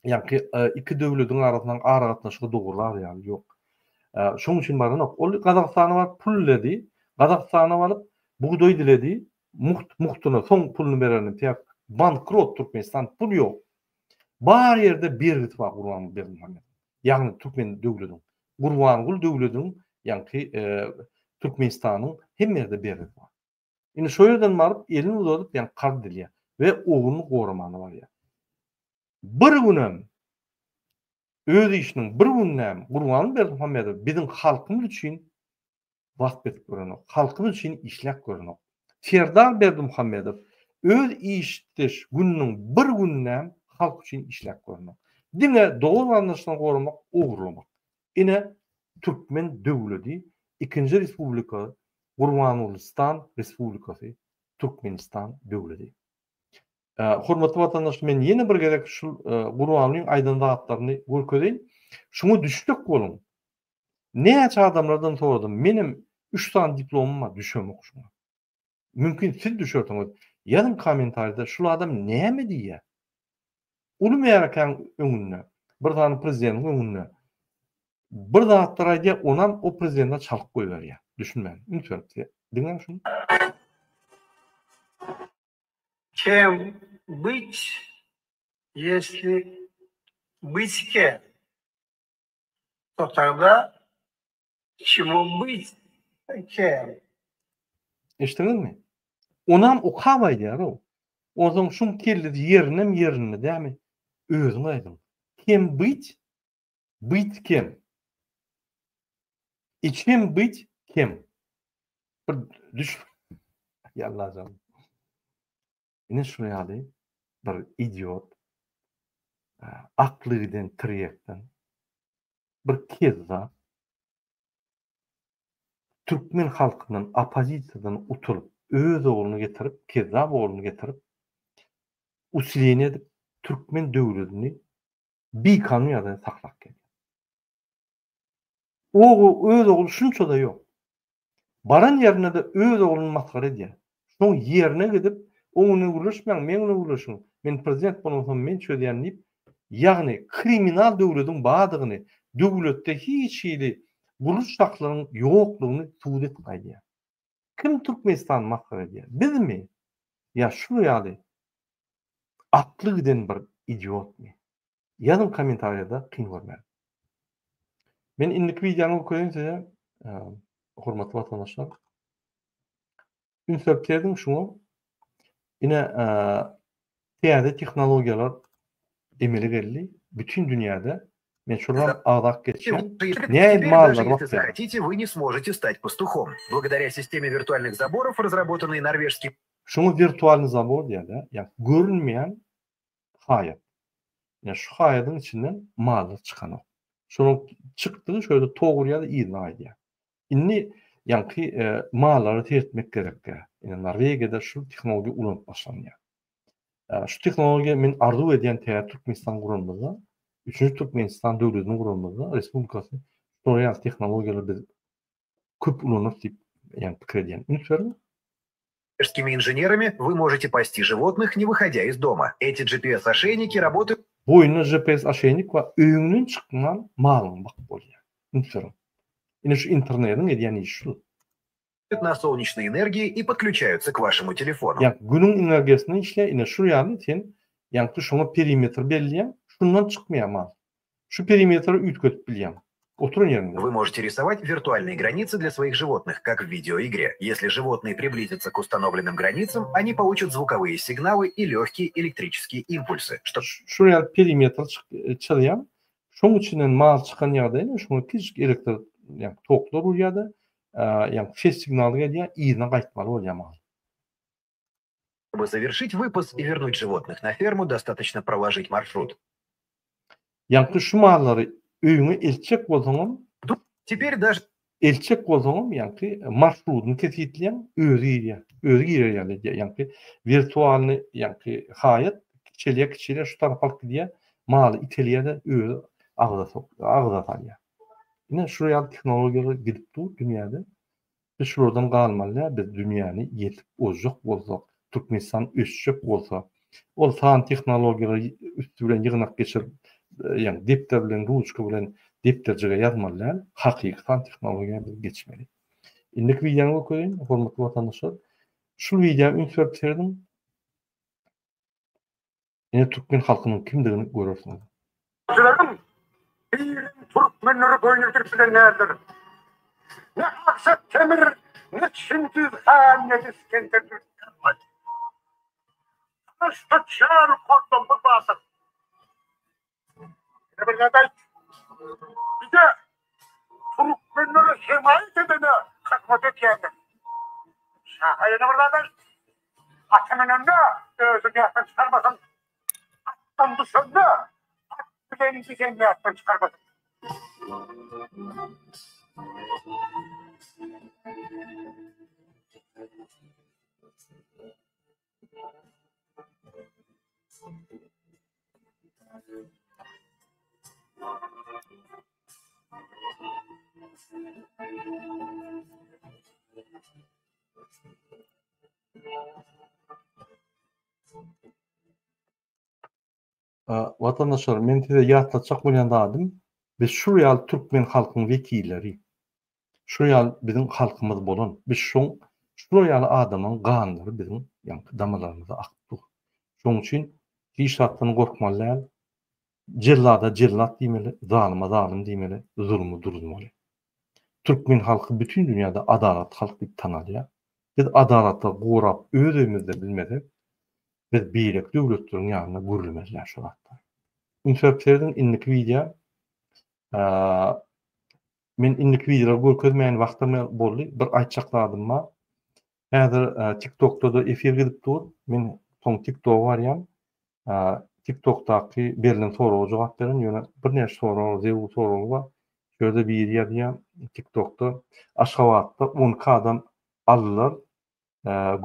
ýaňky iki döwlediň arasyndaky aragatnaşygy dogrular ýaly, ýok. Şoň üçin baranok. Ol Gazagystana baryp pul diledi, Gazagystana baryp bugdaý diledi, mugt mugtuna soň puluny bererin diýip, bankrot Türkmenistan pul ýok. Bar ýerde bergisi bar Gurbanguly Berdimuhamedowyň. Ýagny türkmen döwlediniň. Gurbanguly döwlediniň ýaňky Türkmenistanyň hemme ýerde bergisi bar. Indi şo ýerden baryp elini uzadyp ýaňky karz dilýär we ogluny goramana barýar. Bir günem öz işiniň bir gününem Gurbanguly Berdimuhamedow biziň halkymyz üçin wasp edip görenok. Halkymyz üçin işläp görenok. Serdar Berdimuhamedow öz işdeş gününiň bir gününem halk üçin işläp görenok. Diňe dogan garyndaşlaryny goramak, ogurlamak. Ine türkmen döwledi, ikinji respublika Gurbangulistan respublikasy, Türkmenistan döwledi. Hormatly watandaş men ýene bir gezek şul Gurbangulyň aýdan zatlaryny görkezeýin. Şuňa düşjek boluň. Näçe adamlardan soradym, menem üç sany diplomym bar, düşemok şuňa. Mümkin siz düşersiňiz. Ýazyň kommentariýada şul adam näme diýýär? Uly märekäň öňünde, bir sany prezidentiň öňünde bir zatlar aýdýar, onam o prezidente çalyp goýberýär. Düşünmän. Üns berip diňläň şuny. Kem byt, ýesli byt kem. To tagda çemu byt kem. Eşitdiňizmi? Onam okap aýdýar-ow. Onsoň şuň kellesi ýerindemi ýerinde dämi? Özüňiz aýdyň. Kem byt, byt kem. I çem byt kem. Bir düş Aý Allajan. Ine şular ýaly bir idiot, akly giden tirýekden bir kezzap türkmen halkyndan oppozisiýadan utulyp öz ogluny getirip kezzap ogluny getirip usileniýe edip türkmen döwletini bikanun ýagdaýda saklap gelýär. Ogul öz ogly şunçada ýok. Baran ýerinde-de öz ogluny masgara edýär. Şoň ýerine gidip, oň bilen gürleşmäň, meň bilen gürleşiň, men prezident bolansoň men çözýän diýip, ýagny kriminal döwlediň bardygyny, döwletde hiç hili gurluş şahslaryň ýoklugyny subut edip gaýdýar. Kim Türkmenistany masgara edýär? Bizmi? Ýa şular ýaly akly giden bir idiotmy? Ýazyň kommentariýada kyn görmän. Men indiki wideony görkezeýin size, hormatly watandaşlar. Üns berip serediň şuňa. Ine, täze tehnologiýalar emele geldi bütin dünýäde. Men şolam agzap geçýän. Nähili mallar bakýar. Захотите, вы не сможете стать пастухом. Благодаря системе виртуальных заборов, разработанной норвежским Şuňa wirtualnyý zabor diýýärler, ýagny görünmeýän haýat. Ýa şu haýadyň içinden mallar çykanok. Şonuň çykdygy şu ýerde tok urýar-da yzyna gaýdýar. Indi ýaňky mallara seretmek gerekkä. Ine Norwegiýada şu tehnologiýa ulanyp başlanýar. Şu tehnologiýa men arzuw edýän täze Türkmenistan guranymyzda, üçünji Türkmenistan döwletini guranymyzda, respublikasyny şolar ýaly tehnologiýalary biz köp ulanarys diýip ýaňky pikir edýän. Üns beriň. Норвежскими инженерами вы можете пасти животных, не выходя из дома. Эти GPS-ошейники работают Boýnunda GPS oşeýnik bar, öýüňden çykman malyňy bakyp bolýar. Üns beriň. Ine şu internediň edýän işi şul. на солнечной энергии и подключаются к вашему телефону. Ýa günüň energiýasynda işleýär, ine şul ýaly sen ýaňky şoňa perimetr belleýäň, şundan çykmaýar mal. Şu perimetri üýtgedip bilýäň. Oturan ýeriňde. Вы можете рисовать виртуальные границы для своих животных, как в видеоигре. Если животные приблизятся к установленным границам, они получат звуковые сигналы и легкие электрические импульсы, что Şul ýaly perimetr çyzýaň. Şoň içinden mal çykan ýagdaýynda şoňa kiçijik elektr ýa toklar urýar-da, ýa ses signaly gelýär, yzyna gaýtmaly bolýar mal. Чтобы завершить выпас и вернуть животных на ферму, достаточно проложить маршрут. Ýaňky şu mallary öýüňe eltjek bolsaňam, Теперь даже eltjek bolsaňam ýaňky marşrudyny kesgitleýäň, özi girýär. Özi girer ýaly edýär. Ýaňky wirtualnyý ýaňky haýat kiçelýär, kiçelýär, şu tarapa alyp gidýär, maly itelýär-de özi agza sok, agza salýar. Ine şular ýaly tehnologiýalar gidip dur dünýäde. Biz şulardan galmaly däl, biz dünýäni ýetip ozjak bolsak, Türkmenistan ösjek bolsa, ol san tehnologiýalary üsti bilen ýygnak geçirip, ýagny depder bilen, ruçka bilen depderjige ýazmaly däl, hakyky san tehnologiýa biz geçmeli. Indiki wideony görkezeýin, hormatly watandaşlar. Şul wideoa üns berip serediň. Ine türkmen halkynyň kimdigini görersiňiz. Şularyň birem türkmenleri boýun egdirip bilen däldir. Ne Aksak Temir, ne Çingiz han, ne-de Isgender Dürkmen. Gylyç tutýan goldanmaz batyr. Ýene bir zat aýt. Bize türkmenlere hemaýat edene hyzmat edýändir. Şaha ýene bir zat aýt. Ata münende özüni ýatdan çykarmasyn. Atdan düşende at bilen gidenini ýatdan çykarmasyn. Watandaşlar, men size ýatlatjak bolýan zadym, biz şul ýaly türkmen halkyň wekilleri, şul ýaly biziň halkymyz bolan, biz şoň şular ýaly adamlaryň ganlary biziň ýaňky damarlarymyzda akyp dur. Şonuň üçin hiç zatdan gorkmaly däl, jellada jellat diýmeli, zalyma zalym diýmeli, zulmy duruzmaly. Türkmen halky bütin dünýäde adalatly halk diýip tanalýar. Biz adalaty gorap öz öýümizde bilmesek, biz beýleki döwletleriň ýanynda gürlemezler şu zatlar. Üns berip serediň indiki wideo men indiki wideolary görkezmeýän wagtym boldy. Bir aýtjak zadym bar. Häzir TikTokda-da efir gidip dur. Men soň TikToka barýan. TikTokdaky berlen soraga jogap beren, ýöne birnäçe sorag, zerur soraglar bar. Şu ýerde biri ýazýar TikTokda, Aşgabatda 12 adam aldylar,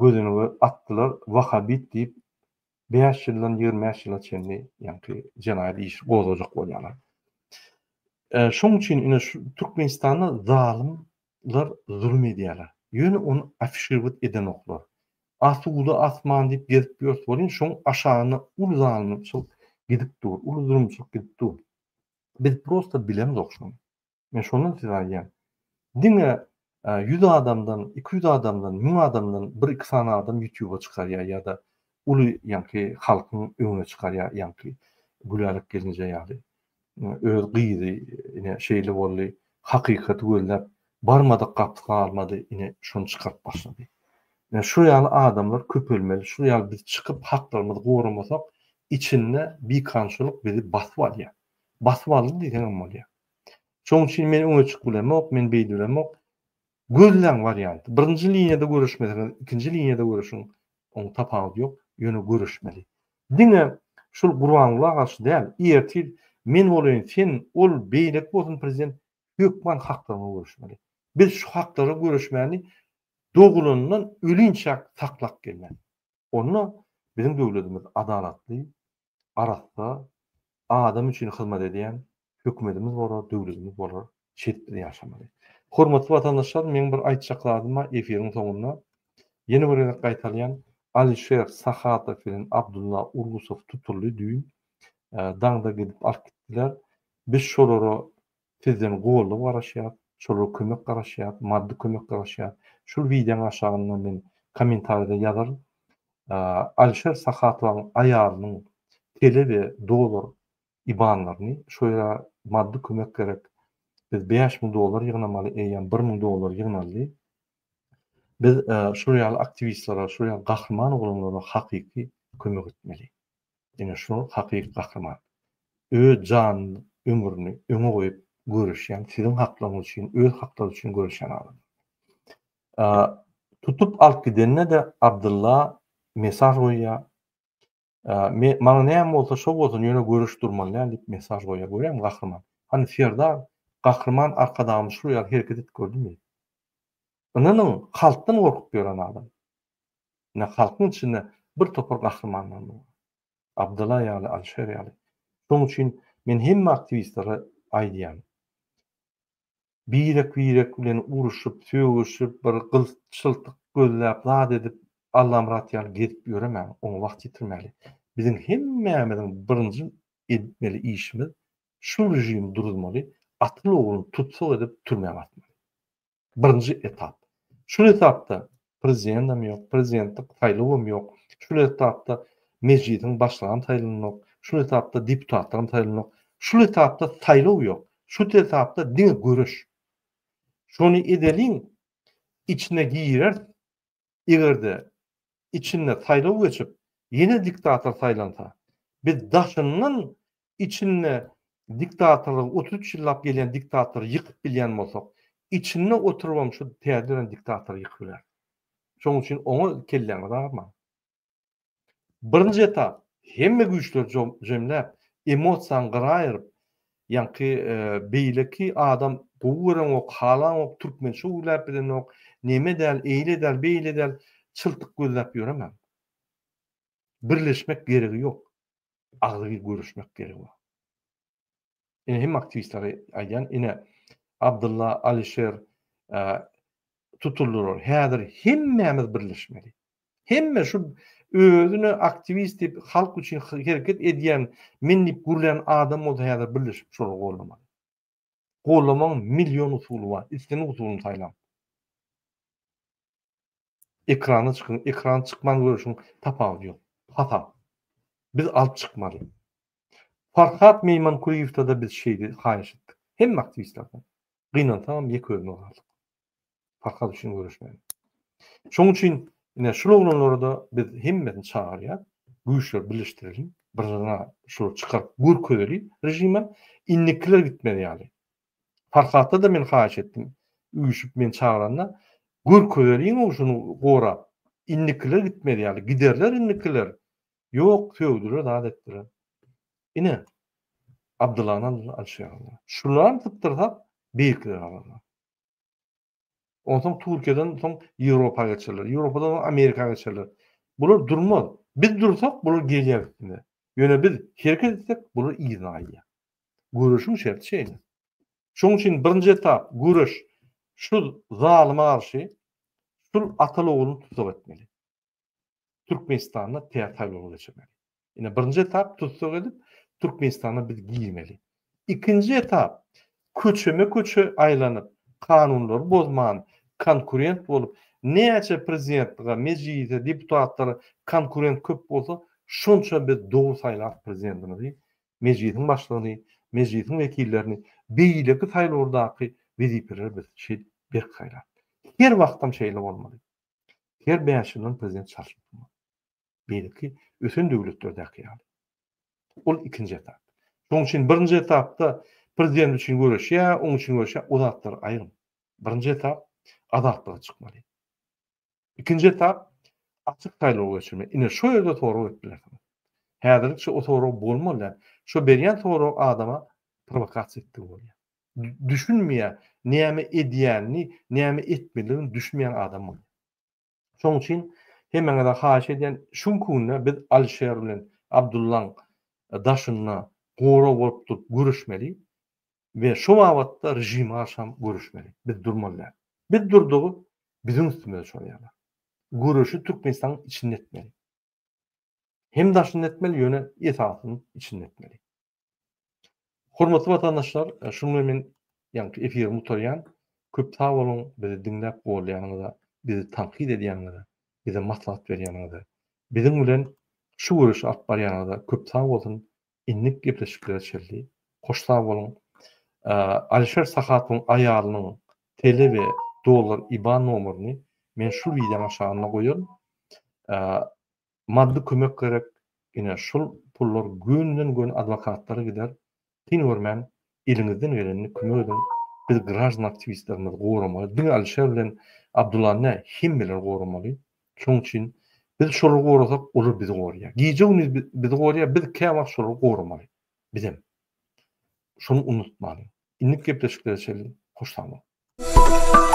gözenege atdylar, wahabit diýip, bäş ýyldan 25 ýyla çenli ýaňky jenaýat işi gozgajak bolýarlar. Şoň üçin ine şu Türkmenistanda zalymlar zulum edýärler. Ýöne ony afişirowat edenoklar. Asuda asman diýip gezip ýörüs welin şoň aşagynda uly zalymçylyk gidip dur, uly zulumçylyk gidip dur. Biz prosta bilemzok şony. Men şondan size aýdýan. Diňe 100 adamdan, 200 adamdan, 1000 adamdan bir-iki sany adam ýutuba çykarýar ýa-da uly ýaňky halkyň öňüne çykarýar ýaňky Gülälek gelneje ýaly. Öz gyzy ine şeýle boldy, hakykaty gözläp barmadyk gapysy galmady, ine şony çykaryp başlady. Ine şu ýaly adamlar köpelmeli, şu ýaly biz çykyp haklarymyzy goramasak içinde bikanunçylyk bizi basyp alýar. Basyp aldy diýseňem bolýar. Şonuň üçin men öňe çykyp bilemok, men beýle bilemok. Gözläň warianty. Birinji liniýada göreşmeseňiz, ikinji liniýada göreşiň, oň tapawudy ýok, ýöne göreşmeli. Diňe şul Gurbangula garşy däl, ertir men bolaýyn, sen, ol, beýleki bolsun prezident, hökman haklaryňa göreşmeli. Biz şu haklara göreşmäni dogulandan ölinçäk saklap gelmeli. Onda biziň döwletimiz adalatly, arassa, adam üçin hyzmat edýän hökümetimiz bolar, döwletimiz bolar, şeýdip biz ýaşamaly. Hormatly watandaşlar, meň bir aýtjak zadym bar efiriň soňunda. Ýene bir gezek gaýtalýan, Alişer Sahatow bilen Abdulla Urgusow tutuldy düýn. Daňda gidip alyp gitdiler. Biz şolara sizden goldaw garaşýas, şolara kömek garaşýas, maddy kömek garaşýas. Şul wideoň aşagynda men kommentariýada ýazaryn. Alişer Sahatowyň aýalynyň tele we dollar ibanlaryny şo ýere maddy kömek gerek. Biz 5000 dollar ýygnamaly, eýýäm 1000 dollar ýygnaldy. Biz şol ýaly aktiwistlere, şol ýaly gahryman oglanlara hakyky kömek etmeli. Ine şol hakyky gahryman. Öz janyny, ömrüni öňe goýup göreşýän, siziň haklaryňyz üçin, öz haklary üçin göreşýän adam. Tutup alyp gidende-de Abdylla mesaj goýýar. Me, maňa näme bolsa şo bolsun, ýöne göreş durmaly däl diýip mesaj goýýar. Görýäňmi gahryman. Hany Serdar, Gahryman Arkadagymyz şul ýaly hereket edip gördümi? Ynanyň, halkdan gorkup ýören adam. Ine halkyň içinde bir topar gahrymanlar bar. Abdylla ýaly, Alişer ýaly. Şonuň üçin men hemme aktiwistlere aýdýan. Birek-birek bilen uruşyp, sögüşip, bir gylt-çyltyk gözläp, zat edip, Allamyrat ýaly gezip ýöremäň, oňa wagt ýitirmäli. Biziň hemmämiziň birinji etmeli işimiz şu režimi duruzmaly, atyl ogluny tutsag edip türmä basmaly. Birinji etap. Şul etapda prezidendem ýok, prezidentlik saýlawam ýok. Şul etapda mejlisiň başlygam saýlanok, şul etapda deputatlaram saýlanok. Şul etapda saýlaw ýok. Şu etapda diňe göreş. Şony edeliň, içine gireris. Eger-de içinde saýlaw geçip, ýene diktator saýlansa, biz daşyndan içinde diktatorlygy 33 ýyllap gelýän diktatory ýykyp bilýän bolsak, içinde oturybam şu täze dörän diktatory ýykyp bileris. Şonuň üçin oňa kelläňizi agyrmaň. Birinji etap, hemme güýçleri jemläp, emosiýaňy gyra aýryp, ýaňky beýleki adam gowy göreňok, halaňok, türkmençe gürläp bilenok, neme däl, eýle däl, beýle däl, çyltyk gözläp ýöremäň. Birleşmek geregi ýok. Agzybir göreşmek geregi bar. Ine hemme aktiwistlere aýdýan, ine Abdylla, Alişer tutuldylar. Häzir hemmämiz birleşmeli. Hemme şu özüne aktiwist diýip halk üçin hereket edýän, men diýip gürlän adam bolsa häzir birleşip şolary goldamaly. Goldamagyň million usuly bar. Islendik usulyny saýlaň. Ekrana çykyň, ekrana çykman görüşiň tapawudy ýok. Hasap. Biz alyp çykmaly. Farhat Meýmankulyýewde-de biz şeýle haýyş etdik. Hemme aktiwistlerden. Gynansagam ýeke özümiz galdyk. Farhat üçin göreşmäge. Şonuň üçin ine şul oglanlara-da biz hemmesini çagyrýas. Güýçleri birleşdireliň. Birine şulary çykaryp görkezeli režime. Indikiler gitmez ýaly. Farhatda-da men haýyş etdim. Üýşüp meni çagyranda görkezeliň şuny gorap. Indikiler gitmez ýaly. Giderler indikiler. Ýok, sögdüler, zat etdiler. Ine, Abdyllany aldylar, Alişeri aldylar. Şularam sypdyrsak, beýlekileri alarlar. Onsoň Türkiýeden soň Ýewropa geçerler. Ýewropadan soň Amerika geçerler. Bular durmaz. Biz dursak, bular gelýär üstüne. Ýöne biz hereket etsek, bular yzyna gaýdýar. Göreşiň şerti şeýle. Şonuň üçin birinji etap göreş şu zalyma garşy şul ataly ogluny tussag etmeli. Türkmenistanda täze saýlawlar geçirmeli. Ine birinji etap tussag edip Türkmenistana biz girmeli. Ikinji etap, köçeme-köçe aýlanyp, kanunlary bozman, konkurent bolup, näçe prezidentlige, mejlise, deputatlara konkurent köp bolsa, şonça biz dogry saýlarys prezidentimizi, mejlisiň başlygyny, mejlisiň wekillerini, beýleki saýlawlardaky wezipeleri biz şeýdip berk saýlarys. Her wagtam şeýle bolmaly. Her bäş ýyldan prezident çalşyp durmaly. Beýleki ösen döwletlerdäki ýaly. Ol ikinji etap. Şonuň üçin birinji etapda prezident üçin göreşýär, oň üçin göreşýär, o zatlary aýryň. Birinji etap azatlyga çykmaly. Ikinji etap açyk saýlaw geçirmek. Ine şo ýerde sorag berip bilersiňiz. Häzirlikçe o sorag bolmaly däl. Şo berýän sorag adama prowokasiýa etdigi bolýar. Düşünmeýär, näme edýänini, näme etmelidigini düşünmeýän adam bolýar. Şonuň üçin hemmäňize haýyş edýän, şu günki günde biz Alişer bilen Abdullaň daşynda gorag bolup durup göreşmeli we şo babatda režime garşam göreşmeli. Biz durmaly däl. Biz durdugy biziň üstümize çozýarlar. Göreşi Türkmenistanyň içinde etmeli. Hem daşynda etmeli, ýöne esasyny içinde etmeli. Hormatly watandaşlar, şunuň bilen men ýaňky efirimi gutarýan. Köp sag boluň bizi diňläp goldaýanyňyza, bizi tankyt edýäniňize, bize maslahat berýäniňize, biziň bilen şu göreşi alyp barýanyňyza köp sag bolsun. Indiki gepleşiklere çenli hoş sag boluň. Alişer Sahatowyň aýalynyň tele we dollar IBAN nomerini men şu wideoň aşagynda goýaryn. Maddy kömek gerek ine şul pullar gönden göni adwokatlara gider kyn görmän eliňizden gelenini kömek ediň biz graždan aktiwistlerimizi goramaly diňe Alişer bilen Abdullany däl hemmeleri goramaly şoň üçin biz şolary gorasak olar bizi goraýar gije gündiz bizi goraýar biz käwagt şolary goramaly bizem şony unutmalyň indiki gepleşiklere çenli hoş sag boluň.